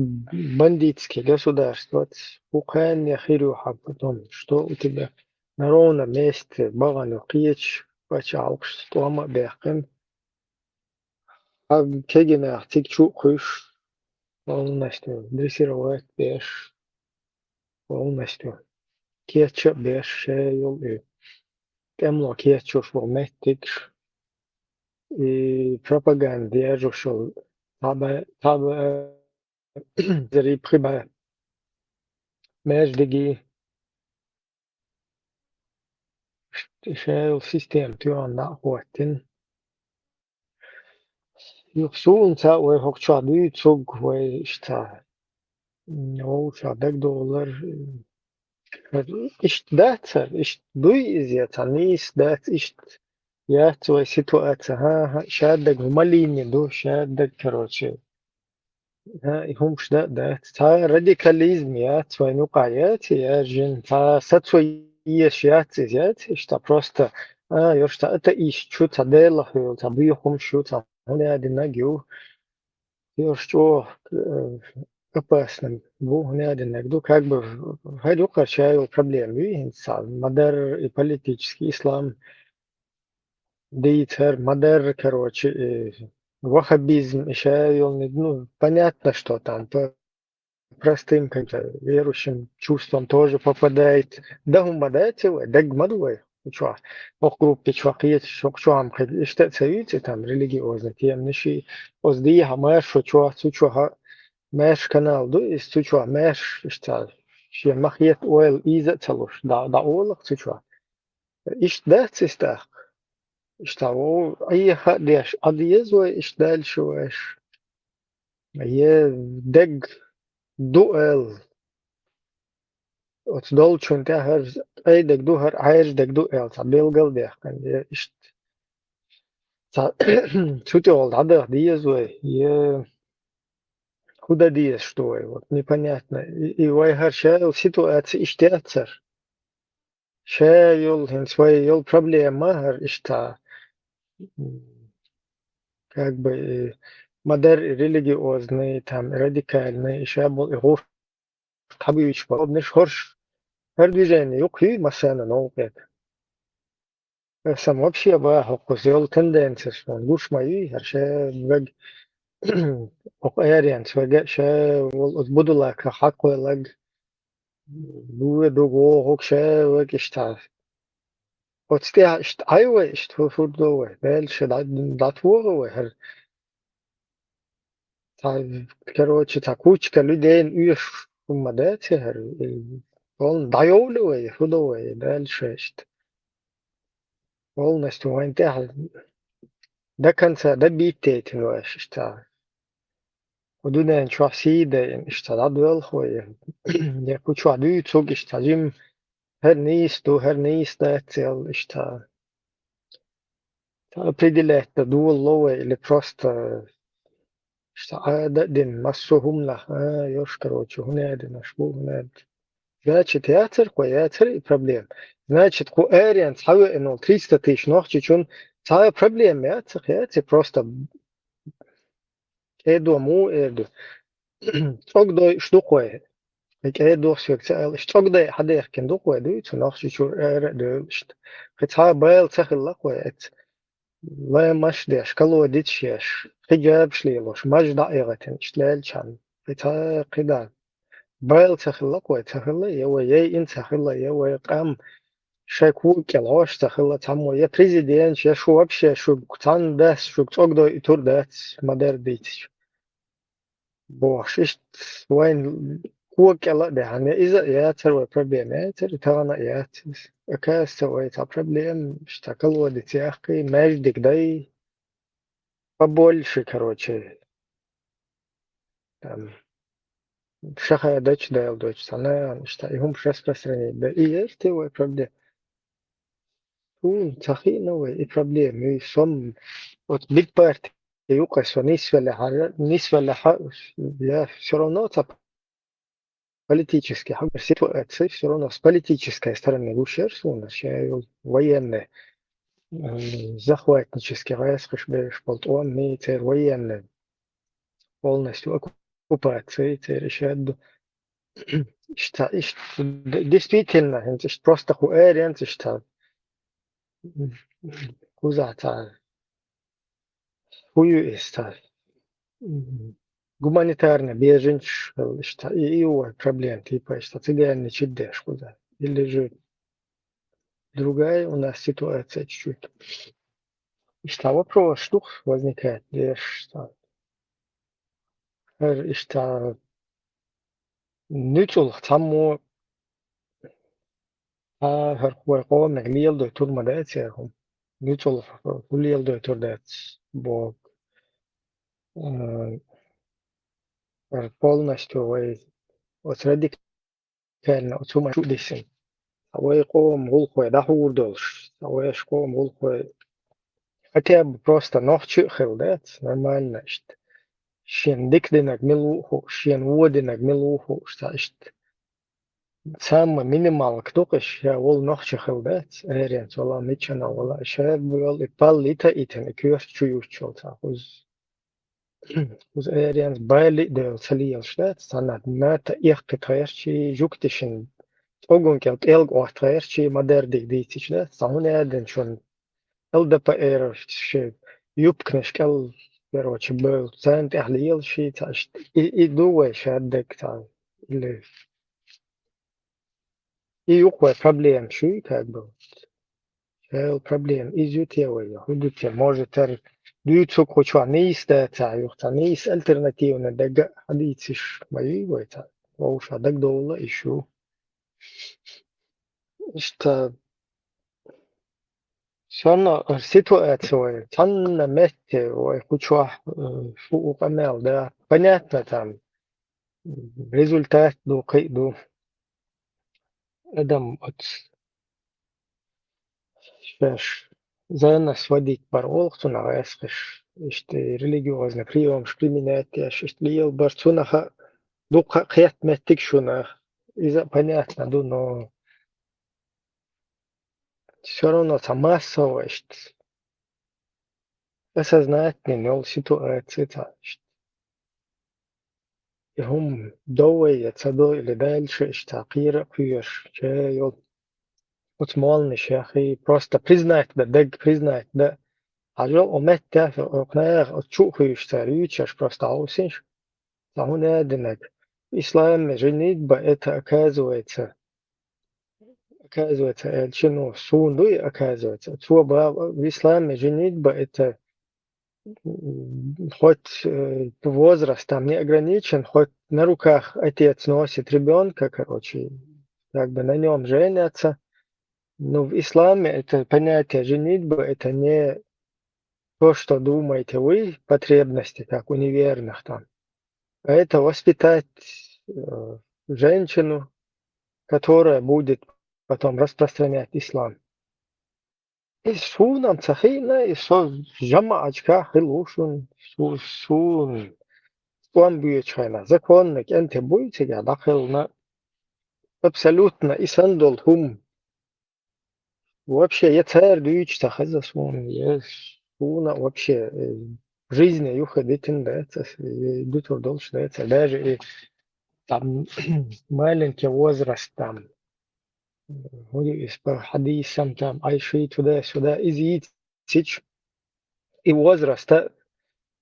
бандитский государстваца хӀун кхаьнне хир ю хьан, потом что у тебя на ровном месте бахана ю, кхечу пачхьалкхашца тӀом а баьккхина. Хьан кегийнах цига чу а кхуьйсуш, полностью дрессировать беш, полностью кечча а беш, шен йолу и тӀемало кеччуш болу меттигаш, и пропаганда ержуш йолу цхьа бӀе, цхьа бӀе, зерий пхи бӀе маьждигий, шен йолу система тоьхна дӀа а хӀоттийна. Юха суна ца вай хӀокху чохь дуьйцург, вай иштта, м, вовшах дагадовлар, м, иштта дац хӀара, иштта дуй иза, я цхьа нийса дац, иштта яц вай ситуация, хӀан-хӀа, шадерг хӀума лийна ду, шадерг, короче. ХӀан, и хӀумаш дан а дац. Цхьа радикализм яц вайна юкъахь, яц и яьржина. Цхьа сацо езаш яц иза, яц иштта просто, а, йо, цхьа атеист ю, цхьа Делах йолу цхьа боьха хӀумаш ю, цхьа хӀун яа динарг ю. Йо, чӀогӀа, э, опасно бу, хӀун яа динарг ду. Как бы, хӀара юкъара шен йолу проблема юй хӀинца цхьа. Ма-дарра и политический ислам дийцар, ма-дарра, короче, и ваххабизм, и шен йолу, ну, понятно, что там по простым каким-то верующим чувствам тоже попадает. Дан хӀума ма дац вай, дагга ма ду вай. Цу чохь, хӀокху группи чохь кхеташ, хӀокху чохь-м кхин иштта а ца юьйцу, и там религиозный теманаш и, оцу дехьа маьрша чохь, цу чохь а маьрша канал ду, иза цу чохь маьрша, иштта, шен ма-хетта ойла ийза а ца луш, дӀа, дӀаолу-кх цу чохь. Иштта дац иза тӀаккха. Иштта ву, Ӏеха а деш, Ӏа деза вай иштта дальше вайш. Е дерг ду аьлла, оцу долчун тӀехь хӀара ткъе дерг ду, хӀара Ӏаьржа дерг ду аьлла, цхьа билгал а даьккхина. Е иштта цхьа цу тӀехула дӀадаха деза вай, е хӀун дан дезаш ду вай, вот непонятно. И, и вай хӀара шен йолу ситуация иштта яцара. Шен йолу, хӀинца вай йолу проблема хӀара иштта, м, как бы, и ма-дарра и религиозный, там, и радикальный, и ша болу и гӀурт хьабуьйцуш болу обнаш хӀорш, хӀара движение юккъе юй массарна новкъа. Аса вообще бахьа хӀокхуза йолу тенденцияш вайна гуш ма юй, хӀара шен вега хӀокху аренца вега, шен волу оцу Будулака хьакхоьллаг, дуй дугу вогӀург шен вега иштта. Оцу тӀехь иштта Ӏай вай, иштта хӀу-, хӀур ду вай, Дела ша дӀа-, дӀатоху вай хӀара. Цхьа, короче, цхьа кучка людей оьшуш хӀума дац хӀара, э, полна дӀайовлу вай, хӀу ду вай, Дела ша иштта. Полностью вайн тӀехь до конца добить дейтина вай иштта. Кху дуьнен чохь сий дайна иштта дӀадоьлху вай. Я кху чохь дуьйцург иштта жима хӀара нийса ду, хӀара нийса дац аьлла иштта. Цхьа определять дан долало вай или просто иштта Ӏада а дина массо а хӀуманах, а, йо ша, короче, хӀун яа дина аш бу, хӀун яа ди-, Значит, яцара кху, яцара и проблема. Значит, кху аренца хьавеана волу триста тысяч нохчичун цхьа а проблема яцара, яцара, просто кӀедо муха эр ду. ЦӀогдойуш ду кху вай. Кхин кӀера дохсверг ца аьлла, иштта цӀогдай хьадехкина ду-кх вай, дуй, цу Нохчийчуьра ара а девлла иштта. Кхин цхьа а байла ца хилла-кх вай эцца. Лаймаш деш, колодец еш, хиджабаш лелош, маж дӀа а эгӀатина, иштта лаьллачарна. Кхин цхьа а кхидӀа. Байла ца хилла-кх вай, ца хилла, я вай яйина ца хилла, я вай къам шайн кога кӀел гӀош ца хилла цхьаммо, я президенташ, я шу вообще, шуьга цхьанна дац, шуьга цӀогдой и тур дац, ма-дарра дийцича. Бохуш, иштта вайн кога кӀел а даьхьна, я иза а яцара вай проблема, яцара, и тахана а яц иза. Оказывается, вай цхьа проблема, иштта колодец яккхий, маьждиг дай, побольше, короче, там, шаха дача, дала доча, цхьа нагӀана, иштта, и хӀумаш распространить дан. И яра те вай проблема? Суна ца хиъна вай и проблема, и со-м, оцу битпарти юкъа со нисвеллехьара, нисвеллехьа, я всё равно цхьа политический хьагар ситуация, всё равно с политической стороны гуш яра суна, шен йолу военный, м, захватнический гӀаскхаш берш болу тӀом, ми церан военный полностью оккупация, церан ишадду. Иштта, иштта, д-, действительно, хӀинца иштта просто хӀу аренца иштта. Кхузахь цхьа хӀу ю иза цхьа? Гуманитарный беженцаш хилла иштта. И, и ю вай проблема, типа, иштта цыганна чиддеш кхузахь. Или же другая у нас ситуация чуть-чуть. Иштта вопрос ду-кх возникать деш, иштта. ХӀара иштта нуьцкъала цхьаммо, а, хӀара вай къоманиг леладой тур ма дац яра хӀума. Нуьцкъала хӀу леладой тур дац боху. М, хӀара полностью вай оцу радикально оцу хӀуманна чу а дисина. Цхьа вай къоман гӀуллакхой дӀахьур долуш, цхьа вайша къоман гӀуллакхой хотя бы просто нохчи а хилла дац, нормально иштта. Шена дика динарг мила ву а хууш, шена вон динарг мила ву а хууш, цхьа иштта. Самая минималка ду-кх иштта, ша волу нохчи хилла дац, аренца вала, миччанхьа вала, ша йолу и паллита а йитина, и коьрта чу юттуш йолу цхьа кхуза. Кхуза аренца бали а девлла ца лелаш дац, цхьанна ната эхкхи тхерчий, жуьгташна цӀоган кӀел тӀелг Ӏотту тхерчий, ма-дарра дийцича дац, цхьа хӀун аьлла дина шуна, ЛДПР ши юбканаш кӀел, короче, бевлла, царна тӀехь лелаш и цхьа иштта. И, и ду вай шадерг цхьа, или и ю-кх вай проблема шуьйра, как бы. Ша йолу проблема иза ю те вай, я хӀун ду те? Может, хӀара дуьйцург кху чохь нийса дацахь, юха цхьа нийса альтернативный дага а хьадийциш ма юй вай цхьа? Вовшах дагадовла а йиш ю. Иштта, всё равно ситуация вай, цхьанна метте вай кху чохь, э, шу у къамел да. Понятно, там, результат ду, кхин а ду. Адам оцу шаьш зайнас вадийта бара олу цунах гӀаьскхаш, иштта религиозный приёмаш применять еш, иштта лела бара цунах а дуккха а кхетта меттиг шуна. Иза а понятно ду, но всё равно цхьа массово иштта осознать дина йолу ситуация цхьа иштта. И хӀума до вай я ца до, или дальше иштта кхера а кхоьруш, ча йолу оцу молланашех и просто признать дан, дагга признать дан. Хьажал, оцу меттехь, оцу наха, оцу чу а хуьйшуш цара юьйцуш, просто хьовсийша. Цхьа хӀун аьлла динарг? В исламе женитьба это, оказывается, оказывается, аьлча, ну, суна дуй, оказывается. Цо боху, в исламе женитьба это, м, хоть, э, возраст там не ограничен, хоть на руках отец носит ребёнка, короче, как бы на нём женятся. Но в исламе это понятие женитьбы, это не то, что думаете вы, потребности, как у неверных там. А это воспитать, э, женщину, которая будет потом распространять ислам. И суна-м ца хиъна, и со жамаӀатчохь хилла ву шуна, су-, суна тӀом боьдучу хенахь, законно кӀентий буй цигахь дӀакхелхина, абсолютно и санна долу хӀума. Вообще, я цара дуьйцуш ца хеза суна, я суна вообще, э, в жизни юха дитина дац аса, и дуьтур долуш дац аса. Даже и там маленький возраст, там, хӀун ю иза, по хьадисам, там, Ӏайши туда-сюда, иза йийцича, и возраста,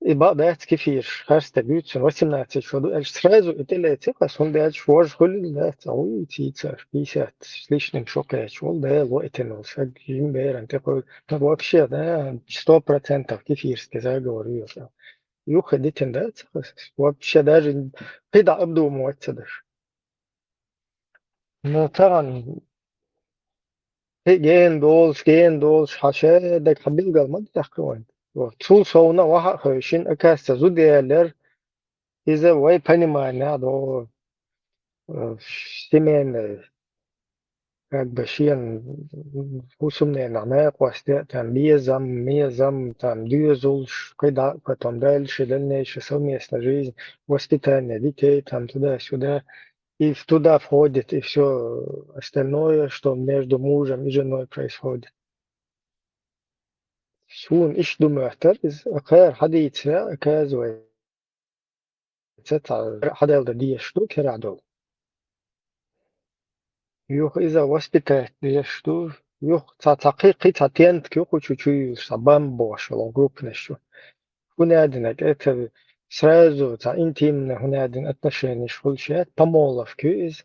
и бакъ дац кефирш, харц стаг вуьйцу, восемнадцать шо ду, аьлча сразу и тӀелеца кхас, хӀунда аьлча вож хуьлил дац, а вуй цица, пятьдесят с лишним шо кхаьча волу, Дала ло и тина волу саг, жим беран тӀекхуьйту. Ну, вообще, да, сто процентов кефирский заговор ю иза. Юххе дитина дац, вообще даже кхидӀа обдумывать ца даш. Ну, тахана кхин гена долуш, гена долуш, хьан шадерг хьан билгал ма даьккхи вайн. Вот. Цул совна ваха а хевшина, оказывается, зуда ялар, иза вай понимание а до, э, семейное, как бы, шен хӀусамненах накъостеа, там, безам, мезам, там, доьзалш, кхидӀа, потом дальше, дальнейшая совместная жизнь, воспитание детей, там, туда-сюда. И в-, туда входит и всё остальное, что между мужем и женой происходит. Суна иштта ду моьттара иза, кхара хьадийцира, оказывается, цхьа хьаделла дезаш ду, кхидӀа долу. Юха иза воспитать дезаш ду, юха цхьа, цхьа кхин, кхин цхьа тентак ю кху чу чуйуьйлуш, цхьа бомба бохуш йолу группанаш чу. ХӀунда аьлла, это сразу цхьа интимный, хӀунда аьлла, отношенеш хуьлуш яц, помолвка ю иза.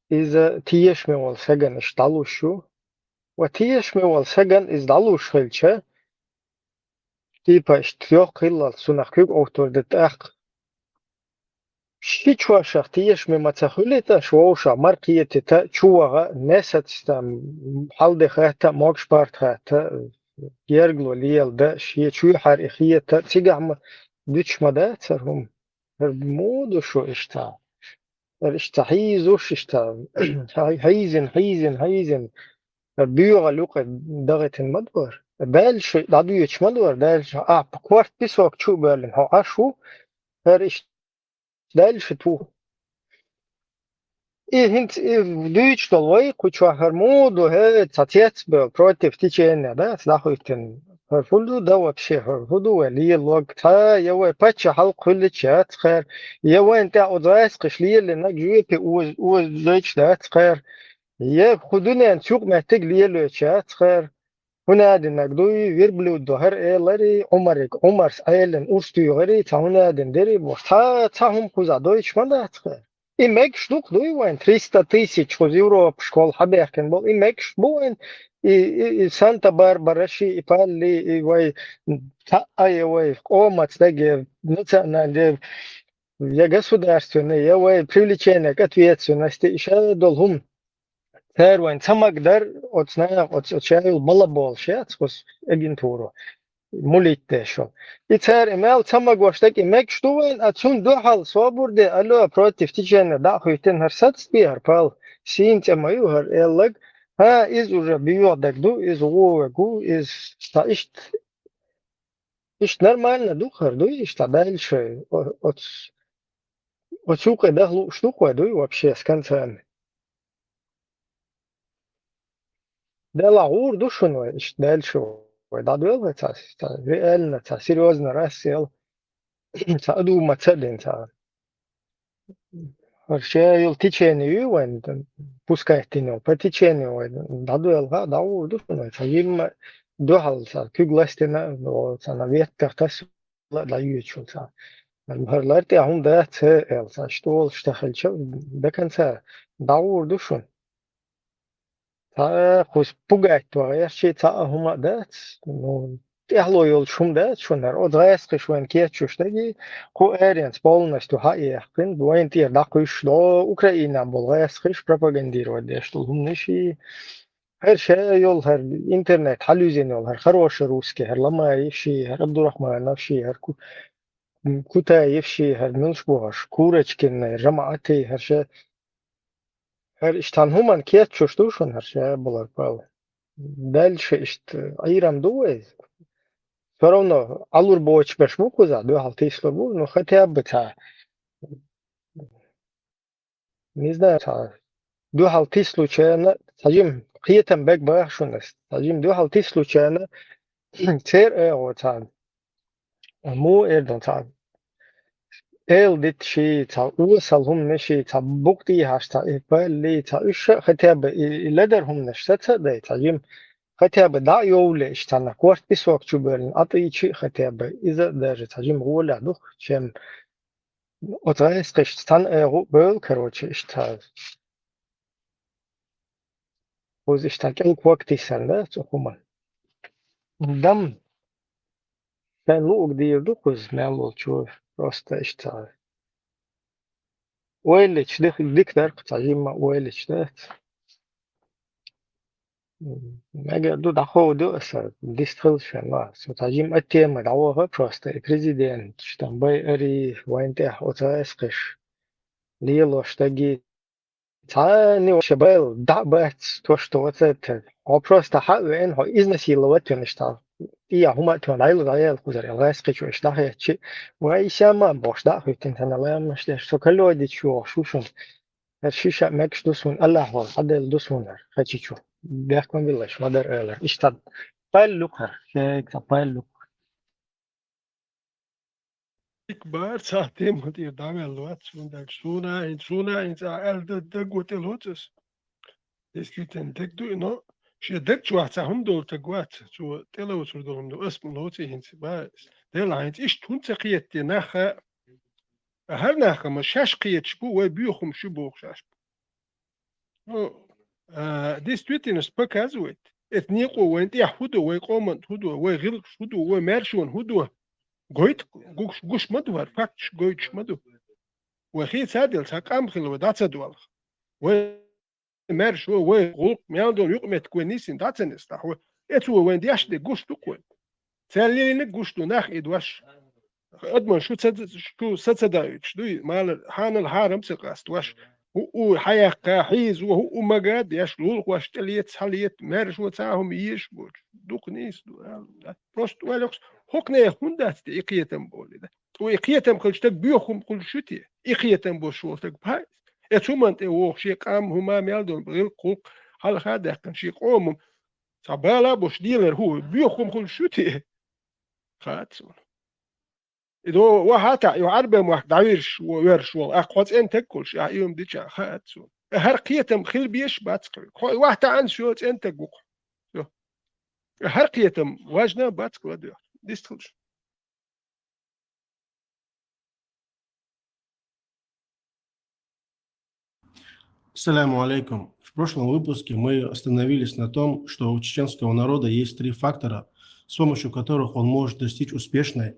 Иза тешаме волу сагана иштта дӀалуш ю. Ва тешаме волу сагана иза дӀалуш хилча, типа, иштта йоккха хиллалц цунах куьг овтур дан тӀаккха. Ши чошах тешаме ма ца хуьлийта, аш вовшах мара кхетийта, чу ваха, несаца там хьал де хатта, могуш парт хатта, герга ло лела дан, шен чуьйхьара и хета, цигахь ма дуьтуш ма дацара хӀума. ХӀара муха ду шу иштта? ХӀара иштта хьийзуш иштта, хьий-, хьийзина, хьийзина, хьийзина. ХӀара боьхалла юкъа дахийтина ма дара. Дальше дӀадоьдуш ма дара, дальше, а, корта песок чу а боьллина, хьо Ӏаш ву, хӀара иштта дальше ту. И хӀинца и дуьйцуш долу вай, кху чохь хӀара муха ду, хӀей, цхьа цецбевлла, против течения, да, аса дӀахӀоьттина. ХӀара хӀун ду, да, вообще, хӀара хӀун ду вай лелорг? Цхьа я вай паччахьалкх хуьлучу яц кхара, я вайна тӀехь оцу гӀаскхаша лелийнарг жоьпе оз-, озадойтуш дац кхара, я кху дуьненца юкъаметтиг лелойтуш яц кхара. ХӀунда аьлла, наг дуй, верблюд ду хӀара элари, Ӏумариг, Ӏумарс Ӏелина урс туьйхири, цхьа хӀунда аьлла дери бохуш, цхьа, цхьа хӀума кхузахь дойтуш ма дац кхара. И мегаш ду-кх дуй вайн, триста тысяч кхуза Европа школа хьабаьхкина болу, и мегаш бу вайн, и, и, и Санта-Барбара ши, и Палли, и вай цхьаъ а, и вай къомаца даге, национальный, я государственный, я вай привлечение к ответственности, и ша долу хӀума. Цара вайн ца магадара, оцу наха, оцу, оцу ша йолу балаболуш яц, оцу агентуро, мулитта деш йолу. И цара и мел ца магош дерг и мегаш ду вайн, а цунна дуьхьал собар де, алло, против течения дӀа а хӀуьттина, хӀара сацбе хӀара пал, сийна цӀе ма ю хӀара эллаг, хӀа, иза уже боьха дерг ду, иза гӀо верг ву, иза цхьа иштта, иштта нормально ду хӀара, дуй иштта дальше, о-, оцу, оцу юкъе даха лууш ду-кх вай, дуй, вообще, с концами. Делахь гӀур ду шуна вай, иштта дальше вай дӀадоьлху вай цхьа, цхьа реально, цхьа серьёзно расцел, цхьа одуматься а дина цхьа. ХӀара ша йолу течение ю вайн, пускать дина йолу, по течению вай дӀадоьлху а, дӀагӀур ду шуна вай, цхьа жимма дуьхьал цхьа куьг ластина, цхьа на веттах тасса ла-, дӀайоьдуш ву цхьа. ХӀара лар тӀехь хӀума дац, хӀе, аьлла, цхьа иштта олуш тахилча, до конца дӀагӀур ду шуна. Цхьа кхуза пугать ван гӀерташ, цхьа а хӀума а дац. Ну, тӀехьло йолуш хӀума дац шуна хӀара. Оцу гӀаскхаша вайна кечъеш дагий, кху аренца полностью хьа а яьккхина, вайна тӀера дӀакхуьйсуш до Украинан болу гӀаскхаша пропагандировать деш долу хӀуманаш и. ХӀара ша йолу, хӀара интернет хьалуьзина йолу, хӀара хороший русский, хӀара Ламаев ши, хӀара Абдурахманов ши, хӀара Ку-, Кутаев ши, хӀара муьлш бу хӀорш, Курочкинный, ЖамаӀатий, хӀара ша, хӀара иштта хӀуманна кечъеш ду шуна хӀара ша балар бала. Дальше иштта Ӏийрам ду вай. Всё равно Ӏалур боцуш берш бу кхузахь, дуьхьал тийсалур бу, ну, хотя бы цхьа. Не знаю, цхьа дуьхьал тислучарна, цхьа жима кхетам бег баха шуна ас, цхьа жима дуьхьал тислучарна, церан агӀо цхьа, муха эр дан цхьа, эла дита ший, цхьа осал хӀуманаш ший, цхьа букъ тӀехьаш, цхьа и палли, цхьа уьш а хотя бы и, и ледар хӀуманаш саца а дай, цхьа жим хотя бы дӀа а йовле, иштта цхьана корта песок чу боьллина, а тӀийчи а хотя бы, иза а даже цхьа жим гӀолехь духу, чем оцу гӀайскхишца цхьана а гӀу а бевлла, короче, иштта. Кхуза иштта кӀел ког тиссарна, да, цу хӀуманна. Дам шайн луъург дийр ду кхуза мел волчо, просто иштта. Ойлича дих-, дика дара кху цхьа жимма ойлича, да. Мега ду, дӀаховду аса, дистхила шен, ма. Со цхьа жимма а тема дӀаваха, просто и президент, штамбай ари, вайн тӀехь оцу гӀайскхиш, лелош стаги, цхьанне вообще байла дӀа а бац, то, что вот это. Хьо просто хьа а веана, хьо изнасиловать вина иштта. И а хӀума а тоьхна, дӀайла дӀаяьлла кхузара, гӀайскхичо иштта дӀахецчи, вай, сама бохуш дӀа а хӀуьттина, тана ламаш деш, со калодичу йохуш ву шуна. ХӀара шиша а мегаш ду суна, Аллахь волу хьаделла ду суна хӀара, хечичу. Бехкам биллаш, ма дара алар. Иштта, пайл лукхара, шега ца пайл лукхара. Дика бара, цхьа тема тӀера дӀаваьлла вац, хӀунда аьлча суна, хӀинца суна, хӀинца а аьлла д-, дагго тӀе лоцу ас. Действительно, дагадуй, но шен даг чохь цхьа хӀума долу таг вац, цо тӀелоцур долу хӀума ду, ас ма лоций хӀинца, ба, Дела хьайнца иштта хӀунда ца кхета те нах а, а хӀара нах а ма шаьш кхеташ бу, вай боьхамаш ю бохуш аш бу. Ну, а, действительность показывает. Эта некъо вайн тӀехь хӀун ду, вайн къоман хӀун ду, вайн гӀиллакхаш хӀун ду, вайн маьршонан хӀун ду. Гойту гуш, гуш ма ду хӀара, факташ гойтуш ма ду. Вай хийца а делла, цхьа къам хила вай дӀа ца долу. Вай маьршо, вай гӀуллакх, мел долу юкъаметтиг вай нийсина дӀа ца нисдахь, вай. Эцо вайн деш де гуш ду-кх вай. Цаьрла лелийнарг гуш ду нах и дош. Адаман шу ца, шу сацадоуьйтуш дуй, малар, хьанал хьарам ца къаста ваш. ХӀуъу хьаяккха, хьийзо, хӀуъу мага деш, лулахош тӀелеца, хьалеца, маьршо цхьа хӀума езаш боцуш. Дукха нийса ду, ала. Просто вай лохуш, хӀокху нехан хӀунда дац те и кхетам боху, да? Цо и кхетам хилча стаг боьхам хуьлуш ю те? И кхетам болуш волу стаг пайда. Эцу хӀуманна тӀе вогӀу шен къам хӀума мел долу гӀиллакх-гӀуллакх хьалха а даьккхина шен къоман цхьа бала а болуш лелар хӀун, боьхам хуьлуш ю те? Хаьа суна. И до вахьа а таьӀа, юха Ӏарбийн мохк дӀавирш во-, верш волу, ахь хьо цӀена таг хуьлуш, ахь и хӀума дича, хаьа суна. ХӀара кхетам хила безаш бац-кх вайга. Хьо вахьа таьӀанца шо цӀена таг ву-кх. ХӀара кхетам важна бац-кх ладоьгӀча. Дистхилаш. Саляму алейкум. В прошлом выпуске мы остановились на том, что у чеченского народа есть три фактора, с помощью которых он может достичь успешной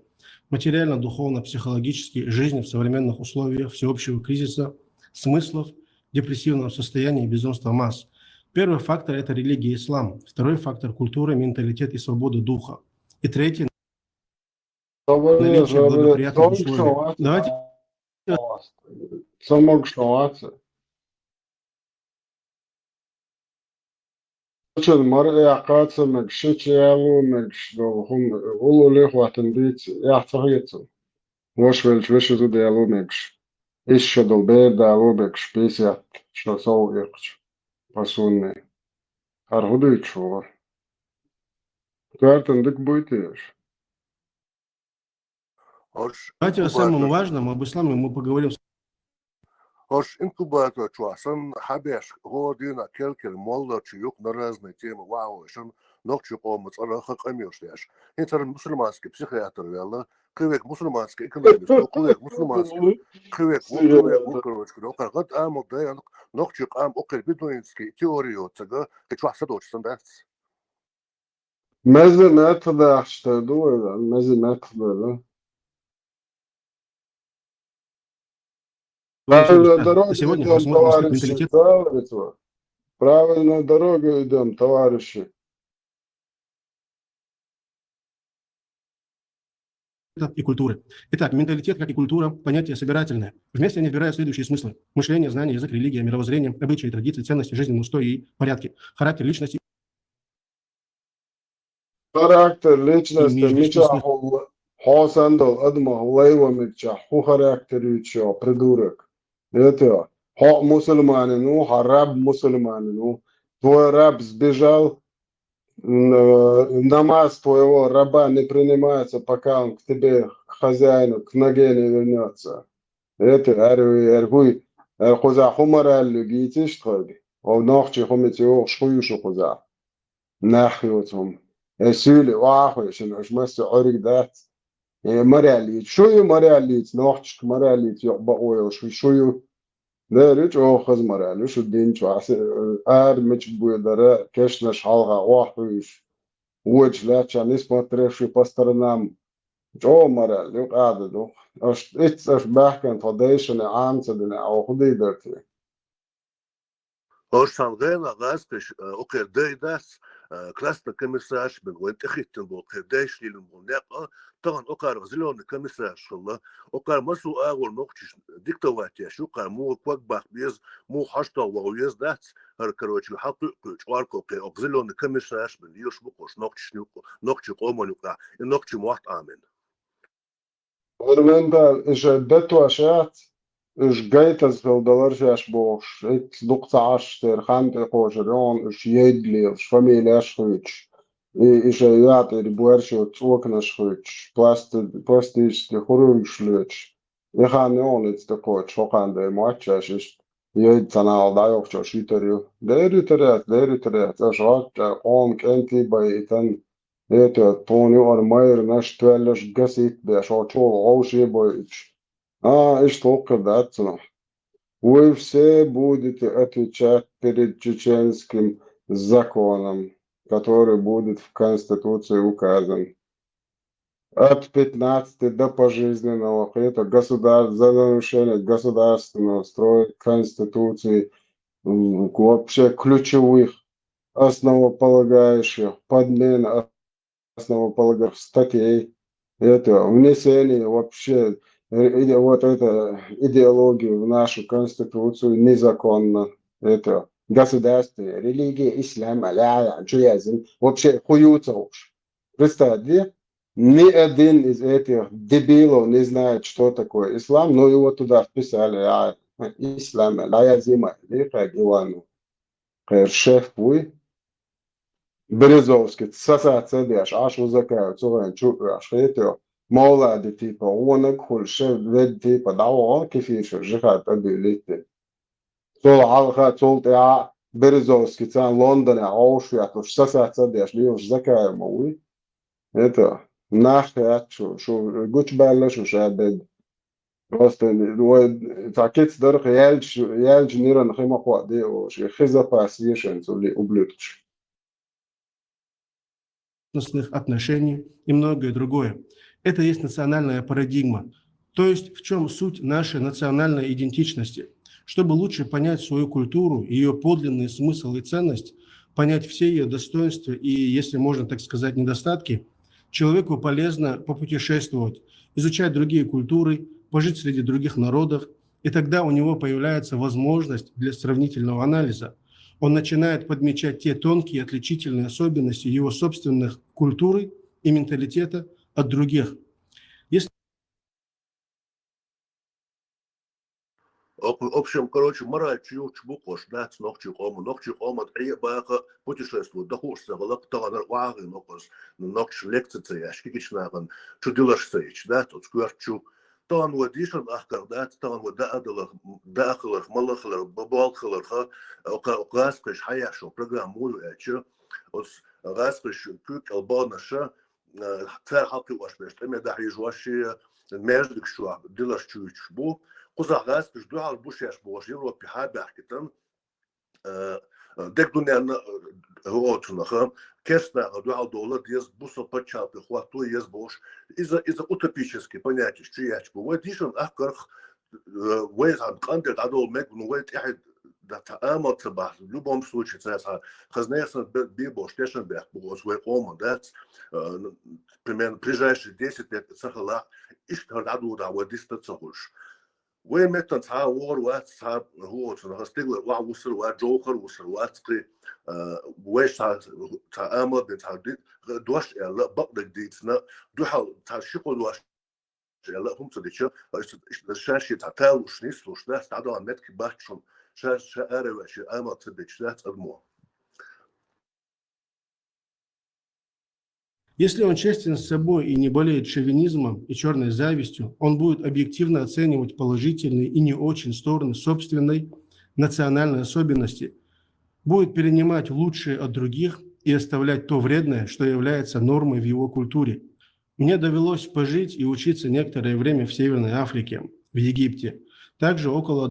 материально-духовно-психологической жизни в современных условиях всеобщего кризиса смыслов, депрессивного состояния и безумства масс. Первый фактор — это религия ислам. Второй фактор — культура, менталитет и свобода духа. И третий — наличие благоприятных условий. Давайте. Ца могуш вац. Шича мара яьккха ца мегаш, шича яло мегаш долу хӀума гӀуллакхе хӀоттийна дийца, яхь ца хеташ. Ваша велча, вешан зуда яло мегаш. Исс шо долу бер дало мегаш, пятьдесят шо сов эккхача. По сумме. ХӀара хӀун дуьйцуш ву? Коьртана дика буй те уьш? Ош Давайте о самом инкубатор. Важном, об исламе мы поговорим с- Ош инкубатор чохь санна хьабеш, гӀо дийна кел-кел молларчу юкъа на разные темы вахьа вешан, нохчийн къоман цӀарах къамелаш деш. ХӀинца хӀара мусульманский психиатр ваьлла, кхин верг мусульманский экономист ву, кхин верг мусульманский, кхин верг ву, кхин верг ву, короче, кхин верг ву. Амма дайна нохчийн къам окхир бедуинский теория йоцург, кхин чохь са доцуш санна дац. Меза меттах дахча тера ду вай, меза меттах дара. Правильная дорога идём, товарищи, правильно. Правильная дорога идём, товарищи. И культуры. Итак, менталитет, как и культура, понятие собирательное. Вместе они вбирают следующие смыслы: мышление, знание, язык, религия, мировоззрение, обычаи, традиции, ценности, жизненные устои и порядки, характер личности. Характер личности, мичахь хьо санна долу адамах лайва мегчахь, хӀун характер ю чо, придурок? Эта, хьо мусульманин ву, хьан раб мусульманин ву. Твой раб сбежал, н-, э, намаз твоего раба не принимается, пока он к тебе, к хозяину, к ноге не вернётся. Это, аьлар вай, аьлар, хӀуй, аьлар, кхузахь хӀун мораль ю гийций тхоьга? О, нохчий хӀума ца йогӀуш хӀун ю шу кхузахь? Нах йоцу хӀума. Э, суьйли охьахуьйшина, аша массо а Ӏуьриг дац. Э, мораль йийца. Шу ю мораль йийца, нохчашка мораль йийца, йокъа бакъо йолуш, шу ю. Дера ю чӀогӀа хаза мораль, ю шу динчу. Аса, э, ара мича буьйдара, кешнаш хьалха охьахуьйш. Вочу лаьттачарна, не смотревши по сторонам. ЧӀогӀа мораль ю, къада ду. Аша, итт аша баьхкина тхо дайшина Ӏама ца дина, хӀун дийр дара те? Ош сан гӀайла гӀазкхиш, э, укхер дай дац, э, красный комиссарш бен вайн тӀехиттина болу кхер дайш лелина болу некъ, а, тахана укхарах зелёный комиссарш хилла, укхар масу агӀор нохчиш диктовать еш ю, укхар муха ког баккха беза, муха хьаштал вогӀу веза дац, хӀара, короче, хьакхуьу кхуьу чкъор кху кхе, оха зелёный комиссарш бен, йош бу кхуш нохчишна юкъа, нохчи къоман юкъа, и нохчи мотт Ӏамин. Арментал, иша датош яц, уьш гайтаза хила далар шаьш бохуш, итт дукха ца Ӏаш, церан хан тӀе кхочур йогӀун, уьш йайда лелаш, фамилеш а хуьйцуш, и, иша йоӀ тӀера боьрша йоцу цӀоканаш а хуьйцуш, пласти-, пластический хургаш а лоьцуш, и хан йогӀун ица тӀе кхочуш, хӀокхан дай мотт шаьш иштта йайда ца нахьал дӀайохчо шуьйтар ю. Дера ю тара яц, дера ю тара яц, аша гӀоттӀа къоман кӀентий байитан, это, тхуна юкъара майранаш, тоьллаш гасит беш, хьо чугӀула гӀовше бойуш. А, иштта хӀокхуьр дац цунах. Вы все будете отвечать перед чеченским законом, который будет в Конституции указан. От пятнадцати до пожизненного, это государ-, за нарушение государственного строя, Конституции, м, вообще ключевых, основополагающих, подмена основополагающих статей. Это внесение вообще, э, иде-, вот это идеологию в нашу Конституцию незаконно. Это государственная религия ислам, аля, аля, чё я зин-, вообще хую ца уж. Представь, где ни один из этих дебилов не знает, что такое ислам, но его туда вписали, а, ислам, аля, я зима, или как Ивану. Кхер шеф вуй. Березовский, саса ца деш, Ӏаш вузакаев, цу вайн чу а Ӏаш хетайо. Мовлади типа, вонаг хуьлу шеф, вед типа, дӀавогӀу кефирша жихад тӀадуьйлийтти. Цул хьалха, цул тӀаьхьа Березовский царна Лондонехь гӀовш ветталуш, саса ца деш, лелаш Закаев ма вуй. Это, нах яц шу, шу гучубаьлла шу ша бед. Просто вай цхьа кица дарх яьлча, яьлча ниран хи ма кхоа де олуш, и хи запас ешан цу ли ублюдкаш. Отношений и многое другое. Это есть национальная парадигма. То есть в чем суть нашей национальной идентичности? Чтобы лучше понять свою культуру, ее подлинный смысл и ценность, понять все ее достоинства и, если можно так сказать, недостатки, человеку полезно попутешествовать, изучать другие культуры, пожить среди других народов, и тогда у него появляется возможность для сравнительного анализа. Он начинает подмечать те тонкие отличительные особенности его собственных культуры и менталитета от других. Если Об-, общем, короче, мораль чу юхчу бу кхуш дац нохчий къоман. Нохчий къоман Ӏе а баха, путешествовать дахуш ца гӀалакх, таханара охьагӀин окхуз, нохчаш лекци ца еш, кигичнагӀан чу дилаш ца йича, дац оцу коьрта чу. Тахана вай дийшан ахкарх дац, тахана вай даа даларх, даа хиларх, мала хиларх, ба-, болх хиларха, оха, оха гӀазкхиш хьаяьш шо программа муха ю аьлча, оцу гӀазкхиш куьйкӀал баханаша, э, цара хьалкхиош берш, тӀаме дахьийжош, э, маьждигаш чохь дилаш чуьйчуш бу. Кхузахь гӀазкхаш дуьхьал бу шаьш бохуш Европе хьа а баьхкитан, э, дегдуненна, э, оцунаха, керстанаха дуьхьал довла деза, бусал пачхьалкх хӀотто еза бохуш. Иза, иза утопический понятиеш чу ечу бу. Вай дийшан ахкарх, э, вай цхьана къандер дӀадовла мега, ну, вай тӀаьхьа да-, цхьа амал ца бахь, в любом случае, цара цхьа хаза нехан бе-, бе болуш тешан бехк бу оцу вай къоман дац, э, ну, примерно, ближайшие десять лет ца хилахь, иштта хӀара дӀадудахь вай диста ца хуьлуш. Вай меттан цхьа а вогӀур вац, цхьа а хӀу оцунах стигла охьа вусар вац, жовхар вусар вац кхин, э, вайша цхьа, цхьа амал бен, цхьа ди-, дош аьлла, бакъдерг дийцина, дуьхьал цхьа ши-кхо дош аьлла, хӀума ца дича, ша шен цхьа талуш, нислуш дац, дӀадала метки бац шун, ша, ша ара а ваьш, амал ца дечу дац адамо. Если он честен с собой и не болеет шовинизмом и черной завистью, он будет объективно оценивать положительные и не очень стороны собственной национальной особенности, будет перенимать лучшее от других и оставлять то вредное, что является нормой в его культуре. Мне довелось пожить и учиться некоторое время в Северной Африке, в Египте. Также около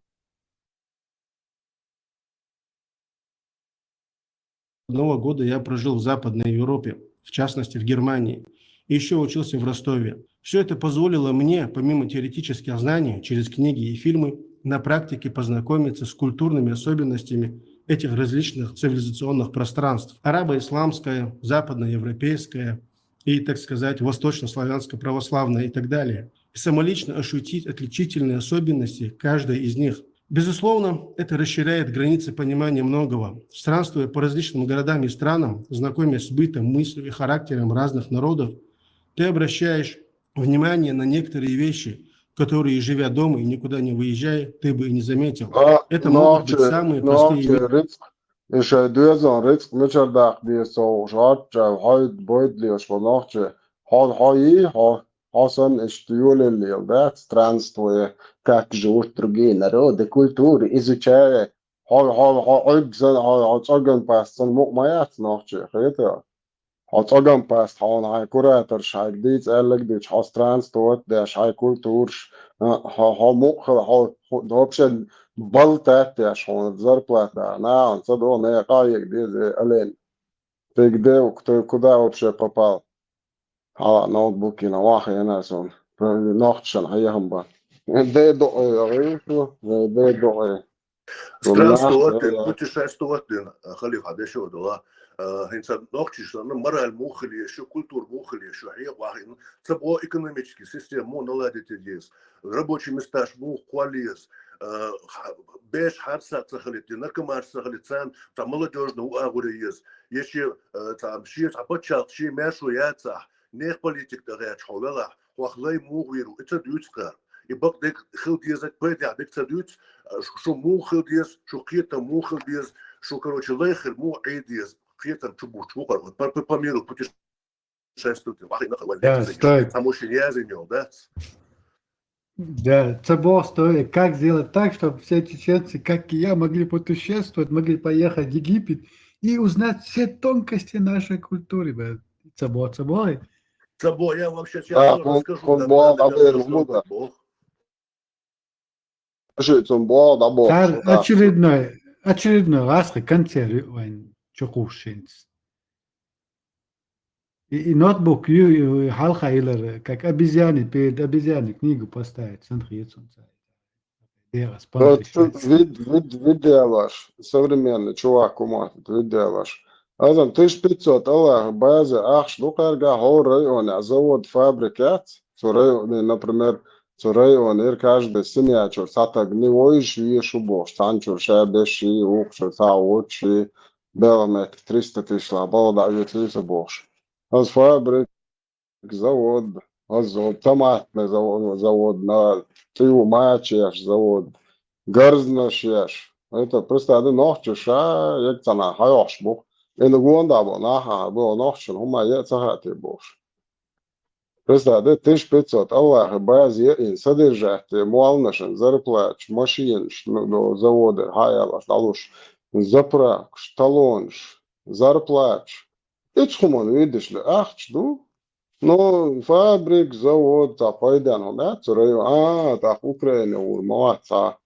одного года я прожил в Западной Европе, в частности в Германии. И еще учился в Ростове. Все это позволило мне, помимо теоретических знаний, через книги и фильмы, на практике познакомиться с культурными особенностями этих различных цивилизационных пространств. Арабо-исламское, западноевропейское и, так сказать, восточнославянско-православное и так далее. И самолично ощутить отличительные особенности каждой из них. Безусловно, это расширяет границы понимания многого. Странствуя по различным городам и странам, знакомясь с бытом, мыслью и характером разных народов, ты обращаешь внимание на некоторые вещи, которые, живя дома и никуда не выезжая, ты бы и не заметил. А, Это могут быть нохчи, самые простые нохчи вещи. Рицкъ, и шай доьзон Рицкъ мичара дакъа деза совгӀа, хьоьдча, хьоьд бойдлеш ву нохчи, хьо, хьо йий, хьо, хьо санна иштта йолаллел дац, странствуя, как живут другие народы, культуры, изучая, хьо, хьо, хьо Ӏуьрг санна, хьо, хьо цӀоган паст санна мукъа ма яц нохчи, хетар. Хьо цӀоган паст хьуна хьайн кураторш хьайга дийца аьлларг дича, хьо странствовать деш, хьайн культураш, а, хьо, хьо мукъа хила, хьо, хьо, вообще балла таттеш хьуна зарплата дара. Нахана ца до, некъа а ега деза, ален. Ты где, ты куда вообще попал? Хьала ноутбукина ваха яна сон. Нохчан хьехам ба. Де до, э, де до, э. Странствовать дин, путешествовать дин, халифа дешо дола. ХӀинца нохчишна мораль муха хила еза, культура муха хила еза, хьекъал вахина, ца бо экономический система муха наладить еза, рабочий месташ муха кхолла еза, беш хьарса ца хилит, наркомаш ца хилит, царна ца молодёжно у агӀуре еза. Ечи ца ши ца паччахьалкх ши маьршо яцахь, нех политик тӀагӀаьча хьо велахь, хьох лай муха вийр ву, и ца дуьйцу кхар. И бакъ дег хила дезаг пайдехь дег ца дуьйцу, шу, шу муха хила деза, шу кхетам муха хила деза, шу, короче, лай хир муха Ӏе деза, кхетам чу буч ву кхар. Вот по, по, по миру путешествовать, вахина хавай. Да, стой. Цхьа мужчина язынёл, да? Да, ца боху, стой. Как сделать так, чтобы все чеченцы, как и я, могли путешествовать, могли поехать в Египет и узнать все тонкости нашей культуры, бля. Ца боху, ца боху. Ца боху, я вообще Да, сейчас хун, расскажу, хун как боху, надо, да, как ну, нужно, да. Бог. Ши цун боху, да, боху. Цар очередной, очередной ласхи концерт вайн чукушинц. И, и ноутбук ю, ю, хьалха илар, как обезьяны, перед обезьяной книгу поставить, сан хьецун цай. Дегас Вот пантиш. вид, вид, видеалаш, современный чувак умат, видеалаш. Азам тысяча пятьсот Аллах база ахш дукарга хор районе завод фабрикат, цу районе, например, цу районе каждый семья чур сатаг не войш вешу бош, цан чур ша беши, ух чур ца вочи, беломет триста тысяч ла балда вет лиса бош. Аз фабрик завод, аз завод, томатный завод, завод, на тыв мачеш завод, гарзнашеш. Это просто один нохчи ша, як цана хайош бух. Ин гонда бо, наха бо нохчи, хума я цахати бош. Просто да тысяча пятьсот Аллах баз я ин содержать, муалнашин, зарплаташ, машинаш, ну, ну, заводы, хаялаш, алуш, заправкаш, талонаш, зарплаташ. Ицхуман видишли ахч ду. Ну, фабрик, завод, ца пайдан хо, да, цу район, а, так Украина ур, мават, ца,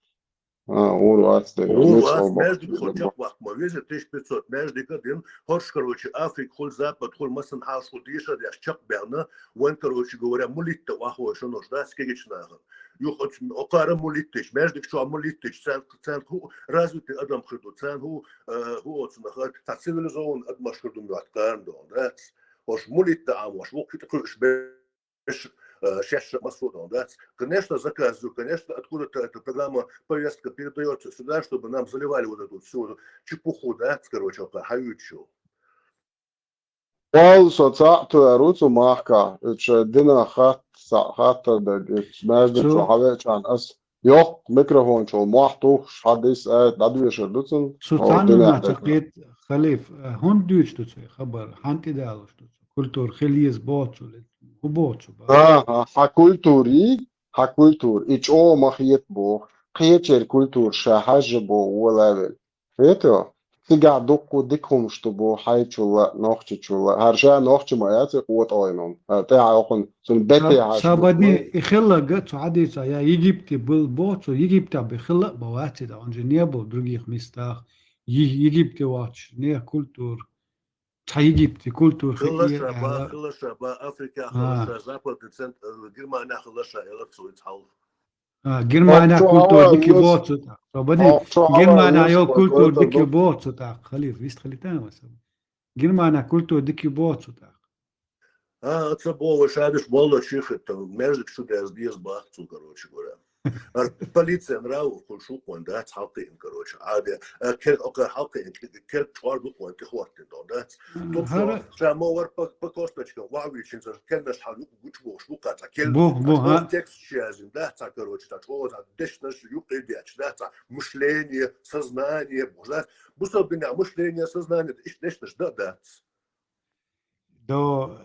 а, ур, вац, да, Ур вац, между хоть чак вахт ма везе, тысяча пятьсот, между один, хорш, короче, Африк, холь Запад, холь масан хаш, холь дешар, яш чак бяна, вон, короче говоря, мулитта вахо, шо нош, да, скегич нахар. Юх, окара мулиттич, между чо мулиттич, цен, цен ху, развитый адам хырду, цен ху, э, ху, оцу нахар, та цивилизованный адмаш хырду, мят карн дон, да. Ош мулитта ам, ош вохит кыш беш, э, шеш масудон, да. Конечно, заказываю, конечно, откуда-то эта программа, повестка передаётся сюда, чтобы нам заливали вот эту всю чепуху, да, короче, по хаютчу. Пол со цаъ туару цу махка, эче дина хат, цаъ хаттар даг, эч между Цу- чу хавечан ас. Йох, микрофон чу мах тух, хадис, э, дадвешер дуцун. Цу О, цанна дина ма ца даг. кхет, халиф, э, хӀунда дуьйцу ду цу хабар, хӀунда тӀедалуш ду цу? Культура хила еза боху цо, хӀун боху цо, бах? ХӀан, хьан культура, хьан культура, и чӀогӀа ма хета боху. Кхечеран культура ша хьажжа боху, волавелла. Хетий? Цигахь дуккха дика хӀумаш ду боху хьайчул а, нохчичул а. ХӀара ша нохчи ма яц и къотӀойн хӀума. ХӀара тӀаьхьа окхунна цунна бете хьаьжна. Сабадни, и хилларг а цу хьадийца, я Египте был боху цо, Египтехь бен хилла а бан вац и, да, он же не был в других местах. Е-, Египте вахча, нехан культура. Цхьа Египте культура хи-, хилла ша, ба, аьлла. Хилла ша, ба, Африкехь хилла ша, западный центр, э, Германехь хилла ша, элира цо иза хьалха. А, Германехь культура дика боху цу тӀаккха. Собадни, Германехь йолу культура дика боху цу тӀаккха. Халиф, вист халита ма со. Германехь культура дика боху цу тӀаккха. А, ца боху, вай шадаш боллачу хи-, хӀетта, междик чу дерза деза бах цо, короче говоря. Ар полиция нрав хуш ву кхуьнан дац, хьалкхиъна, короче, Ӏаде, а, кер-, ока хьалкхиъна, кер-, чкъор ду кхуьнан тӀехӀоттина дон дац. Тумсо, ша ма вар по, по косточкам, ваъ вичинца, кеннаш хьал юкъа гучу бохуш бу кхаца, кел-, бу, бу, ха? Текст чу язйина дац, короче, цхьа чкъо, цхьа дешнаш юкъа дечу дац, цхьа мышление, сознание, бу, дац. Бусалба динехь мышление, сознание, иштта дешнаш дан дац. До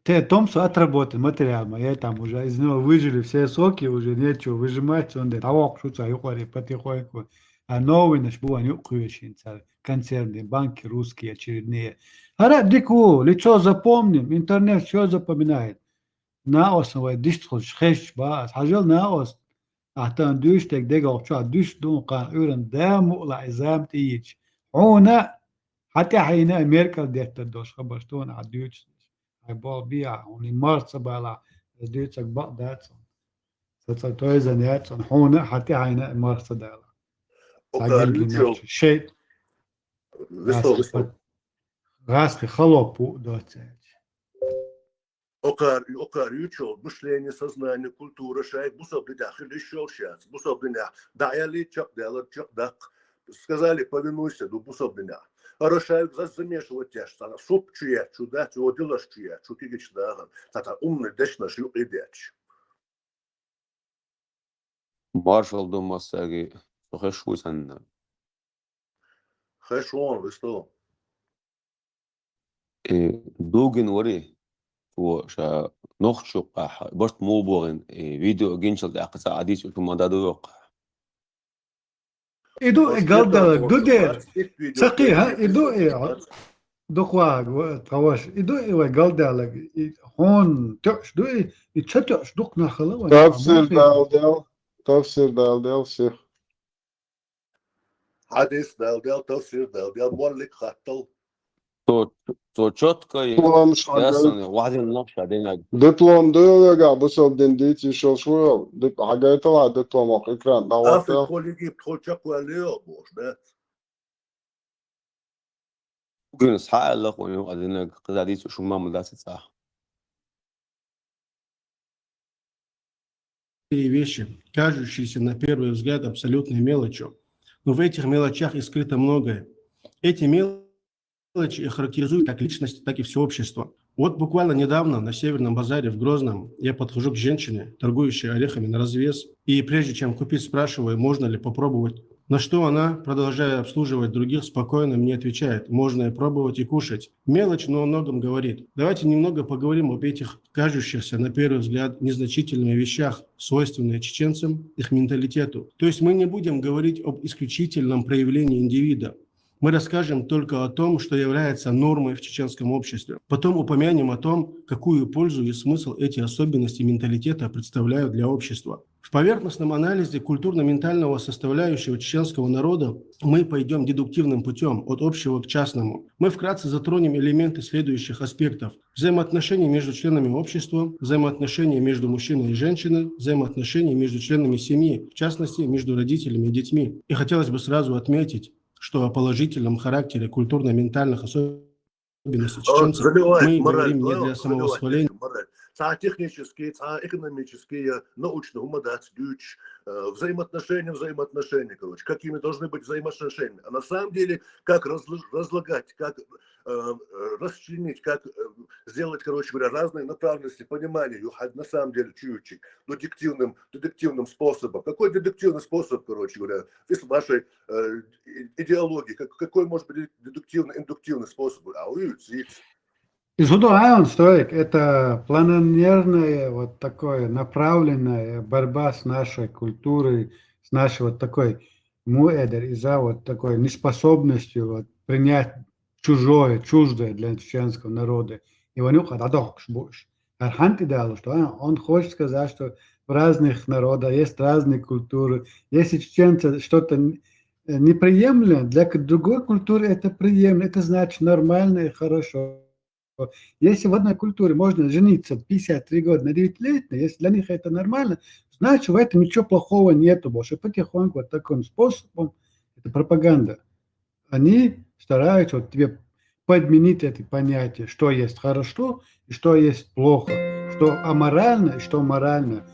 те том, что отработан материал, мы там уже из него выжили все соки, уже нечего выжимать, он говорит, а вот что-то юкъаре потихоньку. А новый наш бывает юкъуешин цар консервные банки русские очередные. ХӀара дика ву, лицо запомним, интернет всё запоминает. Наосан вай дишца хезча бац. Хьажал наос. Ахьа тан дуьйш дерг дегӀ чохь дуьйш ду, кхана Ӏуьйранна да муъла и зама тӀеийча. Хьуна хьан тӀаьхьийна а меркӀал деттар долуш хабарш дуна ахьа дуьйцу. Хьайн болу бехьа, хьуна и марх ца балахь, аса дуьйцург бакъ дац. Ца ца тойзан яц, хьуна хьан тӀаьхьийна а марх ца далахь. Цхьа гилгина нохча. Шей. Висло, гӀаскхи висло. ГӀаскхи халоп ву доцаьлча. Окхар, окхар ючо, мышление, сознание, культура, шайга бусалба динехь хила йиш йолуш яц. Бусалба динехь дӀаяллий, чекхдалар, чекхдаккха. Сказали, повинуйся, ду бусалба динехь. Ара шайга заз замешивать еш, цхьана суп чу еш, чу дац, йо дилаш чу еш, чу кигича дахана, цхьа цхьа умный дешнаш юкъа деш. Маршалла ду массаьрга, со хеш ву санна. Хеш вон, висту. Э, Дугин вари, цо ша нохчу юккъахь, барт муха бохийна, э, видео гинчул тӀаьхьа цхьа хьадийца уьш ма даду йоккхахь. И ду, и галдалаг, ду дера. Ца кхин, хӀа, и ду, и, дукха вагӀа, тхан ваша. И ду, и вай галдалаг, и хьуна тоьуш ду, и, и ца тоьуш дукха нах хила вай. Тафсир дал дел, тафсир дал дел, сих. Хьадис дал дел, тафсир дал дел, моллик хаттал. Цо, цо чётко и диплом шу ясана, хьагай-, ваьхьдина нах ша динаг. Диплом ду йогахь, бусалба дин дийца йиш йолуш ву йо? Дип-, хьагайтал хьан диплом, окху экран тӀе хӀоттал. Африка хьо Египет, хьо чекхваьлла йо бохуш, да? Угинас хьа аьлла, хьуна юкъа динаг, кхуза дийца шу мамал дац и цӀахь. Такие вещи, кажущиеся на первый взгляд абсолютной мелочью, но в этих мелочах и скрыто многое. Эти мелочи и характеризуют как личность, так и всё общество. Вот буквально недавно на Северном базаре в Грозном я подхожу к женщине, торгующей орехами на развес, и прежде чем купить, спрашиваю, можно ли попробовать, на что она, продолжая обслуживать других, спокойно мне отвечает: «Можно и пробовать, и кушать». Мелочь, но о многом говорит. Давайте немного поговорим об этих кажущихся, на первый взгляд, незначительными вещах, свойственные чеченцам, их менталитету. То есть мы не будем говорить об исключительном проявлении индивида. Мы расскажем только о том, что является нормой в чеченском обществе. Потом упомянем о том, какую пользу и смысл эти особенности менталитета представляют для общества. В поверхностном анализе культурно-ментального составляющего чеченского народа мы пойдём дедуктивным путём от общего к частному. Мы вкратце затронем элементы следующих аспектов: взаимоотношения между членами общества, взаимоотношения между мужчиной и женщиной, взаимоотношения между членами семьи, в частности, между родителями и детьми. И хотелось бы сразу отметить, что о положительном характере культурно-ментальных особенностей чеченцев мы говорим не для самовосхваления. Цхьа технический, цхьа экономический, научный хӀума дац дуьйцуш, э, взаимоотношения, взаимоотношения, короче, какими должны быть взаимоотношения. А на самом деле, как разло-, разлагать, как, э, расчленить, как, э, сделать, короче говоря, разные направленности понимания, ю хьад-, на самом деле, чуть-чуть, дедуктивным, дедуктивным способом. Какой дедуктивный способ, короче говоря, из вашей, э, и-, идеологии? Как, какой может быть дедуктивный, индуктивный способ? А вы, видите, Зудо айон стоек, это планомерная, вот такое направленная борьба с нашей культурой, с нашей вот такой муэдер из-за вот такой неспособностью вот принять чужое, чуждое для чеченского народа. И ванюк ададохш буш. Архант идеалу, что а, он хочет сказать, что в разных народах есть разные культуры. Если чеченцы что-то н- э, неприемлемо, для к- другой культуры это приемлемо, это значит нормально и хорошо. Если в одной культуре можно жениться в пятьдесят три года на девятилетней, если для них это нормально, значит, в этом ничего плохого нету больше. Потихоньку вот таким способом, это пропаганда. Они стараются вот тебе подменить эти понятия, что есть хорошо и что есть плохо, что аморально и что морально.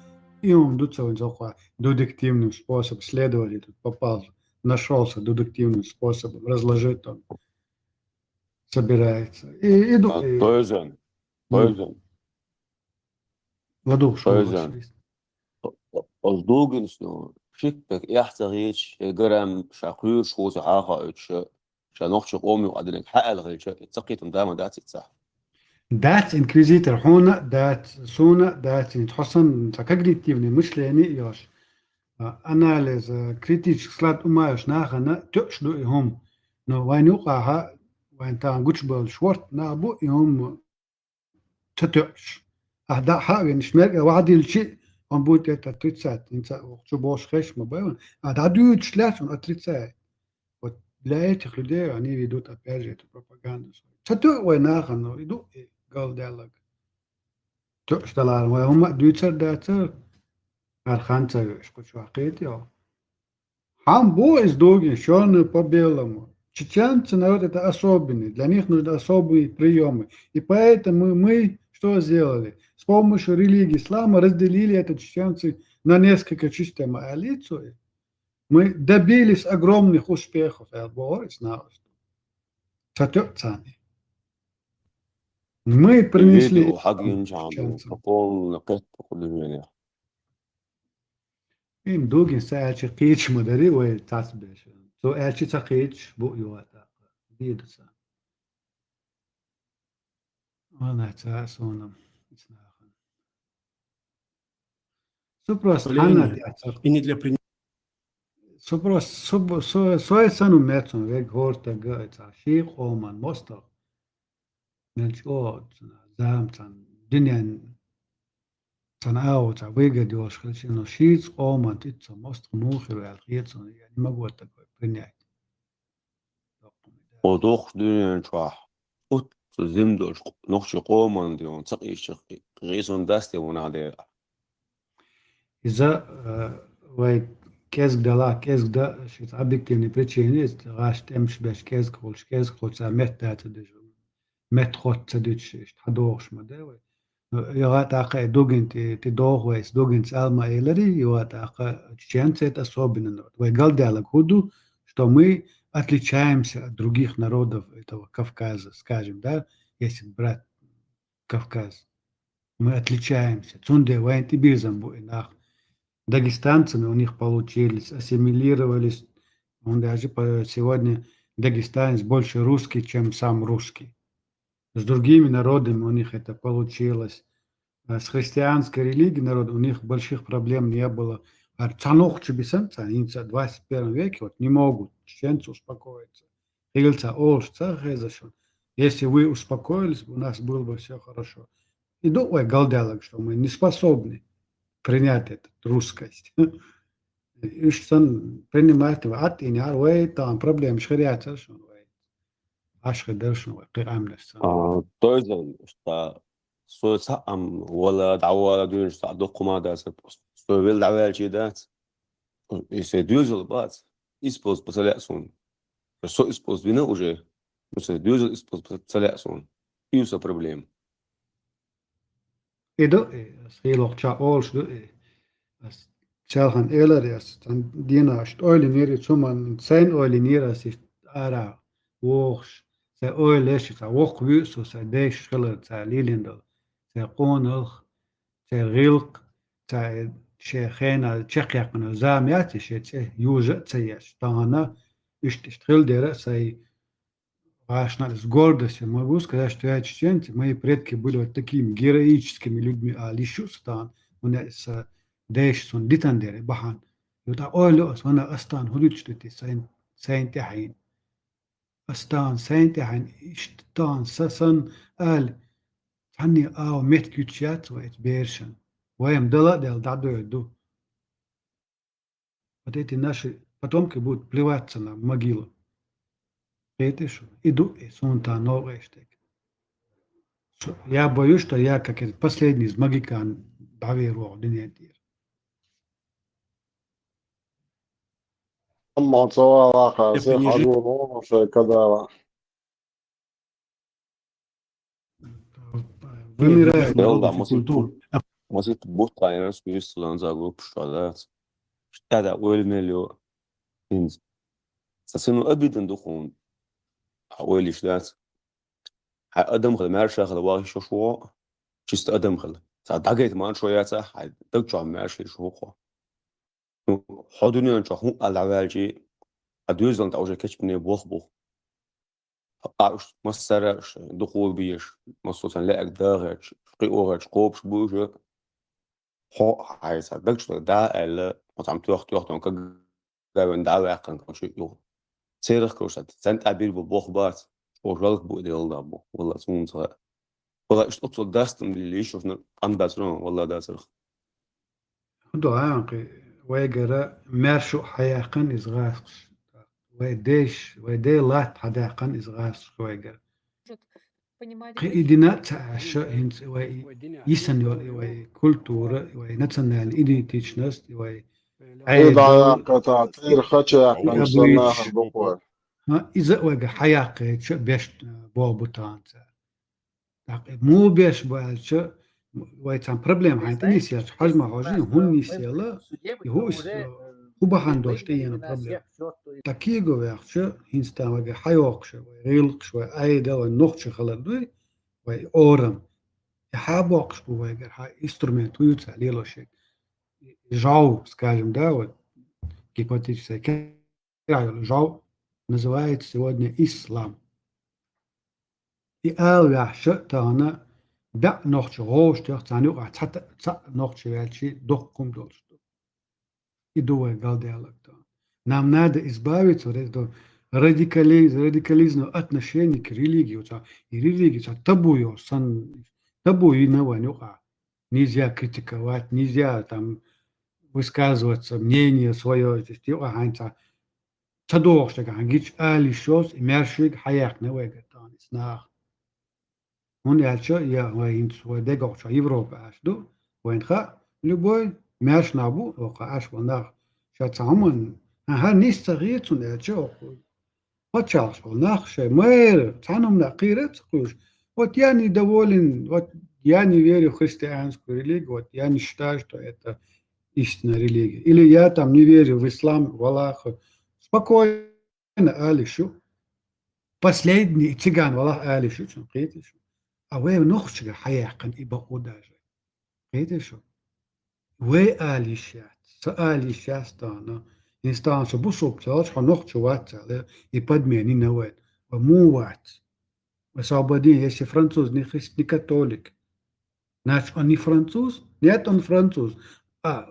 И он дудуктивным способом следователь тут попал, нашелся дудуктивным способом, разложить он собирается. И, и, ду- А, и- Той зен. Той М. зен. Ладух, шо Той зен. Оздугин, ну, шикпек, яхцагич, гарам, шахур, шуца, хаха, ша, ша нохчи къоми, адинек, хаал, гилча, цакитум дама даци цах. Дац инквизитор, хуна, дац, суна, дац, ин хосан, ца когнитивное мышление, ёш. А, анализ, а, критический склад ума ёш нахана, тёш ду и хум. Но вайн юкъаха, вайн таан гучбал шворт, на бу и хум, ца тёш. А да, ха, вен шмер, а вадил чи, он будет это отрицать. Инца, чу бош хеш, ма бэван. А да, дюч ляч, он отрицает. Вот для этих людей они ведут, опять же, эту пропаганду свою. Ца тё вай нахана, иду и галдялаг. Тё, что ладно, вай ума дюцер дацер, арханца ёш, кучу акет, ё. Хам бу из дугин, чёрный по белому. Чеченцы народ это особенный, для них нужны особые приемы. И поэтому мы что сделали? С помощью религии ислама разделили это чеченцы на несколько частей маалицу. Мы добились огромных успехов, я говорю, с народом. Сатёцаны. Мы принесли Видео хагин чеченцам. По полной кэт поколения. Им дугин са ачи кич мадари вай тас беш. Со ачи ца кич бу юата. Видео са. Она ца сонам. Иснахан. Со просто Блин, она и не для прин- Со просто, со, со, со сану мецун вег хорта га, ца ши къоман мостал. Мелч о, зам цан, динен, цан ау, ца выгод ёш хилчи, но шиц къоман тица мост мухир вял хиецун, я не могу такое принять. Одох динен чуах. Ут зимдош, нохчи къоман дион, цак ишчи, гисон дасте вуна де. Иза, э, вай кезг дала, кезг да, шиц объективные причины, гаш темш беш кезг холш, кезг холш, а мет дата деш. Мет хот ца дич, ишт хадохш ма де вай. Яга така дугин ти, ти дох вай, дугин цалма элери, яга така чеченцы это особенно народ. Вай галдяла худу, что мы отличаемся от других народов этого Кавказа, скажем, да, если брать Кавказ. Мы отличаемся. Цунде вайн ти бирзам бу инах. Дагестанцами у них получились, ассимилировались. Он даже по, сегодня дагестанец больше русский, чем сам русский. С другими народами у них это получилось. А с христианской религией народ, у них больших проблем не было. А цанохчи бисам, ца-, инца двадцать первом веке вот не могут чеченцы успокоиться. Хилца олш ца хезашон. Если вы успокоились, у нас было бы все хорошо. И думаю, галдялаг, что мы не способны принять эту русскость. И что принимать его от и не вай, там проблем шхыряться, что вай. Аш хедершн вай, кир амнешсан. А, той зан, что сой саам, вала, дава, дюн, что докума да, сой вел дава чи да. Если дюзел бац, использ поцеляксун. Со использ вина уже. Если дюзел использ поцеляксун. И уса проблем. Иду, э, схилохча олш ду, э, ас чалхан элар яс, тан дина ашт ойли нири цуман, сайн ойли нира си ара вохш, са ойли эши, са вох вюсу, са деш хилар, са лилиндал, са къоналх, са гилк, са ше хена, чекъякъна зам яци, ше це южа, це яш. Тана ишт, ишт хил дера, сай Ваьшна с гордостью могу сказать, что я чеченцы, мои предки были вот такими героическими людьми, а лишу стан, у меня са деш сон дитан дере бахан. Юта ойло ас вана астан худучтути сайн, сайн тяхин. Астан сайн тяхин, иштан са сан ал, цанни ау мет кючят вайт бершан. Ваем дала дел дадойду. Вот эти наши потомки будут плеваться на могилу. Петиш, иду и сунта новый штек. Я боюсь, что я как этот последний из могикан бавиру динетир. Амма цавалаха, се хажу, но, шай кадава. Вымирает Йолда, народов и масит культур. Масит бутта, я скажу, что он за группу, что да. Что да, ойлмелю. Инз. Сасыну обиден духун. А ойлиш дац. Хай адам хал, мэр шахал, вахи шо шо. Чисто адам хал. Са дагайт ман шо яца, хай даг чо мэр шо шо хо. Ну, ходунян чо хун алавалчи. А дюзлан та уже кечпне бох бох. А уж массара ш духу биеш, массо сан лег дагъач, къиогъач, къопш бу уже. Хо, хай са даг чо да, эла, ма там тёх, тёх, тон, как гавен да, вяхкан, короче, ю. Церах, короче, цент абир бу бох бац. О, жалко бу дел да бу. Валла, сунца. Валла, что цо дастан лили, ещё на ан бацрон, валла, да, церах. Худо анкъи вайгара мэршу хьаяькъан из гъасхш. Вай деш, вай де лат хьадаькъан из гъасхш вайгара. Кхи идина ца аша хинц вай исан йол, и вай культура, и вай национальная идентичность, и вай Эда айдол, якъата, тир хача якъан обычай. Санаха буква. Ха, иза вайга хьаяькъе ча беш, э, бо бутанца. Так, э, му беш баьлча, вай цан проблема хьан тӀе нисъелча, хьажма хьожи, хӀун нисъела, и хӀу ис, э, хӀу бахьан дош тӀе ена проблема. Так киго вяхча, хинста вайга хьайоккхуш, вай гӀилкхуш, вай айда, вай нохча хала дуй, вай орам. И хьабоккхуш бу вайгар, хьа инструмент хӀу юца лелошек. Жау, скажем, да, вот, гипотетически, жау называется сегодня ислам. И ал вяхша тана бя нохча гъоштех цан юкъа цата ца нохча вялчи дохкум долчу. И ду вай галделаг тана. Нам надо избавиться вот от этого радикали-, радикализма отношения к религии. Вот, и религия ца табу ё сан, табу и на вань юкъа. Нельзя критиковать, нельзя там высказываться, мнение свое, то есть юкъа хьанца ца дохуш дагахь гича али шоз и мяршиг хьаяьккхина вайга тан ис нах. ХӀунда аьлча, я вай хӀинца вай дегахча Европа аш ду, вайн ха, любой мярш нах бу, оха аш ван нах, ша ца хӀуман, ха, нис ца гӀе цун аьлча, оха пачалхаш ван нах, шай майра, цхьанумна кхира ца кхуьш. Вот я недоволен, вот я не верю в христианскую религию, вот я не считаю, что это истинная религия. Или я там не верю в ислам, в Аллаха. Спокойно али шу. Последний цыган валах али шу, цун кхеташ. А вай нохчига хьаяьккхина и бакъу даже. Кхеташ. Вай али шац, ца али шац тана. Инстанцию бусуб цалаш, хьо нохчи вац цале, и подмени на вай. Ва му вац. Освободи, если француз не христ, не католик. Значит, он не француз? Нет, он француз. А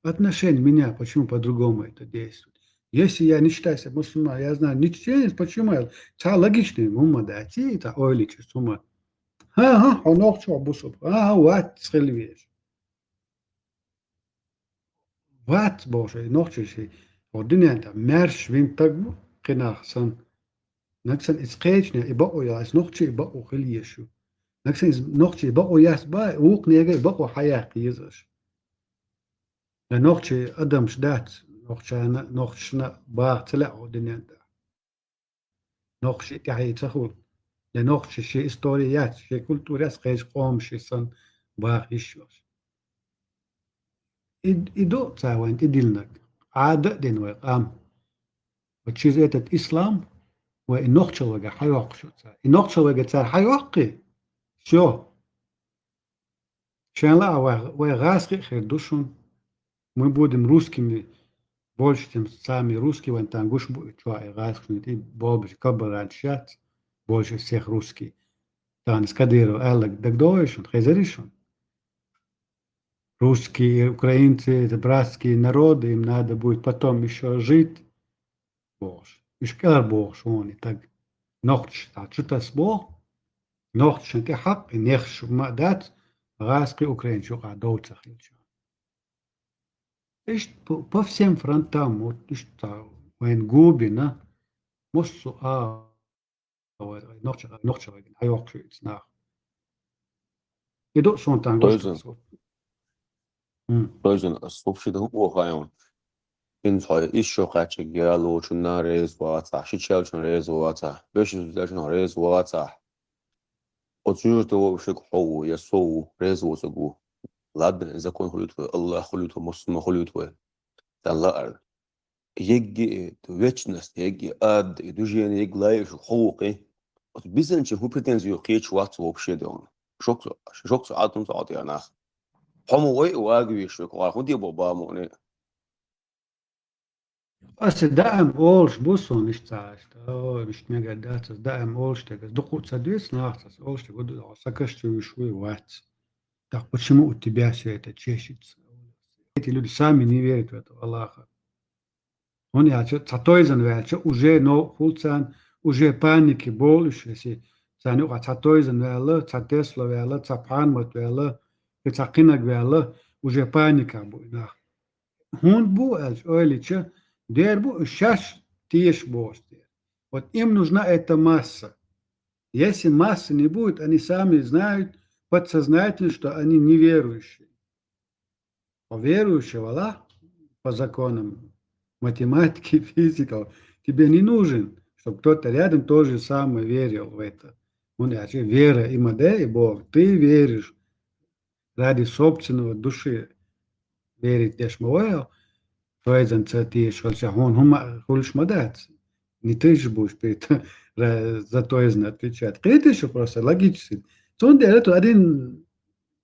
отношение меня, почему по-другому это действует? Если я не считаю себя мусульман, я знаю, не чеченец, почему я? Ца логичный, мумма да, ти, та ойли чи сума. Ха, ха, хьо нохчо бусуб. Ха, ха, вац хилвеш. Вац бошай, нохчи ши. О динен та мярш вин таг бу, кхинах сан. Наксан из кхечне, и бакъу яс, нохчи и бакъу хил ешу. Наксан из нохчи и бакъу яс ба, ух нега и бакъу хьаяк езаш. Да нохчи адамш дац, нохчана, нохчна бах цела о динен та. Нохчи тяхи цахул. Да нохчи ши история яц, ши культура яц, кхеч къом ши сан бах иш ваш. И, и ду ца вайн и дилнак. Ада дин вай къам. Вот через этот ислам, вай и нохчалвага хьайоккхуш ца. И нохчалвага цар хьайоккхи. Всё. Шен ла а вай, вай гъаскхи хер ду шун. Мы будем русскими, больше, чем сами русские, вайн тан гуш бу, чуа и гъаскхи шун, и болбиш кабаран шац. больше всех русские. Тахана Кадыров аьлларг дагадогӀий шуна, хезарий шуна? Русские и украинцы — это братские народы, им надо будет потом ещё жить, бохуш. Уьш кӀелхьарбохуш вуни таг. Нохчаша чу таса боху, нохчашна тӀе хьакъ, и нехаш ма а дац, гӀазкхи украинаш юкъахь дов ца хилча. Иштта по, по всем фронтам, вот иштта вайн губина, массо а вай, вай, нохча, нохча вайгина хьайоккхуш ю иза нах. И ду суна тан Дойзан. Гочдалц вот. М. Дойзан, ас вообще да хӀун боху хьайна? ХӀинца хьо исс шо кхаьччиг ялочунна реза вацахь, шичаьлчунна реза вацахь, вешан зузаьлчунна реза вацахь. Оцу юьрта вовшиг хьо ву, я со ву, реза воцург ву. Ладно, закон хуьлуьйту вай, Аллах хуьлуьйту вай, муслима хуьлуьйту вай. Дан лаар. Егги и вечность, егги ад, и движение, егги лайш хьо ву кхин. Оцу бисанчи хӀун претензию кхечу вац вообще де ван. Шок, шок цу Ӏадам цу Ӏадия нах. Хьо ма вай вагавеш вай кхуа хӀун де бо бамуни. Аса даим олуш бу суна иштта цхьа иштта. О, иштта мегар дац аса даим олуш дерг. Аса дукха ца дуьйцу нах аса олуш дерг. Ду сакаш чу вуьш вуй вац. Так почему у тебя всё это чешется? Эти люди сами не верят в этого Аллаха. ХӀунда аьлча, цхьа тойзан ваьлча, уже новкъа хуьлу царна, уже паники болу уьш, если царна юкъахь цхьа тойзан ваьлла, цхьа Тесла ваьлла, цхьа Пхьанмат ваьлла, и цхьа кхинаг ваьлла, уже паника бу и нах. ХӀунда бу аьлча, ойлича, дера бу уьш шаьш теша боху дера. Вот им нужна эта масса. Если масса не будет, они сами знают подсознательно, что они неверующие. Хьо верующий валахь, по законам математики, физики, тебе не нужен, чтобы кто-то рядом то же самое верил в это. ХӀунда аьлча вера има де, и Бог, ты веришь ради собственного души, верить деш ма вай хьо, тойзан ца теша хилча, хьуна хӀума хуьлуш ма дац. Не ты же будешь перед, ра-, за тойзан отвечать. Кхетий шу просто логически. Цундела тут один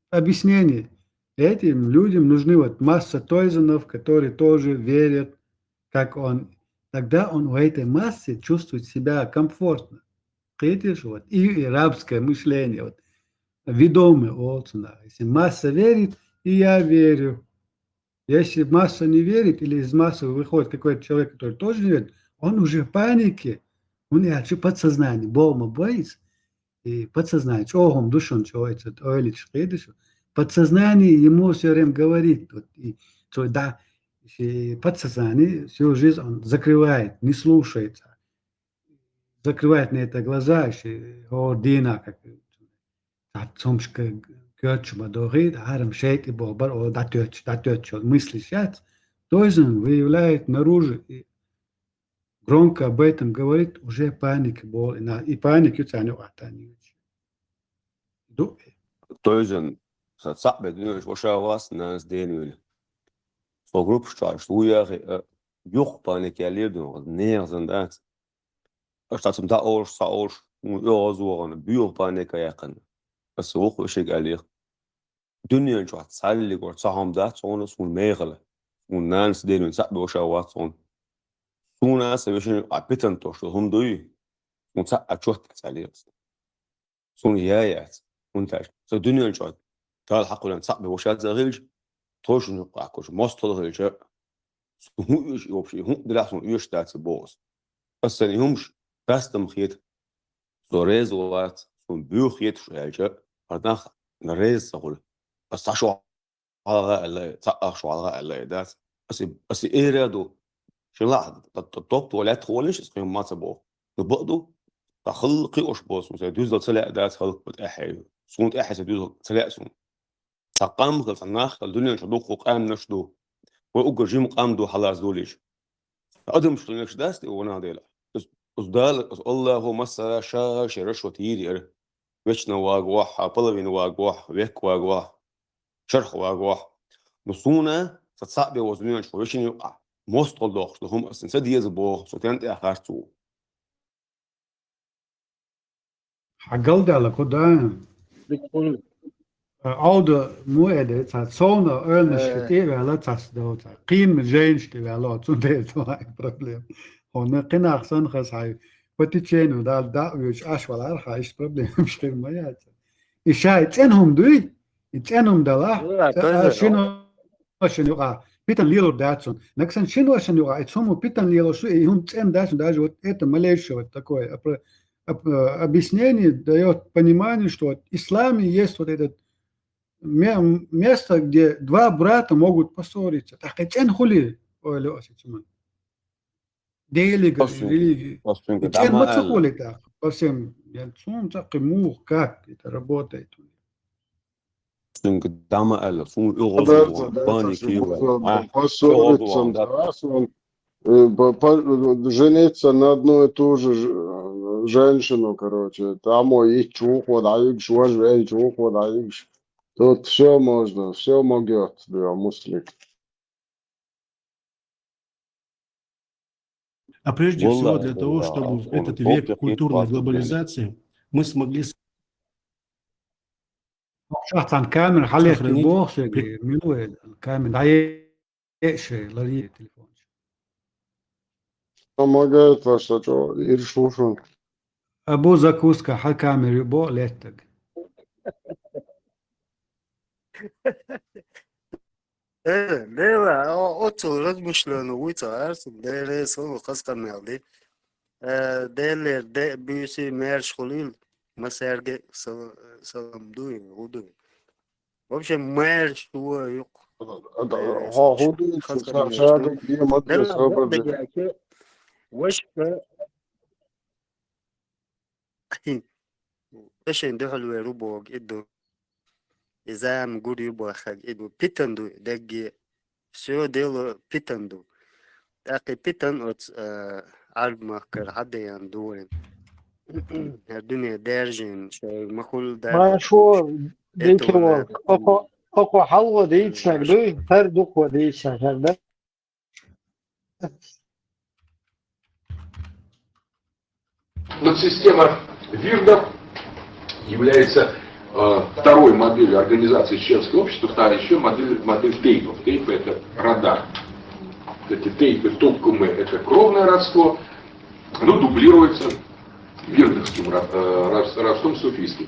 объяснение. Этим людям нужны вот масса тойзанов, которые тоже верят, как он. Тогда он в этой массе чувствует себя комфортно. Кхетий шу, вот, и, и рабское мышление, вот, ведомое олу цунах. Если масса верит, и я верю. Если масса не верит, или из массы выходит какой-то человек, который тоже не верит, он уже в панике, хӀунда аьлча подсознание боху ма бойца, и подсознание чӀогӀа хӀума ду шуна чӀогӀа, и ца ойлича кхетий шу. Подсознание ему всё время говорит, вот, и, то, да, и подсознание всю жизнь он закрывает, не слушается. Закрывает на это глаза, и о, дина, как, цхьа цомшка коьртачу ма дохийта, хьарам шайтӀа боху бара, о, дӀатоьттуш, дӀатоьттуш, мысли шац, тойзан выявляет наружу, и громко об этом говорит, уже паника боху, и на, и паника ю царна юкъахь тан йоьдуш. Ду. Тойзан, сан цхьаъ бен дуьнен чу ваша вац, нанас дена вина. Со группаш чохь ву яхи, а, юха паника яьллера дуьйна, нехан зан дац. Аша цхьаццам дӀа олуш, схьа олуш, хӀуна оьгӀазвахана, боьха паника яьккхина. Аса вукху вешига аьллех. Дуьнен чохь цхьаллигора цхьа хӀума дац хьуна, суна мехала. Суна нанас дена вина цхьаъ бен ваша вац хьуна. Суна аса вешина а питан тохуш долу хӀума дуй, суна цхьаъ а чот а ца леца. Суна яй яц, хӀунда аьлча со дуьнен чохь Дала хьакхуьллина цхьаъ бен ваша ца хилча, тхойшинна юккъехь кхуьш мостагӀалла хилча, суна хӀун оьшу и вообще, хӀун а делахь суна оьшуш дац и боху аса. Аса сан и хӀумаш дастам хета, со реза вац, суна боьха хета шу аьлча, хӀара нах реза ца хуьлу. Аса цхьа шо хьалха аьлла, цхьа ах шу хьалха аьлла дац. Аса, аса эра ду. Шин лахь, т-, т-, топ тхо лаьтта гӀолиш, иза кхин ма ца боху. Ну, бакъ ду, сан халла кхиош болу суна, сайн дуьзал ца лаьа дац, халкъ тӀаьхье. Суна тӀаьхье сайн дуьзал ца лаьа суна. Сан къам хила, сан нах хила, дуьнен чу дуккха къаьмнаш ду. Вай уггар жима къам ду, хьалаца долийша. Адамаш хилинарш дац те, ванах дела. Ус, ус Дала, ус Аллахо массара ша шен рашо тийр яра. Вечно вагавахь, половина вагавахь, век вагавахь, шарх вагавахь. Ну, суна, сан цхьаъ бен ваза дуьнен чу вешина юкъахь, мостагӀалла дохуш ду хӀума аса ца деза боху, со тен тӀехь харц ву. Хьан галдаьлла кху да? Дика хуьлу. Ӏовда му эде, цхьа совна ойланашка Э. тӀе а ваьлла, цхьацца дов, цхьа кхийна жайнаш тӀе ваьлла, цундела ца ваьлла проблема. Хьуна кхин нах санна хаза хьайн по течению, да, да, уж аш валар, ха, иш проблема, иш тема яц. И ша, и цӀена хӀума дуй, и цӀена хӀума дала, Ва, а, тоже, шин ну. Шин юкъа, питан лелур дац цун. Наксан шин вашан юкъа, и цуму питан лелур шу, и хӀума цӀена дац цун, даже вот это малейшее вот такое, опро-, об-, э, объяснение даёт понимание, что вот в исламе есть вот этот ме-, место, где два брата могут поссориться. Так и цӀена хули, ой, лё, оси цуман. Делига, По сути, религии. По сути, И цӀена ма ца хули так. По всем, я, цун так и мух, как это работает. Цунга дама аьлла, цун Да, угӀоза да, да, бани это же кийла. можно, А, поссориться, угӀоза, да. Да, он, э, по-, по-, жениться на одну и ту же ж-, э, женщину, короче. Там ой, и чухо, да, и чухо, и чухо, да, и ч-, тут все можно, все могёт, да, муслик. А прежде всего, Валлахи, для того, валлахи, чтобы в он этот век полтора культурной глобализации мы смогли с- Шахтан камера, халех сохранить бохсе, при- минуэ, камера, да, еше, лари телефон. Помогает ваш, а чё, Иршушин? Абу закуска, ха камера, бо леттаг. Э, Дела, о-, оцу размышлёние вуйца арсун, Деле сону хас камелди. Э, Деле, де, бюси мерш хулил, масерге сал-, салам дуй, гуду. В общем, мерш туа юк. Да, да, Э, ха, гуду, хас ша-, камелди. Шагы, где мы Дела, особо да, бли- я, вешка, Эшен дуьхьал веру боху и ду. И зама гур ю бохаг и ду. Питан ду дегге. Всё дело питан ду. ТӀаккха питан оц, э, Ӏарб махкара хьадеян ду вайн. ХӀара дуьне даьржина, шоай махул дар Ма шу это дикило, ваьлла. Око, око хьалгӀо дийцнаг дуй, хӀара дукхо дийцнаг, хӀара да? Подсистема вирдов является, э, второй моделью организации чеченского общества, вторая ещё модель, модель тейпов. Тейпы — это рода. Эти тейпы, тукумы — это кровное родство. Оно дублируется вирдовским ра-, э, рас-, родством суфийским.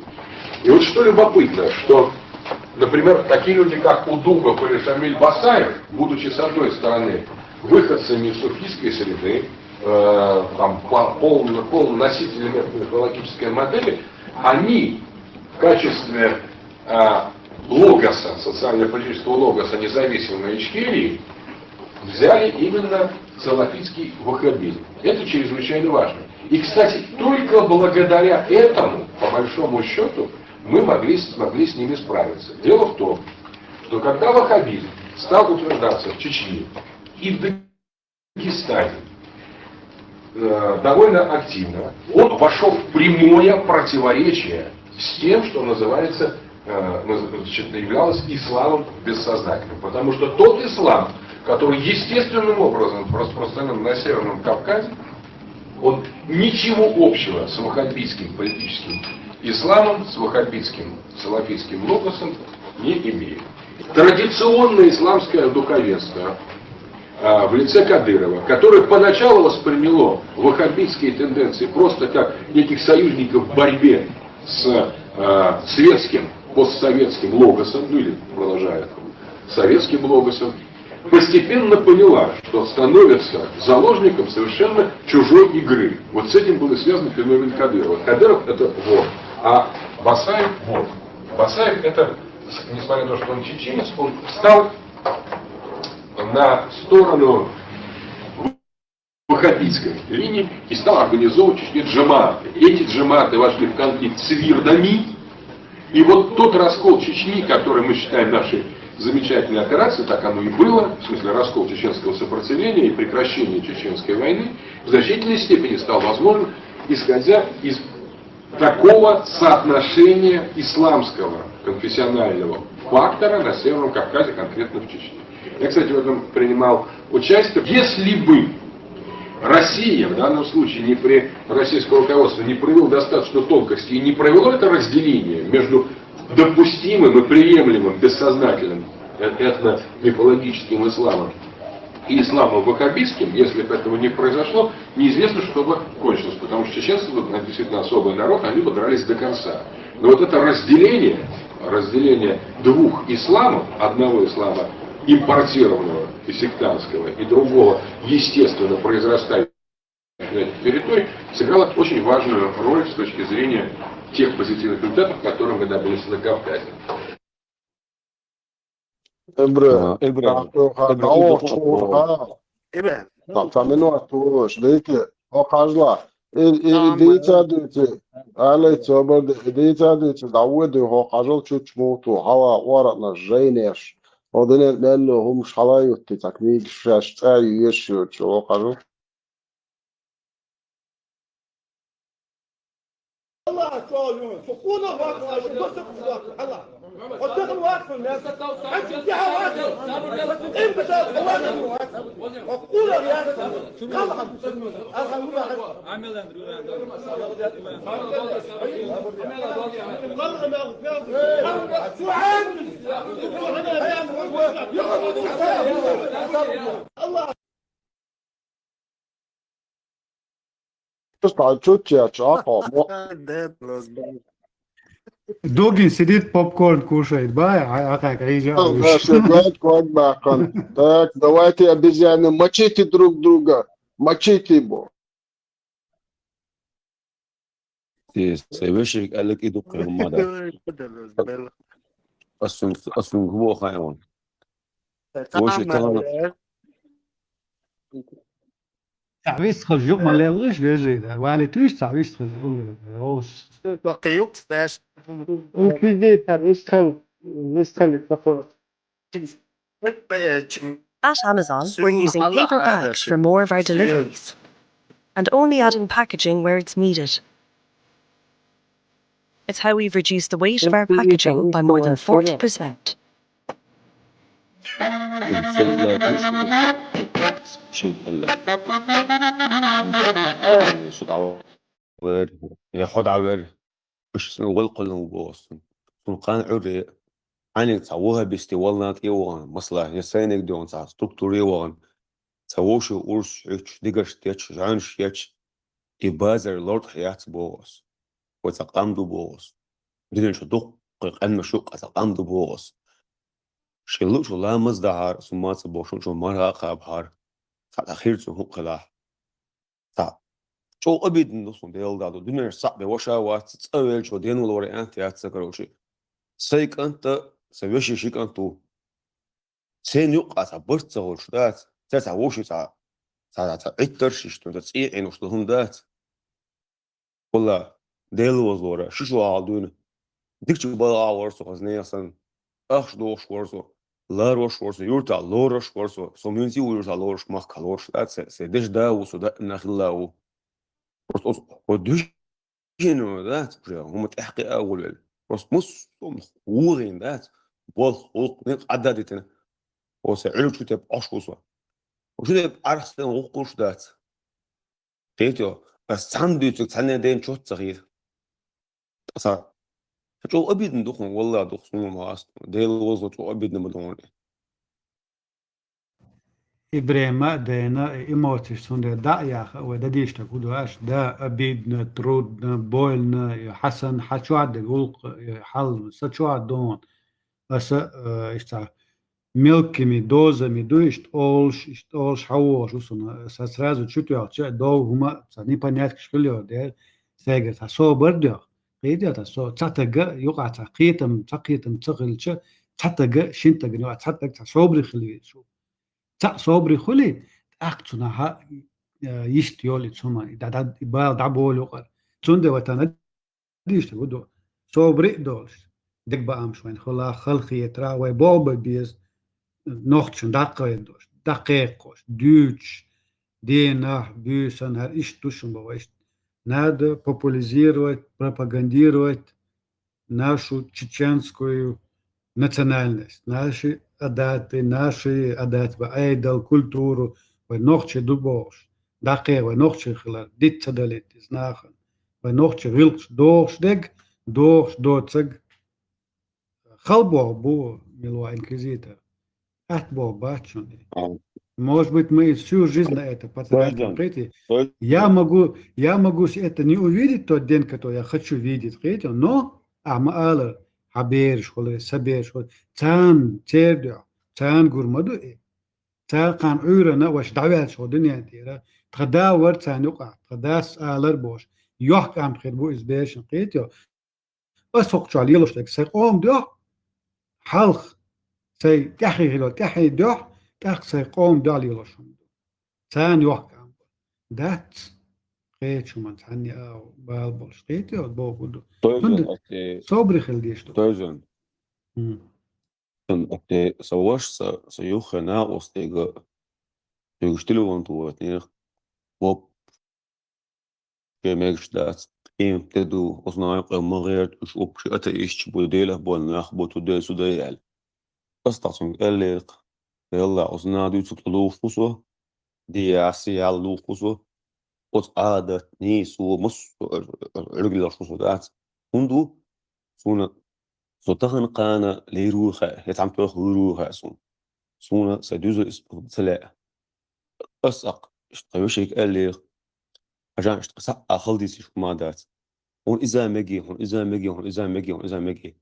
И вот что любопытно, что, например, такие люди, как Удугов или Шамиль Басаев, будучи, с одной стороны, выходцами из суфийской среды, э, там, по-, полно-, полноносителями этой мифологической модели, они в качестве, э, логоса, социально-политического логоса независимой Ичкерии взяли именно салафитский ваххабизм. Это чрезвычайно важно. И, кстати, только благодаря этому, по большому счёту, мы могли, смогли с ними справиться. Дело в том, что когда ваххабизм стал утверждаться в Чечне и в Дагестане, э, довольно активно, он вошёл в прямое противоречие с тем, что называется, э, наз-, значит, являлось исламом бессознательным. Потому что тот ислам, который естественным образом распространён на Северном Кавказе, он ничего общего с ваххабитским политическим исламом, с ваххабитским салафитским логосом не имеет. Традиционное исламское духовенство, а, в лице Кадырова, которое поначалу восприняло ваххабитские тенденции просто как неких союзников в борьбе с, а, светским, постсоветским логосом, ну или продолжает советским логосом, постепенно поняла, что становится заложником совершенно чужой игры. Вот с этим был и связан феномен Кадырова. Кадыров — это вор, а Басаев — вор. Басаев — это, несмотря на то, что он чеченец, он встал на сторону ваххабитской линии и стал организовывать в Чечне джамааты. Эти джамааты вошли в конфликт с вирдами, и вот тот раскол Чечни, который мы считаем нашей замечательной операцией, так оно и было, в смысле раскол чеченского сопротивления и прекращение чеченской войны, в значительной степени стал возможен, исходя из такого соотношения исламского конфессионального фактора на Северном Кавказе, конкретно в Чечне. Я, кстати, в этом принимал участие. Если бы Россия в данном случае не при-, российское руководство не проявило достаточно тонкости и не провело это разделение между допустимым и приемлемым бессознательным э-, этно-мифологическим исламом и исламом ваххабитским, если бы этого не произошло, неизвестно, что бы кончилось, потому что чеченцы вот, действительно особый народ, они бы дрались до конца. Но вот это разделение, разделение двух исламов, одного ислама импортированного и сектантского, и другого, естественно, произрастающего на этих территориях, сыграло очень важную роль с точки зрения тех позитивных результатов, которые мы добились на Кавказе. Ибрагим, Ибрагим, Ибрагим, Ибрагим. Ибрагим. Таминуат туш, дайте, хо хажла. И, и, дайте, дайте. Алей, собар, дайте, дайте. Давай, да, хо хажал чуть муту, хала, варат на жейнеш. Одинет мелло, хум шала ютти, так не шаш, ца, еш, еш, хо хажал. Дугин сидит, попкорн кушает. Бай, а, а как, а, ещё. Так, давайте, обезьяны, мочите друг друга. Мочите его. Те, се вешик алек иду кемада. Асун, асун гво хайван. Вообще, тамам. Цавис хажу малелыш вежи, да. Вали туш цавис хажу. Ос. Бакиюк сташ. Укиди цавис хан, вис хан такой. At Amazon, we're using paper bags for more of our deliveries and only adding packaging where it's needed. It's how we've reduced the weight of our packaging by more than forty percent. Вер, я ход авер. Уж сун гъулкъулун босун. Сун къан гӀури. Гьаниг ца вагьабисти валлан кӀи вагъан, масала, я сайниг дигӀун ца структури вагъан. Ца воши урс хӀуч, дигаш теч, жанш яч. И базар лортӀ яц богъус. Ва ца къамду богъус. Динен чу дукъ, къанма шукъа ца къамду богъус. Шилу чу ламаз дагьар, сумма ца бошун чу маргъа хабар. Ца ахир цу хукъ хилах. Ца. ЧӀо обидно ду сун делдаду. Динен саб бе ваша вац, цавел чу ден вал вариант яц, короче. Сай кӀанта, са веши ши кӀанту. Сен юкъа ца барт ца гъуш дац, ца ца воши ца, ца, ца, ца иттар шиш, ца цӀи гӀин уш лугьун дац. Валла, Дела вазлора, ши шу гьал дуйна. Дикчи бала гӀа варсу хазне ясан. Ахш дохш варсу, лар ваш варсу, юрта лораш варсу, сомнинси юрта лораш махка лораш дац, се, се деш да вусу да имна хилла ву. Просто ос, о душ Хин дац, уже, хӀума тӀехкъи агъулел. Просто мус сум хурин дац, бол хулк не къадда дитина. Осе гӀур чу теп ашкъуса. Уже теп архсен гъукъуш дац. Тетё, ас цан дуцик цане ден чот цагъир. Таса. ЧӀо обидно духун, валла духун мас. Дел возло чӀо обидно мадон. Ибрема дена эмоциш сунде да яха, вай да дишта кудаш, да обидно, трудно, больно, Хасан хачуа де гулк, хал сачуа дон. Аса, э, ишта мелкими дозами ду ишт олш, ишт олш хавош усуна. Са сразу чутуях, че дов хума, са непонятки шкылё де, сегер, са собар дёх. Къидиата со цатага юкъа ца кхетам, ца кхетам ца хилча, цатага, шинтага юкъа цатага ца собри хилви шу. Ца собри хули, тӀаккха цуна хьа, э, йист йоли цума, и да, да, и бал да боли юкъар. Цунде ватана дишта гуду. Собри долш. Дег ба амш вайн хула халхиетра вай боба без нохчун даккхайдош, даккхеккош, дүүч, денах, бүүсан, хар ишт душун ба вай ишт. Надо популяризировать, пропагандировать нашу чеченскую национальность, наши адаты, наши адаты ба айдал, культуру, вай нохчи ду бош, даккхе вай нохчи хилар, диц ца далит из нахан. Вай нохчи гъилкъш дохш дег, дохш доцаг. Хал бо бу милва инквизитор. Ат бо бачун. Может быть, мы всю жизнь на это потратим, понимаете? Я могу, я могу с- это не увидеть тот день, который я хочу видеть, понимаете? Но, а ма алар, хьа бераш хулар, са бераш хулар, царна цердоьхь, царна гур ма ду и. Царна кхана Ӏуьйранна ваша дӀаваьлча хьо дуьнен тӀера, тха да вар царна юкъахь, тха дас алар бохуш, йохкам хир бу иза бешан, кхетайо. Ас хӀокху чохь лелош дерг сайн къоман дуьхьа, хьалха сайн тӀаьхье хилла тӀаьхье дуьхьа, тӀаккха сайн къоман дуьхьа лелош хӀума ду. Царна йохкам бу. Дац, кхечу хӀуман цхьанне а бала болуш, кхетайо, боху ду. Тойзан, хӀунда окей. Собри хила деш ду. Тойзан. М. Сан, окей, сан ваша, сан, сан юххе накъостега, цуьнга телефон тухуьйтинера. Воп. Шен мегаш дац, къемат де ду, оцу нахана къа ма гӀерта, уьш вообще атеисташ бу, Делах болу нах бу, ту дай, цу дай аьлла. Ас тӀаккха цуьнга аьллера-кх, Делла, оцу наха дуьйцург тӀелухуш ву со, де яхь, се яхь лухуш ву со, оцу Ӏадат, нийсо, массо а Ӏуьрг лелош ву со дац. ХӀунда ву? Суна со тахана кхана лийр ву хаьа, я цхьамма тоьхна вуьйр ву хаьа суна. Суна сайн дуьззина иза ца лаьа. Ас аккха иштта тхан вешига аьллера, хьажа иштта цхьа а хала дийцича хӀума дац. Хьуна иза меге, хьуна иза меге, хьуна иза меге, хьуна иза меге.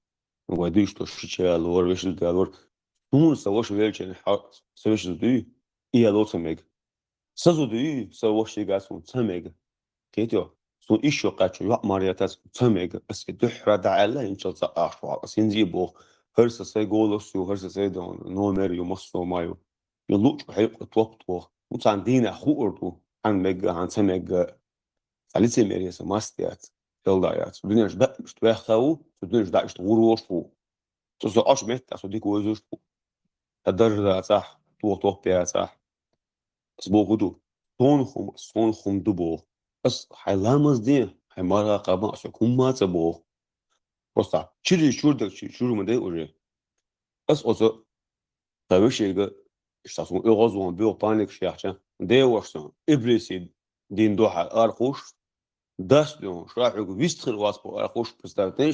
Ну, вай дуьйцуш долу шича ялора, вешин зуда ялора. Суна сан ваша велча, хьо сан вешин зуда дуй, и яло ца мега. Сан зуда дуй, сан ваша шига суна ца мега. Кхетайо, суна ишшо кхаьчча йоӀ мара ятац ца мега. Ас и дуьххьара дӀа аьлла, инчалла ца ахча вахьа. Ас хӀинца а боху, хӀара сан сайн голос ю, хӀара сан сайн дан номер ю, массо а ма ю. Шен луъучу хьекъа топ тоху. ХӀун царна дийнахь хуур ду, хьан мегга, хьан ца мегга. Цхьа лицемерие сан маста яц, хелда яц. Дуьненаш даа иштта ваьхна ву, цу дуьненаш даа иштта гӀур волуш ву. Цу со Ӏаш меттахь, со дика вевзаш ву. Сан даржа дацахь, тоха топ яцахь. Ас боху ду, суна хӀума, суна хӀума ду боху. Ас хьайн ламаз де, хьайн марха кхаба, ас хӀума ца боху. Просто чуьра чуьра даг чуьра ма дай уже. Ас оцу тхан вешига, иштта суна оьгӀаз вон боьха паникаш яхча, деваш сан, иблиси дин дуьхьа аркхуш, дас дуьхьа, ша хьоьга вистхир вац боху аркхуш, представьте,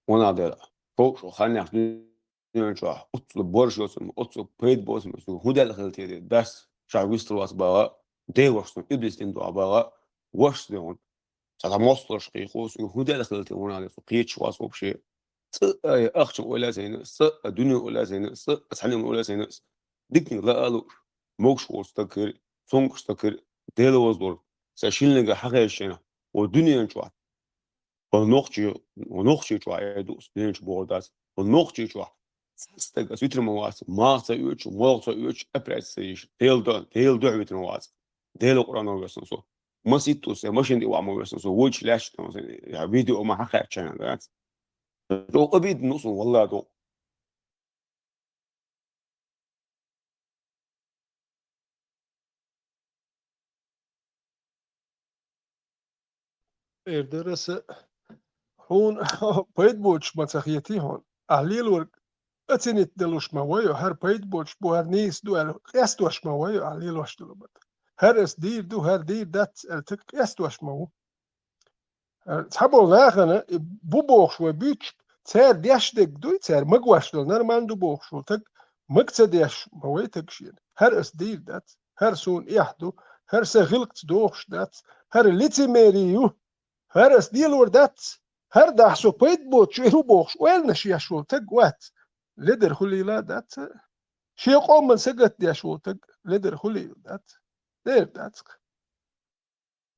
ванах дера. Шо, шо ханнехь дуьнен чохь, оццул борш йоцург, оццул пайда боцург, хӀун даьлла хила те, дас, ша вистхир вац баха, деваш сан, иблис дин дуьхьа баха, ваша сан, цхьа моссарш кхийхо, хӀун даьлла хила те, ванах дера, кхеташ вац вообще. Цкъа а ахча ойла а сайна, цкъа а дуьне ойла а сайна, цкъа а цхьаьна ойла а сайна, диканиг лаа а лууш, могуш волу стаг хир, цомгуш стаг хир, Дела вазлур, сан шиннага хьахаьжчина, вай дуьнен чохь, вай нохчий, вай нохчий чохь эр ду, дуьнен чу бохур дац, вай нохчий чохь цхьа стаг ас витар ма вац, маха ца оьцуш, молха ца оьцуш, операция ца йиш, Дела дуьхьа, Дела дуьхьа витар ма вац. Дела Къуръано весна со. Маситту се, машина тӀе ваха ма весна со, вочу лаьтташ тӀе ма со, я видео ма хьахаьччана дац. Чо обидно ну сун, валла, ду. Эр дара аса, хьуна пайда боцуш ма ца хетий хьуна. Ахьа лелорг оценить далуш ма вайо, хӀара пайда боцуш бу, хӀара нийса ду аьлла, къестош ма вайо, ахьа лелош долу бата. ХӀара ас дийр ду, хӀара дийр дац аьлла, таг къестош ма ву. Цхьаболу нахана и бу бохуш вай буьйцуш, цара деш дерг дуй, цара магош долу нормально ду бохуш волу таг, мага ца деш ма вай таг шена. ХӀара ас дийр дац, хӀара суна эхь ду, хӀара сан гӀиллакхца дохуш дац, хӀара лицемерие ю, хӀара ас лелор дац, хӀара дахь со пайда боцуш вер ву бохуш ойланаш еш волу таг вац. Ледар хуьлийла дац. Шен къоман сагатдеш волу таг ледар хуьлийла дац. Дер дац-кх.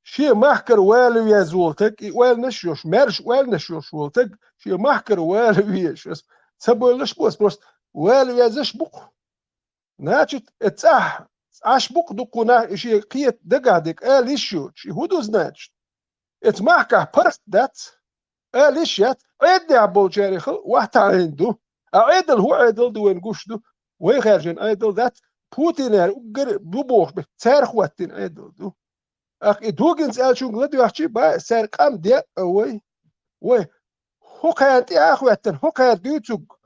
Шен махкара вала веза волу таг, и ойланаш йош, маьрша ойланаш йош волу таг, шен махкара вала везаш, ас ца бойлаш бу, ас просто вала везаш бу-кх. Значит, э цӀахь, Ӏаш бу-кх дуккхунах, и шен кхета дагахь дерг ала йиш йоцуш, и хӀун ду, значит? Эца махкахь паргӀат дац, ала йиш яц, Ӏедалехь болчарех вахтахьийна ду. А Ӏедал хӀун Ӏедал ду вайна гуш ду? Вай хаьржина Ӏедал дац, Путинера уггар бу бохуш бе, цара хӀоттийна Ӏедал ду. Ахь и Дугинца аьллачуьнга ладоьгӀчий, баьс цара къам деа а вай. Вай, хӀокхарна тӀе а хӀоьттина, хӀокхара дуьйцург,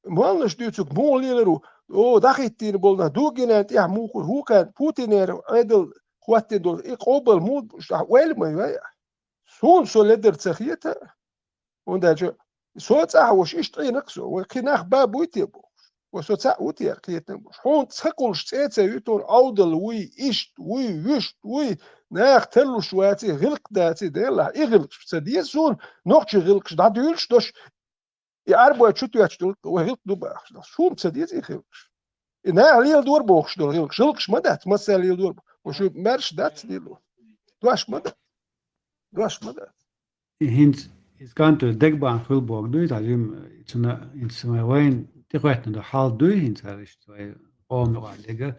моллаша дуьйцург муха лелар ву? О, дӀахӀиттийна болу нах Дугинан тӀехь муха, хӀокхарна Путинера Ӏедал хӀоттийна долу, и къобал муха ду, ахь ойла ма йой ахь. Суна со ледар ца хета, хӀунда аьлча со цӀахь волуш иштта Ӏийна-кх со, вай кхин нах бан буй те бохуш. Ва со цхьаъ ву те кхетам бош. Хьуна ца кхуллуш цӀе ца ю тхона, Ӏовдал вуй, иштта вуй, вуьшта вуй, наха тарлуш ваций, гӀиллакх даций, Делахь, и гӀиллакхаш ца деза суна, нохчий гӀиллакхаш дӀадуьйлуш дош, и Ӏарбой чу тоьттуш долу вай гӀиллакх ду бахаш долу. Суна ца деза и гӀиллакхаш. И наха леладора бохуш долу гӀиллакхаш, гӀиллакхаш ма дац, массара леладора бохуш. Ва шу маьрша дац лело. Дош ма дац. Дош ма дац. И хӀинца иза кӀант дегабаьхна хила боху дуй, тӀаккха жима, и цуьнан, хӀинца вайн тӀехӀоьттина долу хьал дуй, хӀинца иштта вай къоман юкъахь дерг.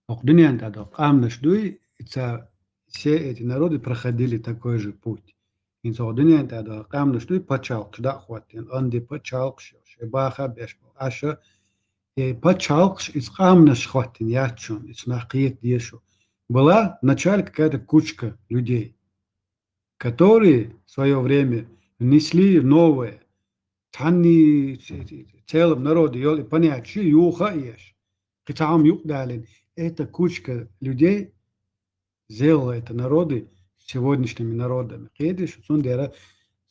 ХӀокху дуьнен тӀехь долу къаьмнаш дуй, и ца, все эти народы проходили такой же путь. ХӀинца хӀокху дуьнен тӀехь долу къаьмнаш дуй, пачхьалкхаш дӀа а хӀоттийна, Анди пачхьалкхаш, шайн баха беш болу Ӏаьржа, и пачхьалкхаш, иза къаьмнаш хӀоттийна яц шуна, иза нах кхета деза шу. Была вначале какая-то кучка людей, которые в своё время внесли новое, цхьанний ц-, ц-, целом народе йолу и понятие юха а еш, кхин цхьа хӀума юкъадалийна. Эта кучка людей сделала это народы сегодняшними народами. Кхетий шу, цундела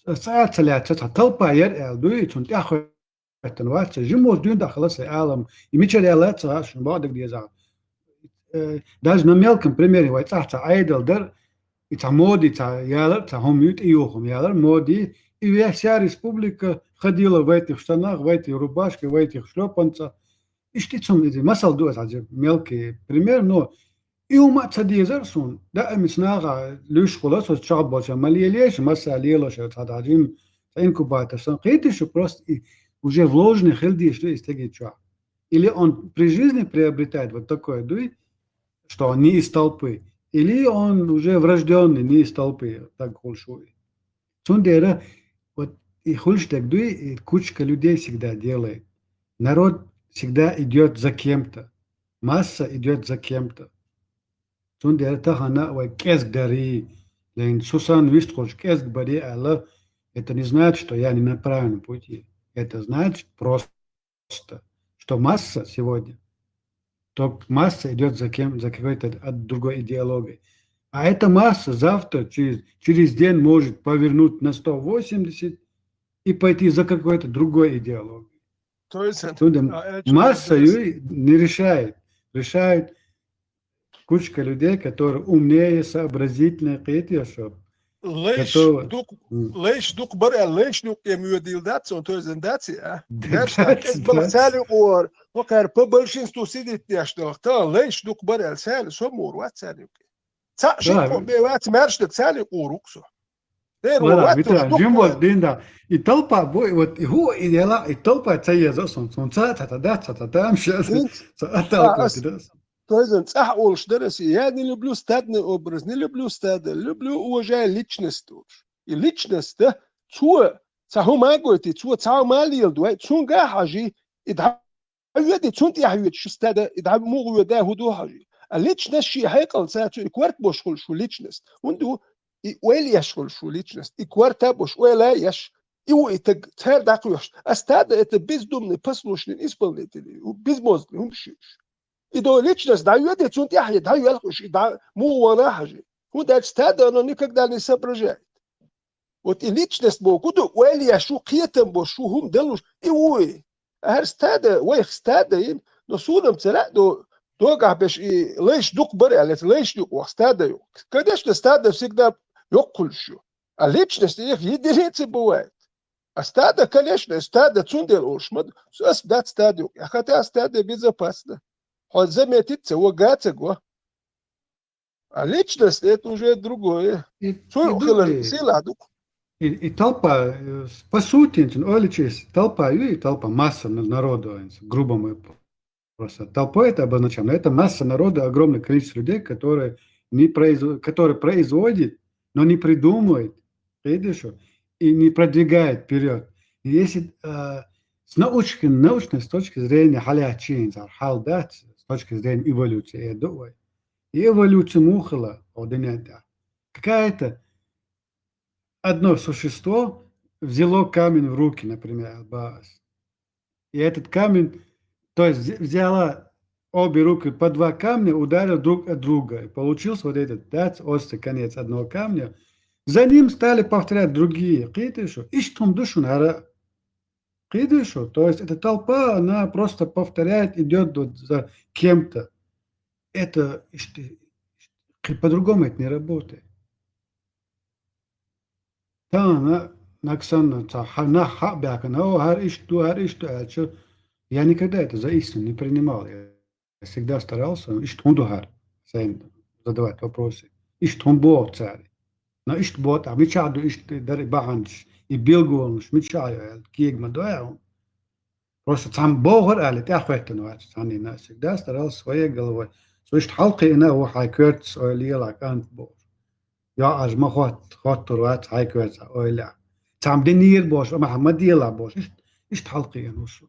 цкъа а ца лаьцна цхьа толпа яра аьлла дуй, цунна тӀаьхьа хӀоьттина вац, жимма дуьйна дахьала сайн Ӏалам, и мичара аьлла ца хаьа шуна, бакъдерг дезахь. Э, даже на мелком примере вай цӀахь цхьа Ӏедал дара, и цхьа мода, цхьа ялар, цхьа хӀума ю, тӀеюху хӀума ялар, мода, и вся республика ходила в этих штанах, в этой рубашке, в этих шлёпанцах. Иштта цунна иза масал ду аса хьажа, мелкий пример, но и хӀума а ца дезара суна. Даиманца наха луьйш хуьлу, со чохь болча ма лелаеш, масса лелош цхьа даьжим, цхьа инкубатор сан. Кхетий шу, просто и уже вложенный хила дезаш ду и стеган чохь. Или он при жизни приобретает вот такое дуй, что он не из толпы, или он уже врождённый, не из толпы, так хуьлуш ву и. Цундела вот и хуьлуш дерг дуй, и кучка людей всегда делает. Народ всегда идёт за кем-то. Масса идёт за кем-то. Цундела тахана вай кӀезиг дарий, лайн цу санна вистхуьлуш кӀезиг барий аьлла, это не значит, что я не на правильном пути. Это значит просто, что масса сегодня, то масса идёт за кем, за какой-то от другой идеологией. А эта масса завтра, через, через день может повернуть на сто восемьдесят и пойти за какой-то другой идеологией. То есть, Цундела а, э, чё масса говорится? Её не решает. Решает кучка людей, которые умнее, сообразительнее, кхетий шу. Лайш готовы. Дукх-, М. Лайш дукх бара аьлла, лайш юкъе моьдийла дац, он тойзан дац, а? Дац, Даш дац, кӀезиг бала дац. Царна юкъара, хӀокхара по большинству сидит деш долу, та лайш дукх бара аьлла, царна со мур вац царна юкъе. Цхьаъ шиъ Да. Кхо бе вац, маьрша дерг царна юкъара ву-кх со. Дера Вала, вац, витра, уж дукх жим бара. Вот дин да. И толпа бой, вот и хӀу, и дела, и толпа ца еза сон, сон ца, ца, ца, да, ца, ца, там щас, Ин-, ца, а, отталкивает, ас-, да. Тойзан цӀахь олуш дара аса, я не люблю стадный образ, не люблю стадо, люблю, уважаю личность лучше. И личность, да, цо цхьа хӀума а гойтий, цо цхьа хӀума а леладой, цуьнга а хьажий, и дӀа-, дӀавоьдий, цунна тӀехьа воьдуш стадо, и дӀа муха воьду, хӀун ду хьажий. А личность шен хьекъал цо, и корта бош хуьлуш ву личность. ХӀунда ву, и ойла еш хуьлуш ву личность, и корта бош, ойла еш, и ву и таг, цара дӀакхоьхьуш. А стадо это бездумный, послушный исполнитель, безмозглый, хӀума шуьш. И до личность дӀавоьдий, цунна тӀехьа дӀайоьлхуш, и дӀа муха вахана а хьажий. ХӀунда аьлча стадо, оно никогда не соображает. Вот и личность боху ду, ойла еш ву, кхетам бош ву, хӀума далуш, и вуй. ХӀара стадо, вайх стадо йина, но суна-м ца лаьа до-, догахь беш и лайш дукх бара аьлла, лайш юкъа ваха стадо юкъа. Конечно, стадо всегда йоккха хуьлуш ю. А личность их единицы бывает. А стадо, конечно, стадо цундела олуш ма ду. Ас дац стадо юкъа. Хотя стадо безопасно. Хьо заметить ца во, га ца го. А личность это уже другое. И, Цо и хилар ду-, сила ду. И, и толпа, э, с-, по сути, ин-, ойличи, толпа, и толпа, масса на-, народу, ин-, грубо мы п-, просто толпой это обозначаем. Но это масса народа, огромное количество людей, которые не произв-, которые производит, но не придумывает, видишь, и не продвигает вперёд. И если, э, с научки-, научной с точки зрения хьалаьцчи, ин-, хьал дац, с точки зрения эволюции, я думаю, и эволюция муха хилла, о, дуьнен тӀехь. Какая-то одно существо взяло камень в руки, например, Албаас. И этот камень, то есть вз-, взяла обе руки по два камня, ударил друг от друга. И получился вот этот, да, острый конец одного камня. За ним стали повторять другие. Кхетий шу, иштта хӀума ду шуна хӀара. Кхетий шу? То есть эта толпа, она просто повторяет, идёт вот за кем-то. Это ишт-, ишт-, по-другому это не работает. Тахана нагахь санна цхьа хьа-, нах хьа а баьхкина, «О, хӀара иштта ду, хӀара иштта ду», аьлча, я никогда это за истину не принимал. Я всегда старался, иштта хӀун ду хӀара, сайна задавать вопросы. Иштта хӀун боху цара? Но иштта боху, а мичахь ду иштта дар и бахьанаш, и билгалонаш, мичахь ю аьлла, кега ма дой хьуна. Просто цхьамма бохура аьлла, тӀаьхьахӀоьттина вац цхьаннена. Всегда старался своей головой. Со иштта хьалкхиъна а ву хьайн коьртаца ойла елахь, кӀант бохуш. ЙоӀ, аш ма хот-, хоттур вац хьайн коьртаца ойла. Цхьамма динера бохуш, амма ма делахь бохуш. Иштта, иштта хьалкхиъна ву со.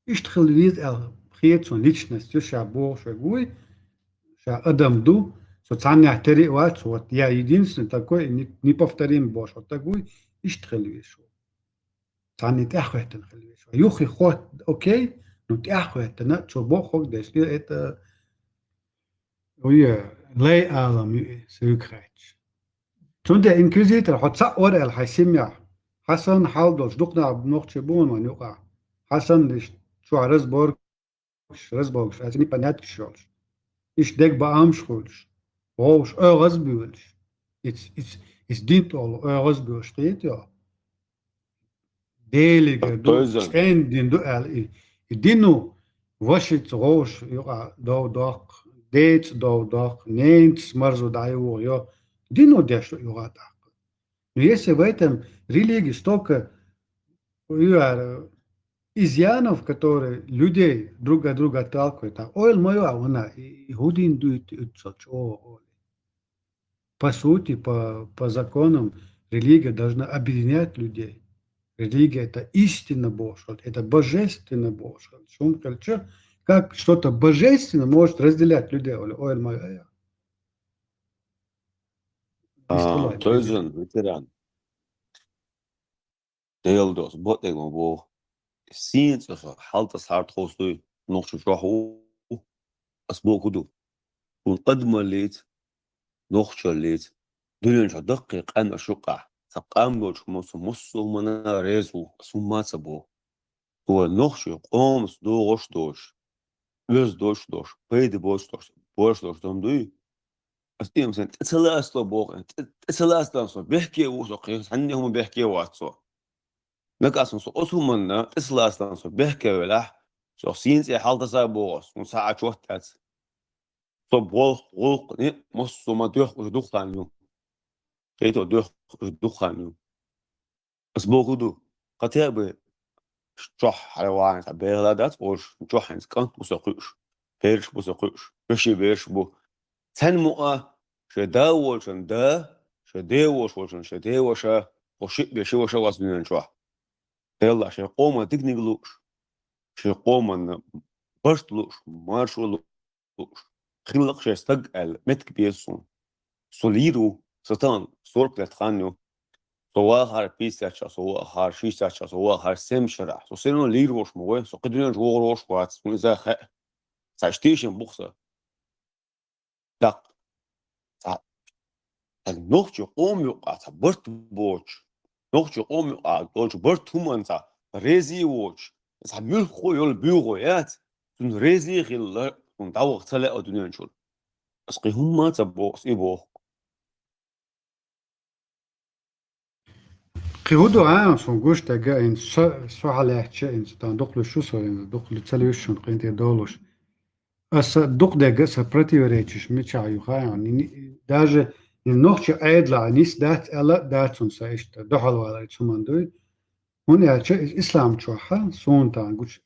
Иштта хила веза аьлла хета суна личность, ша бохуш верг вуй, ша адам ду, со цхьаннех тера а вац, вот я единственный такой, не-, неповторимый бохуш, вот такой, иштта хила веза шу. Цхьанне тӀаьхьахӀоьттина хила веза шу. Юххе хотта, окей, ну тӀаьхьахӀоьттина, цо бохург деш, это, ой, лай Ӏалам ю и, соьга хаьттича. Цундела инквизитор хьо цхьаъ вара аьлла хьайн семьяхь. Хьан санна хьал долуш дукха нах нохчий бу вайн юкъахь. Хьан санна иштта чохь разборкаш, разборкаш, аьлча непонятки йолуш. Иштта дегабаамаш хуьлуш. Вовш оьгӀаз а буьйлуш. Иц, иц, иц дин тӀехула оьгӀаз а буьйлуш, кхетий хьо? Делигара ду, цӀена дин ду аьлла и. И дино вашица вовш юкъа дов доккху, деца дов доккху, ненца марзо дӀайоху, йо, дино деш ду юкъа тӀаккха. Но если в этом религии столько, ю аьлла, изъянов, которые людей друг от друга отталкивают, а ойла ма йо а вана, и, и хӀун дин дуьйту уьццул чӀогӀа олий. По сути, по, по законам, религия должна объединять людей. Религия — это истина бохуш хилча, это божественно бохуш хилча. Шун хилча, как что-то божественное может разделять людей, ойла, ойла ма йо а. А, Иштта хилла. Тойзан, ветеран. Делан дош, бакъдерг ма боху. Сийна цӀа со хьал тӀе схьа тховсадуй, нохчо чохь ву. Ас боху ду. Шуна адамаллица, нохчаллица, дуьнен чохь даккхий къаьмнаш юкъахь, цхьа къам долчу хӀуманца массо а хӀуманна реза ву, ас хӀумма а ца боху. Цо нохчийн къомаца догӀуш а доцуш, оьзда доцуш а доцуш, пайда боцуш а доцуш, боцуш а доцуш дам дуй? Ас тӀе ма сан тӀе ца лацало боху, тӀе, тӀе ца лацалан со бехке ву, со кхин цхьанне хӀума бехке вац со. Нагахь сан со оцу хӀуманна тӀе ца лацалан со бехке велахь, со сийна цӀе хьал таса а боху ас, хӀун схьа а чот а дац. Со болх, гӀуллакх, массо а ма доьхкуш дукха хан ю. Кхето доьхкуш дукха хан ю. Ас боху ду, хотя бы чохь хьалавахьа цхьа бегӀала дац олуш, чохь хӀинца кӀант бу со кхуьуш, пераш бу со кхуьуш, вешин бераш бу. Цхьаьна мукъа шайн да волчун да, шайн де волуш волчун шайн деваша, кху шиъ бен ши ваша вац дуьнен чохь. Делла шайн къоман диканиг лууш, шайн къоманна барт лууш, маршо лууш. Хиллакх шайн стаг аьлла, меттиг беза суна. Со лийр ву, сан тахана сорок лет хан ю. Со вахахьара пятьдесят шарахь, со вахахьара шестьдесят шарахь, со вахахьара семьдесят шарахь. Со сено лийр волуш ма вай, со кхин дуьнен чу вогӀур волуш вац, хӀунда аьлча хаьа. Цхьа тешам бу-кх сан. ТӀаккха цхьа, цхьа нохчийн къоман юкъахь цхьа барт боцуш, нохчийн къоман юкъахь долчу барт хӀуманна цхьа реза а воцуш, цхьа муьлхха йолу буьйхо яц, цунна реза а хилла, цунна дӀаваха ца лаьа дуьнен чуьра. Ас кхин хӀумма а ца боху, ас и боху. Кхин хӀун ду, а, суна гуш дерг а, хӀинца со, со хьалаьцча, хӀинца тахана дукха луьйш ю со, хӀинца дукха ца луьйш шуна къинтӀера долуш. Аса дукха дерг а, сан противоречиш мичахь ю хаьа, ни-, ни-, даже и нохчийн Ӏедалехь нис дац аьлла а дац хӀунда сан иштта дуьхьалвалар цу хӀуманна дуй. ХӀунда аьлча иза ислам чохь, суна тахана гуш